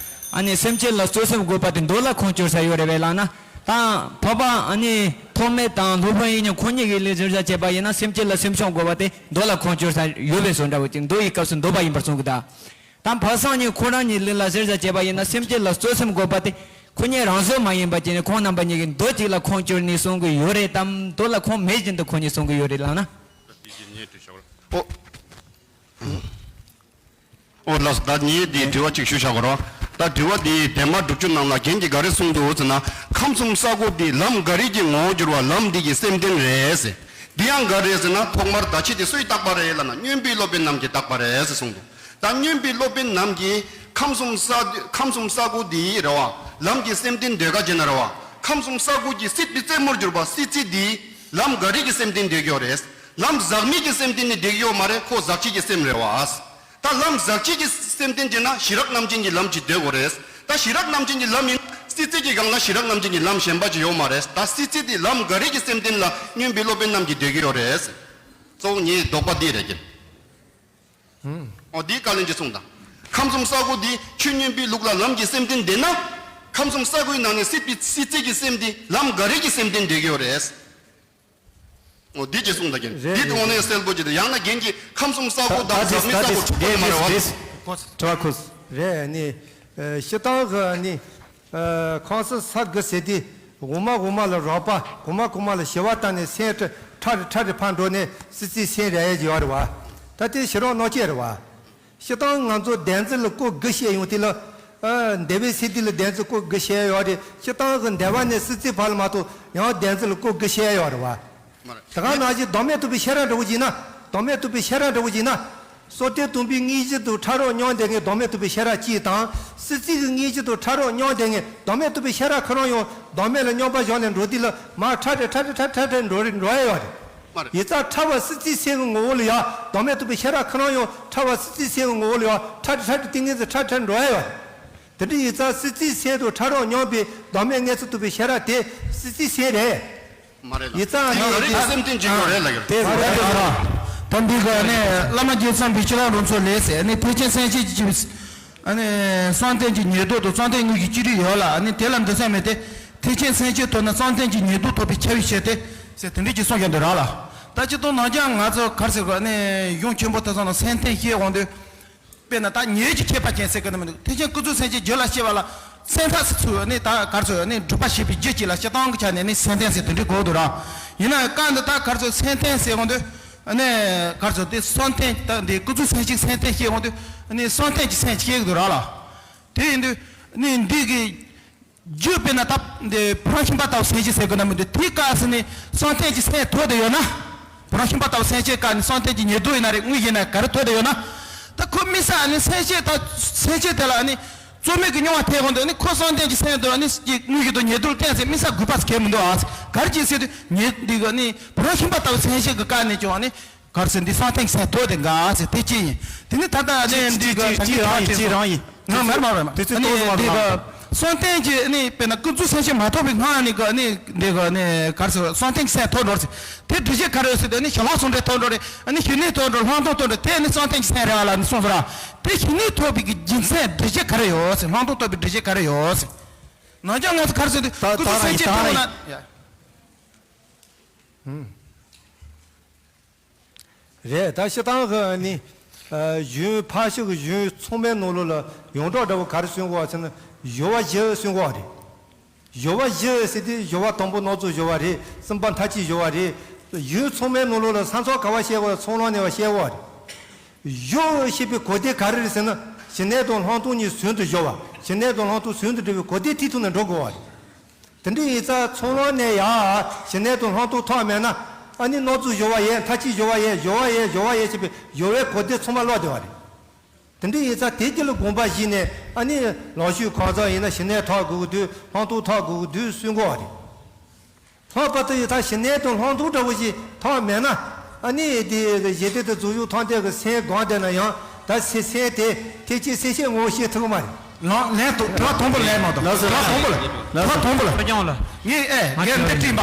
ཨ་ནི་སེམས་ཅན་ལ་རྩོད་སེམས་དགོས་པ་དེ་མདོ་ལ་ཁོང་ཁྱོད་ས་ཡོད་རེད་རེད་ལ་ན། ད་འཕགས་པ་ཨ་ནི་ཐོགས་མེད་དང་སློབ་དཔོན་ཡིན་ཀྱང་ཁོ་གཉིས་ཀྱི་ལུགས་ཟེར་བྱ་བྱས་པ་ཡིན་ན་སེམས་ཅན་ལ་སེམས་བྱུང་དགོས་པ་དེ་མདོ་ལ་ཁོང་ཁྱོད་ས་ཡོད་པའི་བཟོ་འདྲ་བོ་ཅིག་མདོ་ཡི་སྐབས་སུ་འདོད་པ་ཡིན་པར་གསུང་གི་ད། དམ་པ་སངས་རྒྱས་ཁོ་རང་ཉིད་ལུགས་ལ་ཟེར་ཟ་བྱས་པ་ཡིན་ན་སེམས་ཅན་ལ་རྩོད་སེམས་དགོས་པ་དེ་ཁོ་གཉིས་རང་བཟོ་མ་ཡིན་པ་ཅིག་ནི་ཁོང་རྣམ་པ་གཉིས་ཀྱིས་མདོ་གཅིག་ལ་ཁོང་བསྒྱུར་ནས་གསུང་གི་ཡོད་རེད་དམ། མདོ་ལ་ཁོང་མེད་བཞིན་དུ་ཁོ་གཉིས་གསུང་གི་ཡོད་རེད་ལགས་ན། ཨོ། ཨོ་ལགས་སོ། ད་ངས་འདི་དྲི་བ་གཅིག་ཞུ་བཞག་གོ་རོགས། ད་དྲི་བ་འདི་དེ་མ་དྲུག་ཅུ་ནང་ལ་རྒན་གྱིས་ག་རེ་གསུངས་འདུག་ཟེར་ན། ཁམས་གསུམ་ས་དགུ་འདི་ལམ་འགའ་རེ་གྱི་ངོ་བོར་གྱུར་པ་ལམ་འདི་ཡི་སེམས་རྟེན་རེད་ཟེར། འདི་ཡང་ག་རེ་ཟེར་ན་ཐོག་མར་བརྡ་ཆད་དེ་སུས་བཏགས་པ་རེད་ལབ་ན་སྨྱོན་པའི་སློབ་དཔོན་རྣམས་ཀྱིས་བཏགས་པ་རེད་ཟེར་གསུངས་འདུག་ད་སྨྱོན་པའི་སློབ་དཔོན་རྣམས་ཀྱིས་ཁམས་གསུམ་ས་ཁམས་གསུམ་ས་དགུ་འདི་རེད་བ། ལམ་གྱི་སེམས་རྟེན་འདོད་ག་བྱས་ན་རེད་བ། ཁམས་གསུམ་ས་དགུ་གི་སྲིད་པའི་རྩེ་མོར་གྱུར་པ་སྲིད་རྩེ་འདི་ལམ་འགའ་རེ་གི་སེམས་རྟེན་འདོད་ཀྱི་ཡོད་རེད། ལམ་ཟག་མེད་ཀྱི་སེམས་རྟེན་ནི་འདོད་ཀྱི་ཡོད་མ་རེད། ཁོ་ཟག་བཅས་ཀྱི་སེམས་རེད་བ། ད་ལམ་ཟག་བཅས་ཀྱི་སེམས་རྟེན་བྱས་ན་ཞི་རགས་རྣམ་ཅན་གྱི་ལམ་གྱིས་འདོད་དགོས་རེད། ད་ཞི་རགས་རྣམ་ཅན་གྱི་ལམ་ཡིན་ན་སྲིད་རྩེ་གི་སྒང་ལ་ཞི་རགས་རྣམ་ཅན་གྱི་ལམ་གཞན་པ་ཅིག་ཡོད་མ་རེད། ད་སྲིད་རྩེ་དེ་ལམ་འགའ་རེ་གི་སེམས་རྟེན་ལ་སྨྱོན་པའི་སློབ་དཔོན་རྣམས་ཀྱིས་འདོད་ཀྱི་ཡོད་རེད། གཙོ་བོ་ངའི་དོགས་པ་འདི་རེད་ཀྱི། ཨོ་འདིའི་བཀའ་ལན་གྱི་གསུང་དང་། ཁམས་གསུམ་ས་གོ་འདི་ཆོས་མཉན་པའི་ལུགས་ལ་ལམ་གྱི་སེམས་རྟེན་བསྡད་ན། ཁམས་གསུམ་ས་གོའི་ནང་ནས་སྲིད་པའི་སྲིད་རྩེ་གི་སེམས་འདི་ལམ་འགའ་རེ་གི་སེམས་རྟེན་བསྡད་ཀྱི་ཡོད་རེད། ཨོ་འདི་གྱི་གསུང་དང་རྒྱན། རེད་འདི་དངོས་གནས་གསལ་པོ་ཅིག་རེད། ཡང་ན་རྒྱན་གྱི་ཁམས་གསུམ་ས་གོ་དང་ཟབ་མོའི་ས་གོ་འཁྲུག་པ་ཡིན་མ་རེད་བ། དྲི་བ་ཁུ། རེད་ནི། ཨ་སྤྱིར་བཏང་གི་ནི། ཨ་ཁམས་གསུམ་ས་དགུ་ཟེར་དུས་འོག་མ་འོག་མ་ལ་རགས་པ། གོང་མ་གོང་མ་ལ་ཞི་བ་བཏང་ནས་སེམས་ཁྲ་རེ་ཁྲ་རེ་ཕར་འགྲོ་ནས་སྲིད་རྩེའི་སེམས་རེད་ཡོད་རེད་བ། ད་དེ་ཞི་རགས་སྣང་བྱེད་རེད་བ། སྤྱིར་བཏང་ང་ཚོ་བདེན་རྫུན་ལ་སྐོར་དགུ་བཤད་ཡོང་དུས་ལ། ཨ་འདས་པའི་ཚེ་འདི་ལ་བདེན་རྫུན་སྐོར་དགུ་བཤད་ཡོད་རེད། སྤྱིར་བཏང་གི་འདས་པ་ནས་སྲིད་རྩེ་བར་ལ་མ་གཏོགས་ཡང་བདེན་རྫུན་ལ་སྐོར་དགུ་བཤད་ཡོད་རེད་བ། མ་རེད། དེ་ག་ནང་བཞིན་བདག་མེད་རྟོགས་པའི་ཤེས་རབ་འདྲ་བོ་ཅིག་ན། བདག་མེད་རྟོགས་པའི་ཤེས་རབ་འདྲ་བོ་ཅིག་ན། སོ་ཏའི་སྟོང་པའི་དངོས་གཞི་དང་ཕྲ་རགས་མཉམ་བསྡད་མཁན་བདག་མེད་རྟོགས་པའི་ཤེས་རབ་གཅིག་དང་། སྲིད་རྩེ་གི་དངོས་གཞི་དང་ཕྲ་རགས་མཉམ་བསྡད་མཁན་བདག་མེད་རྟོགས་པའི་ཤེས་རབ་ཁོ་རང་ཡང་བདག་མེད་ལ་མཉམ་པར་བཞག་ནས་འགྲོ་དུས་ལ་མར་ཁྲ་ཁྲ་ཁྲ་ཁྲ་ཁྲ་ཁྲ་འགྲོ་རེ་འགྲོ་ཡ་ཡོད་རེད། མ་རེད། ཡིན་ཙང་ཕྲ་བ་སྲིད་རྩེའི་སེམས་ཀྱི་ངོ་བོ་ལ་ཡང་བདག་མེད་རྟོགས་པའི་ཤེས་རབ་ཁོ་རང་ཡང་ཕྲ་བ་སྲིད་རྩེའི་སེམས་ཀྱི་ངོ་བོ་ལ་ཡང་ཁྲ་ཁྲ་ཁྲ་ཏིང་ངེ་ཚེ་ཁྲ་ཁྲ་འགྲོ་ཡ་ཡོད་རེད། དེ་འདྲ་ཡིན་ཙང་སྲིད་རྩེའི་སེམས་དང་ཕྲ་རགས་མཉམ་པའི་བདག་མེད་དངོས་སུ་རྟོགས་པའི་ཤེས་རབ་དེ་སྲིད་རྩེའི་སེམས་རེད། མ་རེད་ལ། ཡིན་ཙང་ཡང་ནི་རིགས་སེམས་རྟེན་གཅིག་ཡོད་རེད་ལ་ཡོད། དེ་རེད། ད་འདི་ག་ནས་བླ་མ་རྗེ་ཚང་པའི་ཕྱི་ལོགས་རུ་མཚོ་ལས་ཟེར་ནི་ཐེག་ཆེན་སེམས་བསྐྱེད་ཀྱི། ཨ་ནི་བསམ་གཏན་གྱི་ཉེར་བསྡོགས་དང་བསམ་གཏན་དངོས་ཀྱི་ཅི་རིགས་ཡོད་ལ། ཨ་ནི་དེ་ལ་འདི་ཚད་མེད་དེ། ཐེག་ཆེན་སེམས་བསྐྱེད་ཐོབ་ན་བསམ་གཏན་གྱི་ཉེར་བསྡོགས་ཐོབ་པའི་ཁྱབ་པའི་ཕྱིར་ཏེ། ཟེར་དེ་འདྲས་ཀྱི་གསུང་བཞག་འདུག་ར་ལ། ད་སྤྱིར་བཏང་ནང་ཆ་ང་ཚོ་ག་རེ་ཟེར་དགོས། ཨ་ནི་གཞུང་ཆེན་པོ་དེ་ཚོ་ནང་སེམས་རྟེན་བཤད་འོང་དུས། དཔེར་ན་ད་ཉེར་གཅིག་ཁྱད་པར་ཅན་ཟེར་གི་ནི་མི་འདུག་ཐེག་ཆེན་ཀུན་རྫོབ་སེམས་བསྐྱེད་རྒྱུད་ལ་སྐྱེ་བ་ལ་སེམས་ཐག་སི་ཚུ་ནི་ད་ག་རེ་ཟེར་ནི་སྒྲུབ་པ་བྱེད་པའི་རྒྱུ་གཅིག་ལ་སྤྱིར་བཏང་གི་ཆ་ནས་ནི་སེམས་རྟེན་ཟེར་དེ་འདྲས་གོ་འདུག་ར། ཡིན་ན་ཡང་བཀའ་འདི་ད་ག་རེ་ཟེར་སེམས་རྟེན་ཟེར་འོང་དུས། ཨ་ནི་ག་རེ་ཟེར་དེ་བསམ་གཏན་ད་འདི་ཀུན་རྫོབ་སེམས་བསྐྱེད་སེམས་རྟེན་བཤད་འོང་དུས་ཨ་ནི་བསམ་གཏན་གྱི་སེམས་བསྐྱེད་ཀྱི་འདུག་ར་ལ། དེ་ཡིན་དུས་ཨ་ནི་འདི་གི་རྒྱུ་དཔེར་ན་ད་འདི་བུ་རམ་ཤིང་པ་ལྟ་བུ་སེམས་བསྐྱེད་ཟེར་དགོས་ན་མི་འདུག་དེའི་སྐབས་སུ་ནི་བསམ་གཏན་གྱི་སེམས་ཐོབ་བསྡད་ཡོད་ན། བུ་རམ་ཤིང་པ་ལྟ་བུ་སེམས་བསྐྱེད་སྐབས་ནི་བསམ་གཏན་གྱི་ཉེར་བསྡོགས་ཡིན་ན་རེད། དངོས་ཡིན་ན་ག་རེ་ཐོབ་བསྡད་ཡོད་ན། ད་ཁོ་དམིགས་བསལ་ནི་སེམས་བསྐྱེད་ད་སེམས་བསྐྱེད་དེ་ལ་ནི། རྩོལ་མེད་ཀྱི་མྱོང་བ་ཐེབས་འོང་དུས་ནི་ཁོ་བསམ་གཏན་གྱི་སེམས་དང་ནི་དངོས་ཀྱི་དང་ཉེར་བསྡོགས་གཏན་ཟེར་དམིགས་བསལ་དགོས་པ་ཟེར་གྱི་མི་འདུག་ཨ། ག་རེ་བྱས་ཟེར་དུས་ཉེར་འདི་ག་ནི་བུ་རམ་ཤིང་པ་ལྟ་བུ་སེམས་བསྐྱེད་ཀྱི་སྐབས་ནས་ཀྱང་ནི་ག་རེ་ཟེར་འདི་བསམ་གཏན་གྱི་སེམས་ཐོབ་དེ་འགའ་ཟེར་དེ་གཅིག་ཡིན། དེ་ནི་ད་ལྟ་ནི་འདི་ག་ད་གཅིག་རང་ཡིན། གཅིག་རང་ཡིན། ང་མར་མར་མར་དེ་ཚོ་ཨ་ནི་ཏོག་ཙམ་འདི་མར་ག་བསམ་གཏན་གྱི་ནི་དཔེར་ན་ཀུན་རྫོབ་སེམས་བསྐྱེད་མ་ཐོབ་པའི་སྔ་ནི་ག་ནི་འདི་ག་ནི་ག་རེ་ཟེར་བསམ་གཏན་གྱི་སེམས་ཐོབ་འགྲོ་ཟེར། དེ་སྒྲུབ་བྱེད་ག་རེ་ཡོད་ཟེར་དུས་ནི་ཞི་ལྷག་ཟུང་འབྲེལ་ཐོབ་འགྲོ་རེད། ཨ་ནི་ཞི་གནས་ཐོབ་འགྲོ། ལྷག་མཐོང་ཐོབ་འགྲོ། དེ་ནི་བསམ་གཏན་གྱི་སེམས་རེད་བ་ལ་ནི་གསུངས་སོ་ར། དེ་ཞི་གནས་ཐོབ་པའི་གི་རྒྱུ་མཚན་སྒྲུབ་བྱེད་ག་རེ་ཡོད་ཟེར། ལྷག་མཐོང་ཐོབ་པའི་སྒྲུབ་བྱེད་ག་རེ་ཡོད་ཟེར། ནང་ཆ་ང་ཚོ་ག་རེ་ཟེར་དུས་ད་ཀུན་རྫོབ་སེམས་བསྐྱེད་ཐོབ་ན། རེད། ད་སྤྱིར་བཏང་གི་ནི། ཨ་གཞུང་ཕར་ཕྱོགས་ཀྱི་གཞུང་ཚང་མའི་ནང་ལོགས་ལ་ཡོངས་གྲགས་འདྲ་བོ་ག་རེ་གསུང་གི་ཡོད་ཟེར་ན། སྦྱོར་བ་བཞི་གསུང་གི་ཡོད་རེད། སྦྱོར་བ་བཞི་ཟེར་དུས་སྦྱོར་བ་དང་པོ་སྣང་ཚུལ་སྦྱོར་བ་རེད། གསུམ་པ་མཐའ་དཔྱོད་སྦྱོར་བ་རེད། གཞུང་ཚང་མའི་ནང་ལོགས་ལ་ས་མཚམས་ག་བ་བཤད་དགོས། ཚོགས་ལམ་ནས་བ་བཤད་དགོས་རེད། སྦྱོར་ཞེས་པའི་གོ་དོན་ག་རེ་རེད་ཟེར་ན། ཞི་གནས་དང་ལྷག་མཐོང་གཉིས་ཟུང་དུ་སྦྱོར་བ། ཞི་གནས་དང་ལྷག་མཐོང་ཟུང་དུ་འབྲེལ་བའི་གོ་དོན་དེའི་ཐོག་ནས་འགྲོ་དགོས་པ་རེད། དེ་འདྲ་ཡིན་ཙང་ཚོགས་ལམ་ནས་ཡང་ཞི་གནས་དང་ལྷག་མཐོང་ཐོབ་མེད་ན། ཨ་ནི་སྣང་ཚུལ་སྦྱོར་བ་ཡིན། མཐའ་དཔྱོད་སྦྱོར་བ་ཡིན། སྦྱོར་བ་ཡིན། སྦྱོར་བ་ཡིན་ཞེས་པའི་སྦྱོར་བའི་གོ་དོན་ཚང་མ་བརླག་བསྡད་པ་རེད། དེ་འདྲ་ཡིན་ཙང་དེ་རྒྱུད་ལ་དགོངས་པ་བཞེས་ནས། ཨ་ནི་ལམ་ཞུགས་གང་ཟག་ཡིན་ན་ཞི་གནས་ཐོབ་དགོས་ཀྱི་འདུག་ལྷག་མཐོང་ཐོབ་དགོས་ཀྱི་འདུག་གསུང་གི་ཡོད་རེད། ལྷག་པར་དུ་ཡང་ད་ཞི་གནས་དང་ལྷག་མཐོང་འདྲ་བོ་ཞིག་ཐོབ་མེད་ན། ཨ་ནི་དེ་ཞི་བདེ་དང་རྫོགས་བྱང་ཐམས་ཅད་ཀྱི་སེམས་སྒོམ་བསྡད་ན་ཡང་ད་སེམས་སེམས་དེ་ཐེག་ཆེན་སེམས་བསྐྱེད་ངོ་བོ་ཤེས་ཐུབ་ཀྱི་མ་རེད། ལགས་ལན་དུ་དྲི་བ་དང་པོ་ལན་མ་གཏོགས། ལགས་སོ། དྲི་བ་དང་པོ་ལ། ལགས་དྲི་བ་སོ། དང་པོ་ལ། ཕ་རྒྱང་ལ། ངས་ཨེ་ཕ་རྒྱང་ངས་འདི་དྲིས་པ།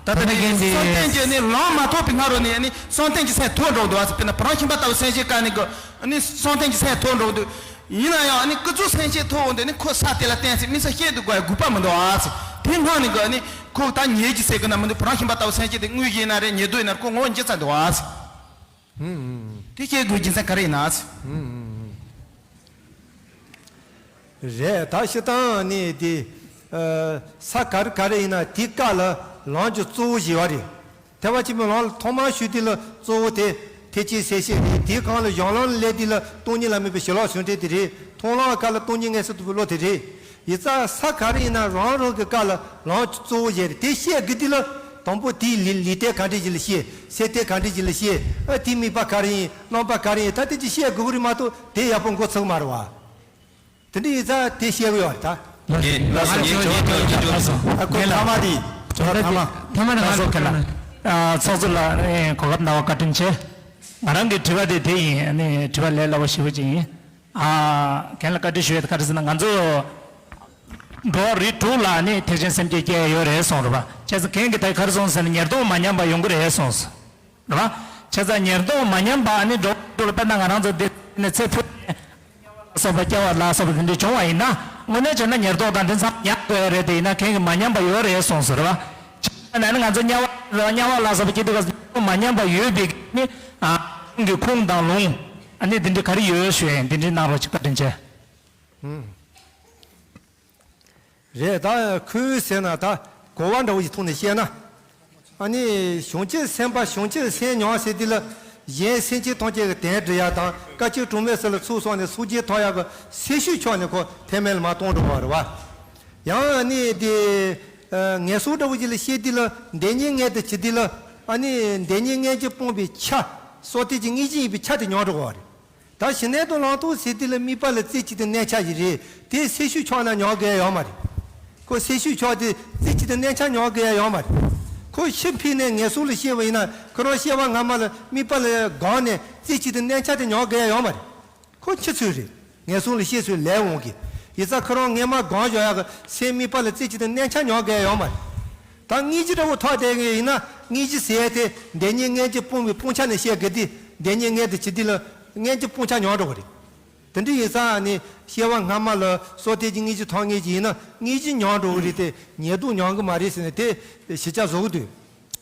ད་ལྟ་ཕ་རྒྱང་ངས་འདི་བསམ་གཏན་གྱི་ནི་ལམ་མ་ཐོབ་པའི་སྔ་རོལ་ནས་ནི་བསམ་གཏན་གྱི་སེམས་ཐོབ་འགྲོ་འདུག་ཨ་ཟེར། དཔེར་ན་བུ་རམ་ཤིང་པ་ལྟ་བུ་སེམས་བསྐྱེད་སྐབས་ནས་གི་ནི་བསམ་གཏན་གྱི་སེམས་ཐོབ་འགྲོ་འདུག་ཡིན་ན་ཡང་ནི་ཀུན་རྫོབ་སེམས་བསྐྱེད་ཐོབ་འོང་དུས་ནི་ཁོ་ས་དེ་ལ་བརྟེན་ཚེ་དམིགས་བསལ་བཤད་དུ་དགོས་དགོས་པ་མི་འདུག་ཨ་ཟེར། དེ་སྔ་ནས་གི་ནི་ཁོ་ད་ཉེར་གཅིག་ཟེར་གི་ན་མི་འདུག་བུ་རམ་ཤིང་པ་ལྟ་བུ་སེམས་བསྐྱེད་དེ་དངོས་གཞི་ཡིན་ན་རེད། ཉེར་བསྡོགས་ཡིན་ན་རེད། ཁོ་ངོ་བོ་འཇིག་ཚར་འདུག་ཨ་ཟེར། དེ་བཤད་དགོས་རྒྱུ་མཚན་ག་རེ་ཡིན་ན་ཟེར། རེད། ད་སྤྱིར་བཏང་ནི་དེ་ས་ག་རེ་ག་རེ་ཡིན་ན་དེའི་སྐབས་ལ་ལམ་གྱི་གཙོ་བོ་བཞི་བ་རེད། ཐེག་པ་ཆེན་པོའི་ལམ་ལ་ཐོག་མར་ཞུགས་དུས་ལ་གཙོ་བོ་དེ་ཐེག་ཆེན་སེམས་བསྐྱེད་རེད། དེའི་སྒང་ལ་གཞུང་ལམ་ལ་སླེབས་དུས་ལ་སྟོང་ཉིད་ལ་དམིགས་པའི་ཞི་ལྷག་ཟུང་འབྲེལ་དེ་རེད། མཐོང་ལམ་སྐབས་ལ་སྟོང་ཉིད་དངོས་སུ་རྟོགས་པའི་བློ་དེ་རེད། ཡིན་ཙང་ས་ག་རེ་ཡིན་ན་རང་རང་གི་སྐབས་ལ་ལམ་གཙོ་བོ་བཞི་རེད། དེ་བཤད་དགོས་དུས་ལ་དང་པོ་དེའི་ལུས་ལུས་རྟེན་ག་འདྲ་ཞིག་ལ་བཤད། སེམས་རྟེན་ག་འདྲ་ཞིག་ལ་བཤད། ཨ་དེའི་དམིགས་པ་ག་རེ་ཡིན། རྣམ་པ་ག་རེ་ཡིན། ད་དེ་ཅིག་བཤད་དགོས་ཀྱི་རེད་མ་གཏོགས་དེ་ཡག་པོ་འགོ་ཚུགས་མ་རེད་བ། དེ་འདྲ་ཡིན་ཙང་དེ་བཤད་གི་ཡོད་རེད་ད། ལགས་སོ། ལགས་སོ། ངས་ལགས་སོ། ལགས་སོ། ཨ་ཁོ་ཐ་མ་དེ། ཐ་མ་དེ། ཐ་མ་ནི་ང་ཚོ་ཁ་ལ་ཨ་ཚོགས་གཙོ་ལགས་གོ་སྐབས་གནང་བ་བཀའ་དྲིན་ཆེ། ང་རང་གི་དྲི་བ་དེ་དེ་ཡིན། ཨ་ནི་དྲི་བ་ལས་སླ་བོ་ཞེ་པོ་ཅིག་ཡིན། ཨ་རྒན་ལགས་བཀའ་འདྲི་ཞུ་ཡས་དེ་ག་རེ་ཟེར་ན། ང་ཚོ་འགྲོ་བ་རིགས་དྲུག་ལ་ནི་ཐེག་ཆེན་སེམས་བསྐྱེད་སྐྱེ་ཡོད་རེད་གསུངས་རེད་པ། བྱས་ཙང་རྒན་གྱིས་ད་ག་རེ་གསུངས་ཟེར་ན། ཉེར་བསྡོགས་མ་ཉམས་པ་ཡོང་གི་རེད་གསུངས་རེད་པ། བྱས་ཙང་ཉེར་བསྡོགས་མ་ཉམས་པ་ཨ་ནི་འགྲོ་འགྲོ་ལ་དཔེར་ན་ང་རང་ཚོ་འདི་ནས་ཚེ་འཕོས་ནས་སོགས་པ་སྐྱེ་བ་ལ་སོགས་པ་དེ་འདྲ་བྱུང་བ་ཡིན་ན་དངོས་གནས་བྱས་ན་ཉེར་བསྡོགས་དང་དེ་ཚང་མ་ཉམས་དགོས་ཡ་རེད། དེ་ཡིན་ན་གན་གི་མ་ཉམས་པ་ཡོད་རེད་གསུངས་སོ་རེད་བ། བྱས་ཙང་ན་ནི་ང་ཚོ་དམྱལ་བ་དམྱལ་བ་ལ་སོགས་པ་སྐྱེ་དུས་སྐབས་སུ་མ་ཉམས་པ་ཡོད་པའི་ནི་ཨ་ཁོང་གི་ཁུངས་དང་ལུང་ཨ་ནི་དེ་འདྲ་ག་རེ་ཡོད་ཞུ་ཡ་ཡིན། དེ་འདྲའི་གནང་རོགས་ཅིག་བཀའ་དྲིན་ཆེ། ཧུམ། རེད། ད་ཁོས་ཟེར་ན་ད་གོ་བ་འདྲ་བོ་ཞིག་ཐོག་ནས་བཤད་ན། ཨ་ནི་བྱང་ཆུབ་སེམས་དཔའ་བྱང་ཆུབ་སེམས་མྱོང་ཟེར་དུས་ལ་གཞན་སེམས་ཅན་ཐམས་ཅད་ཀྱི་དོན་སྒྲུབ་ཡ་དང་བཀའ་ཆོས་གྲངས་མེད་གསུམ་ལ་ཚུར་སོང་ནས་སངས་རྒྱས་ཐོབ་ཡ་གི་སེམས་ཤུགས་ཆག་ནས་ཁོ་ཐེག་དམན་ལ་མར་གཏོང་འགྲོ་བ་རེད་བ། ཡང་ཨ་ནི་དེ་ངན་སོང་འདྲ་བོ་ཞིག་ལ་བཤད་དུས་ལ་འདོད་ཉིད་ངན་དུ་བྱེད་དུས་ལ་ཨ་ནི་འདོད་ཉིད་ངན་གྱིས་སྤངས་པའི་ཆ་སོ་ཐལ་གྱི་དངོས་གཞི་ཡིན་པའི་ཆ་དེ་མྱོང་འགྲོ་བ་རེད། ད་ཞི་གནས་དང་ལམ་ཐོབ་ཟེར་དུས་ལ་དམིགས་པ་ལ་རྩེ་གཅིག་ཏུ་གནས་འཆའ་ཞིག་རེད། དེ་སེམས་ཤུགས་ཆག་ན་མྱོང་དགོས་ཡ་ཡོད་མ་རེད། ཁོ་སེམས་ཤུགས་ཆག་དེ་རྩེ་གཅིག་ཏུ་གནས་འཆའ་མྱོང་དགོས་ཡ་ཡོད་མ་རེད། ཁོ་ཤི་འཕོས་ནས་ངན་སོང་ལ་སྐྱེ་བ་ཡིན་ན་ཁོ་རང་སྐྱེ་བ་སྔ་མ་ལ་དམིགས་པ་ལ་སྒང་ནས་རྩེ་གཅིག་ཏུ་གནས་འཆའ་དེ་མྱོང་དགོས་ཡ་ཡོད་མ་རེད། ཁོ་འཆི་ཚུལ་རེད། ངན་སོང་ལ་སྐྱེ་ཚུལ་ལས་འོང་གི། ཡིན་ཙང་ཁོ་རང་སྔ་མ་སྒང་འཇོག་ཡ་གི་སེམས་དམིགས་པ་ལ་རྩེ་གཅིག་ཏུ་གནས་འཆའ་མྱོང་དགོས་ཡ་ཡོད་མ་རེད། ད་དངོས་གཞི་འདྲ་བོ་ཐོག་བསྡད་མཁན་ཡིན་ན་དངོས་གཞི་ཟེར་ཡ་དེ་འདོད་ཉིད་ངན་གྱིས་སྤངས་པའི་སྤང་བྱ་ནས་བཤད་དགོས་དུས་འདོད་ཉིད་ངན་དུ་བྱེད་དུས་ལ་ངན་གྱིས་སྤང་བྱ་མྱོང་འགྲོ་གི་རེད། དེ་འདྲ་ཡིན་ཙང་ནི་སྐྱེ་བ་སྔ་མ་ལ་སོ་ཐལ་གྱི་དངོས་གཞི་ཐོག་ངེས་ཀྱི་ཡིན་ན་དངོས་གཞི་མྱོང་འགྲོ་གི་རེད་དེ་ཉེར་བསྡོགས་མྱོང་གི་མ་རེད་ཟེར་ནས་དེ་ཞིབ་ཆ་བཟོ་གི་འདུག་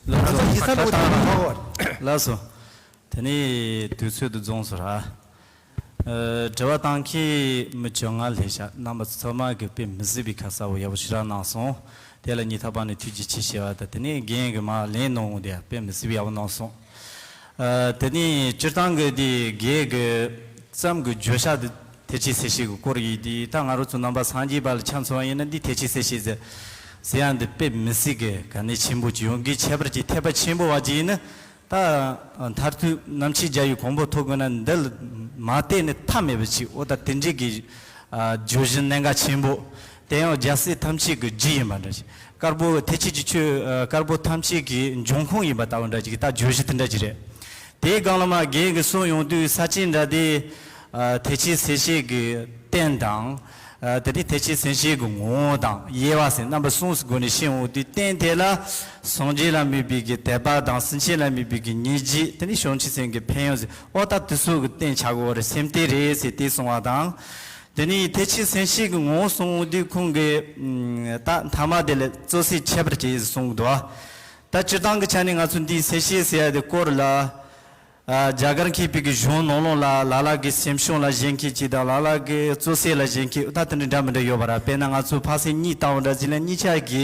ལགས་སོ། ང་ཚོ་ཞིབ་ཚགས་ལོ་དེ་མཐོང་བ་རེད། ལགས་སོ། དེ་ནས་དུས་ཚོད་དུ་རྫོང་སོ་ར། ཨ། དྲི་བ་བཏང་མཁན་མི་བཅོ་ལྔ་སླེབས་ཤག་རྣམ་པ་ཚང་མ་གིས་དཔེ་མི་སྲིད་པའི་ཁ་གསལ་པོ་ཡག་པོ་ཞེ་དྲག་གནང་སོང་། དེ་ལ་སྙིང་ཐག་པ་ནས་ཐུགས་རྗེ་ཆེ་ཞུ་བ་དང་དེ་ནས་རྒན་གྱིས་མར་ལན་གནང་འོང་དེ་དཔེ་མི་སྲིད་པའི་ཡག་པོ་གནང་སོང་། ཨ། དེ་ནས་སྤྱིར་བཏང་གི་དེ་རྒན་གྱི་བརྩམས་གི་བརྗོད་བྱ་དེ་ཐེག་ཆེན་སེམས་བསྐྱེད་ཀྱི་སྐོར་ཡིན་དེ་ད་ང་རང་ཚོ་རྣམ་པ་སངས་རྒྱས་པ་ལ་ཆ་མཚོན་པ་ཡིན་ན་འདི་ཐེག་ཆེན་སེམས་བསྐྱེད་ཟེར་ཟེར་ཡ་འདི་དཔེ་མི་སྲིད་གི་གལ་གནད་ཆེན་པོ་ཅིག་ཡོང་གི། ཁྱད་པར་གྱི་ཐེག་པ་ཆེན་པོ་བ་ཅིག་ཡིན་ན། ད་མཐར་ཐུག་རྣམ་མཁྱེན་རྒྱལ་བའི་གོ་འཕང་ཐོབ་དགོས་ན་འདི་ལ་མ་བལྟས་ནས་མཐའ་མེད་པ་ཅིག་འོ་ད་དེ་འདྲའི་གི་ཨ་བརྗོད་གཞི་གནད་འགག་ཆེན་པོ། དེ་ཡང་རྒྱལ་སྲས་ཐམས་ཅད་ཀྱི་རྒྱུ་ཡིན་པ་འདྲ་ཞིག་དཀར་པོ་ཐེག་ཆེན་གྱི་ཆོས་ཨ་དཀར་པོ་ཐམས་ཅད་ཀྱི་འབྱུང་ཁུངས་ཡིན་པ་ལྟ་བུ་འདྲ་ཞིག་ད་བརྗོད་གཞི་དེ་འདྲ་ཞིག་རེད། དེའི་སྒང་ལ་མར་རྒན་གྱིས་གསུངས་ཡོང་དུས་ས་བཅད་འདྲ་དེ་ཨ་ཐེག་ཆེན་སེམས་བསྐྱེད་ཀྱི་རྟེན་དང་། ཨ་དེ་ནས་ཐེག་ཆེན་སེམས་བསྐྱེད་ཀྱི་ངོ་བོ་དང་དབྱེ་བ་ཟེར་རྣམ་པ་གསུམ་གྱི་སྒོ་ནས་ཤེས་འོང་དུས་རྟེན་དེ་ལ་སངས་རྒྱས་ལ་དམིགས་པའི་གི་དད་པ་དང་སེམས་ཅན་ལ་དམིགས་པའི་གི་སྙིང་རྗེ། དེ་ནས་བྱང་ཆུབ་སེམས་ཀྱི་ཕན་ཡོན་ཟེར་འོ་ད་དེ་ཚོ་གི་རྟེན་ཆགས་དགོས་རེད། སེམས་རྟེན་རེད་ཟེར་དེ་གསུངས་པ་དང་། དེ་ནས་ཐེག་ཆེན་སེམས་བསྐྱེད་ཀྱི་ངོ་བོ་གསུངས་འོང་དུས་ཁོང་གིས་ཨ་ད་མཐའ་མ་དེ་ལ་རྩོད་ཟས་ཁྱད་པར་ཅན་ཟེར་གསུངས་འདུག་ད་སྤྱིར་བཏང་གི་ཆ་ནས་ང་ཚོ་འདིའི་སེམས་བསྐྱེད་ཟེར་ཡ་དེ་སྐོར་ལ། ཨ་རྒྱ་གར་མཁས་པའི་གི་གཞུང་ནང་ལོགས་ལ་ལ་ལ་གི་སེམས་བྱུང་ལ་གཞེན་མཁན་གཅིག་དང་ལ་ལ་གི་རྩོད་ཟས་ལ་གཞེན་མཁན་ད་དེ་འདྲ་འདྲ་མི་འདྲ་ཡོད་པ་ར། དཔེར་ན་ང་ཚོ་འཕགས་སེང་གཉིས་ལྟ་བུ་འདྲ་ཟིག་ལ་གཉིས་ཆ་གི་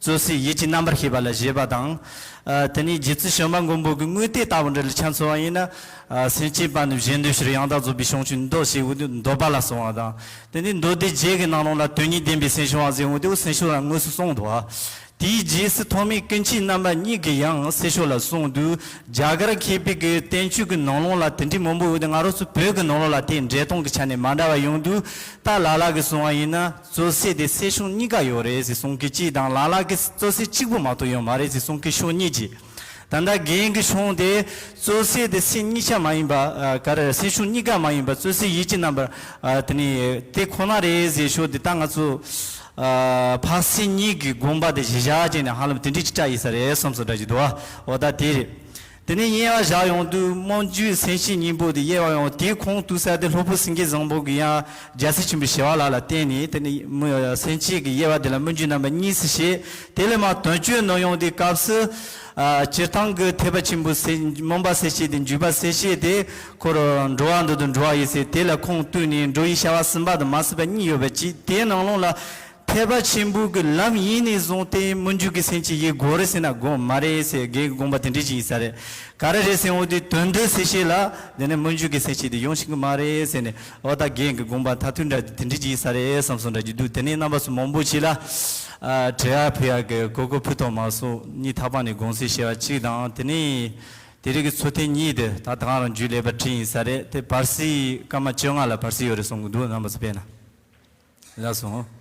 རྩོད་ཟས་ཡིད་ཀྱི་རྣམ་པར་ཤེས་པ་ལ་བཞེད་པ་དང་། ཨ་དེ་ནས་རྗེ་བཙུན་བྱམས་པ་མགོན་པོ་གི་དངོས་བསྟན་ལྟ་བུ་འདྲ་ལ་ཆ་མཚོན་པ་ཡིན་ན། ཨ་སེམས་ཅན་པ་ནི་གཞན་འདོད་ཕྱིར། ཡང་དག་རྫོགས་པའི་བྱང་ཆུབ་མདོ་ཞེས་འོ་དེ་འདོད་པ་ལ་གསུངས་པ་དང་། དེ་ནས་མདོ་སྡེ་རྒྱན་གྱི་ནང་ལོགས་ལ་དོན་གཉིས་ལྡན་པའི་སེམས་བྱུང་བ་ཟེར་འོ་དེ་འོ་སེམས་བྱུང་ལ་དངོས་སུ་གསུངས་འདུག་དེའི་རྗེས་སུ་ཐོགས་མེད་ཀུན་མཁྱེན་རྣམ་པ་གཉིས་ཀྱིས་ཡང་སེམས་བྱུང་ལ་གསུངས་འདུག་རྒྱ་གར་མཁས་པའི་གི་བསྟན་བཅོས་ཀྱི་ནང་ལོགས་ལ་དེ་འདྲའི་མང་པོ་ཡོད་དེ་ང་རང་ཚོ་བོད་ཀྱི་ནང་ལོགས་ལ་དེ་འགྲེལ་སྟངས་ཀྱི་ཆ་ནས་མ་འདྲ་བ་ཡོང་དུས་ད་ལ་ལ་གིས་གསུངས་པ་ཡིན་ན་རྩོད་ཟས་དེ་སེམས་བྱུང་གཉིས་ཀ་ཡོད་རེད་ཟེར་གསུང་མཁན་གཅིག་དང་ལ་ལ་གིས་རྩོད་ཟས་གཅིག་པུ་མ་གཏོགས་ཡོད་མ་རེད་ཟེར་གསུང་མཁན་ཕྱོགས་གཉིས་ཀྱིས། ད་ལྟ་རྒན་གྱི་གཞུང་དེ་རྩོད་ཟས་དེ་སེམས་གཉིས་ཆ་མ་ཡིན་པ་ཨ་ག་རེ་སེམས་བྱུང་གཉིས་ཀ་མ་ཡིན་པ་རྩོད་ཟས་ཡིད་ཀྱི་རྣམ་པར་ཨ་དེ་ནི་དེ་ཁོ་ན་རེད་ཟེར་ཕྱོགས་དེ་ད་ང་ཚོ་ཨ་འཕགས་སེང་གཉིས་ཀྱི་དགོངས་པ་དེ་གཞི་བཞག་བྱས་ནས་ཧ་ལམ་དེ་འདྲའི་ཅིག་བཀྲ་ཡིན་ས་རེད་བསམ་སོང་འདྲ་ཞིག་འདུག་ཨ། འོ་ད་དེ་རེད། དེ་ནས་དབྱེ་བ་བཞག་ཡོང་དུས་སྨོན་འཇུག་སེམས་བསྐྱེད་གཉིས་པོ་དེ་དབྱེ་བ་ཡང་དེའི་ཁུངས་གཏུགས་ས་དེ་སློབ་དཔོན་སེང་གེ་བཟང་པོ་གི་ཡང་རྒྱལ་སྲས་ཆེན་པོའི་ཞི་བ་ལྷ་ལ་བརྟེན་ནས་དེ་ནས་སེམས་བསྐྱེད་ཀྱི་དབྱེ་བ་དེ་ལ་སྨོན་འཇུག་རྣམ་པ་གཉིས་སུ་བཤད། དེ་ལས་མར་དོན་བཅུ་ནང་ཡོང་དུས་སྐབས་སུ། ཨ་སྤྱིར་བཏང་གི་ཐེག་པ་ཆེན་པོའི་སེམས་སྨོན་པ་སེམས་བསྐྱེད་དེ་འཇུག་པ་སེམས་བསྐྱེད་དེ་ཁོ་རང་འགྲོ་བ་འདི་དང་འགྲོ་བ་ཡི་སེམས་དེ་ལ་ཁུངས་གཏུགས་ནས་འགྲོ་བའི་བྱ་བ་ཟིན་པ་དང་མ་ཟིན་པ་གཉིས་ཡོད་པ་གཅིག་དེའི་ནང་ལོགས་ལ་ཐེག་པ་ཆེན་པོའི་གི་ལམ་ཡིན་ནས་བཟུང་སྟེ་སྨོན་འཇུག་གི་སེམས་བསྐྱེད་ཡིན་དགོས་རེད་ཟེར་ན་དགོས་མ་རེད་ཟེར་རྒན་གྱི་དགོངས་པ་དེ་འདྲ་ཅིག་ཡིན་ས་རེད། ག་རེ་རེད་ཟེར་འོང་དུས་དོན་དུ་སེམས་བསྐྱེད་ལ་དེ་ནས་སྨོན་འཇུག་གི་སེམས་བསྐྱེད་དེ་ཡོང་ཤེས་ཀྱི་མ་རེད་ཟེར་ནས་འོ་ད་རྒན་གྱི་དགོངས་པ་མཐར་ཐུག་འདྲ་དེ་འདྲ་ཅིག་ཡིན་ས་རེད་བསམ་སོང་འདྲ་ཅིག་འདུག་དེ་ནས་རྣམ་པ་ཚོ་མང་པོ་ཞིག་ལ་ཨ་དྲི་བ་ཕུལ་ཡག་གི་གོ་སྐབས་ཕུལ་ཐུབ་མ་སོང་། སྙིང་ཐག་པ་ནས་དགོངས་སེལ་ཞུ་བ་གཅིག་དང་དེ་ནས་དེ་རིང་གི་ཚོགས་ཐེངས་གཉིས་དེ་ད་ད་ག་རང་མཇུག་ལས་པ་ཁྲིད་ཡིན་ས་རེད། དེ་བར་སྲིད་སྐར་མ་བཅོ་ལྔ་ལ་བར་སྲིད་ཡོད་རེད་གསུང་གི་འདུག་རྣམ་པ་ཚོ་ཕེབས་ན་ལགས་སོ།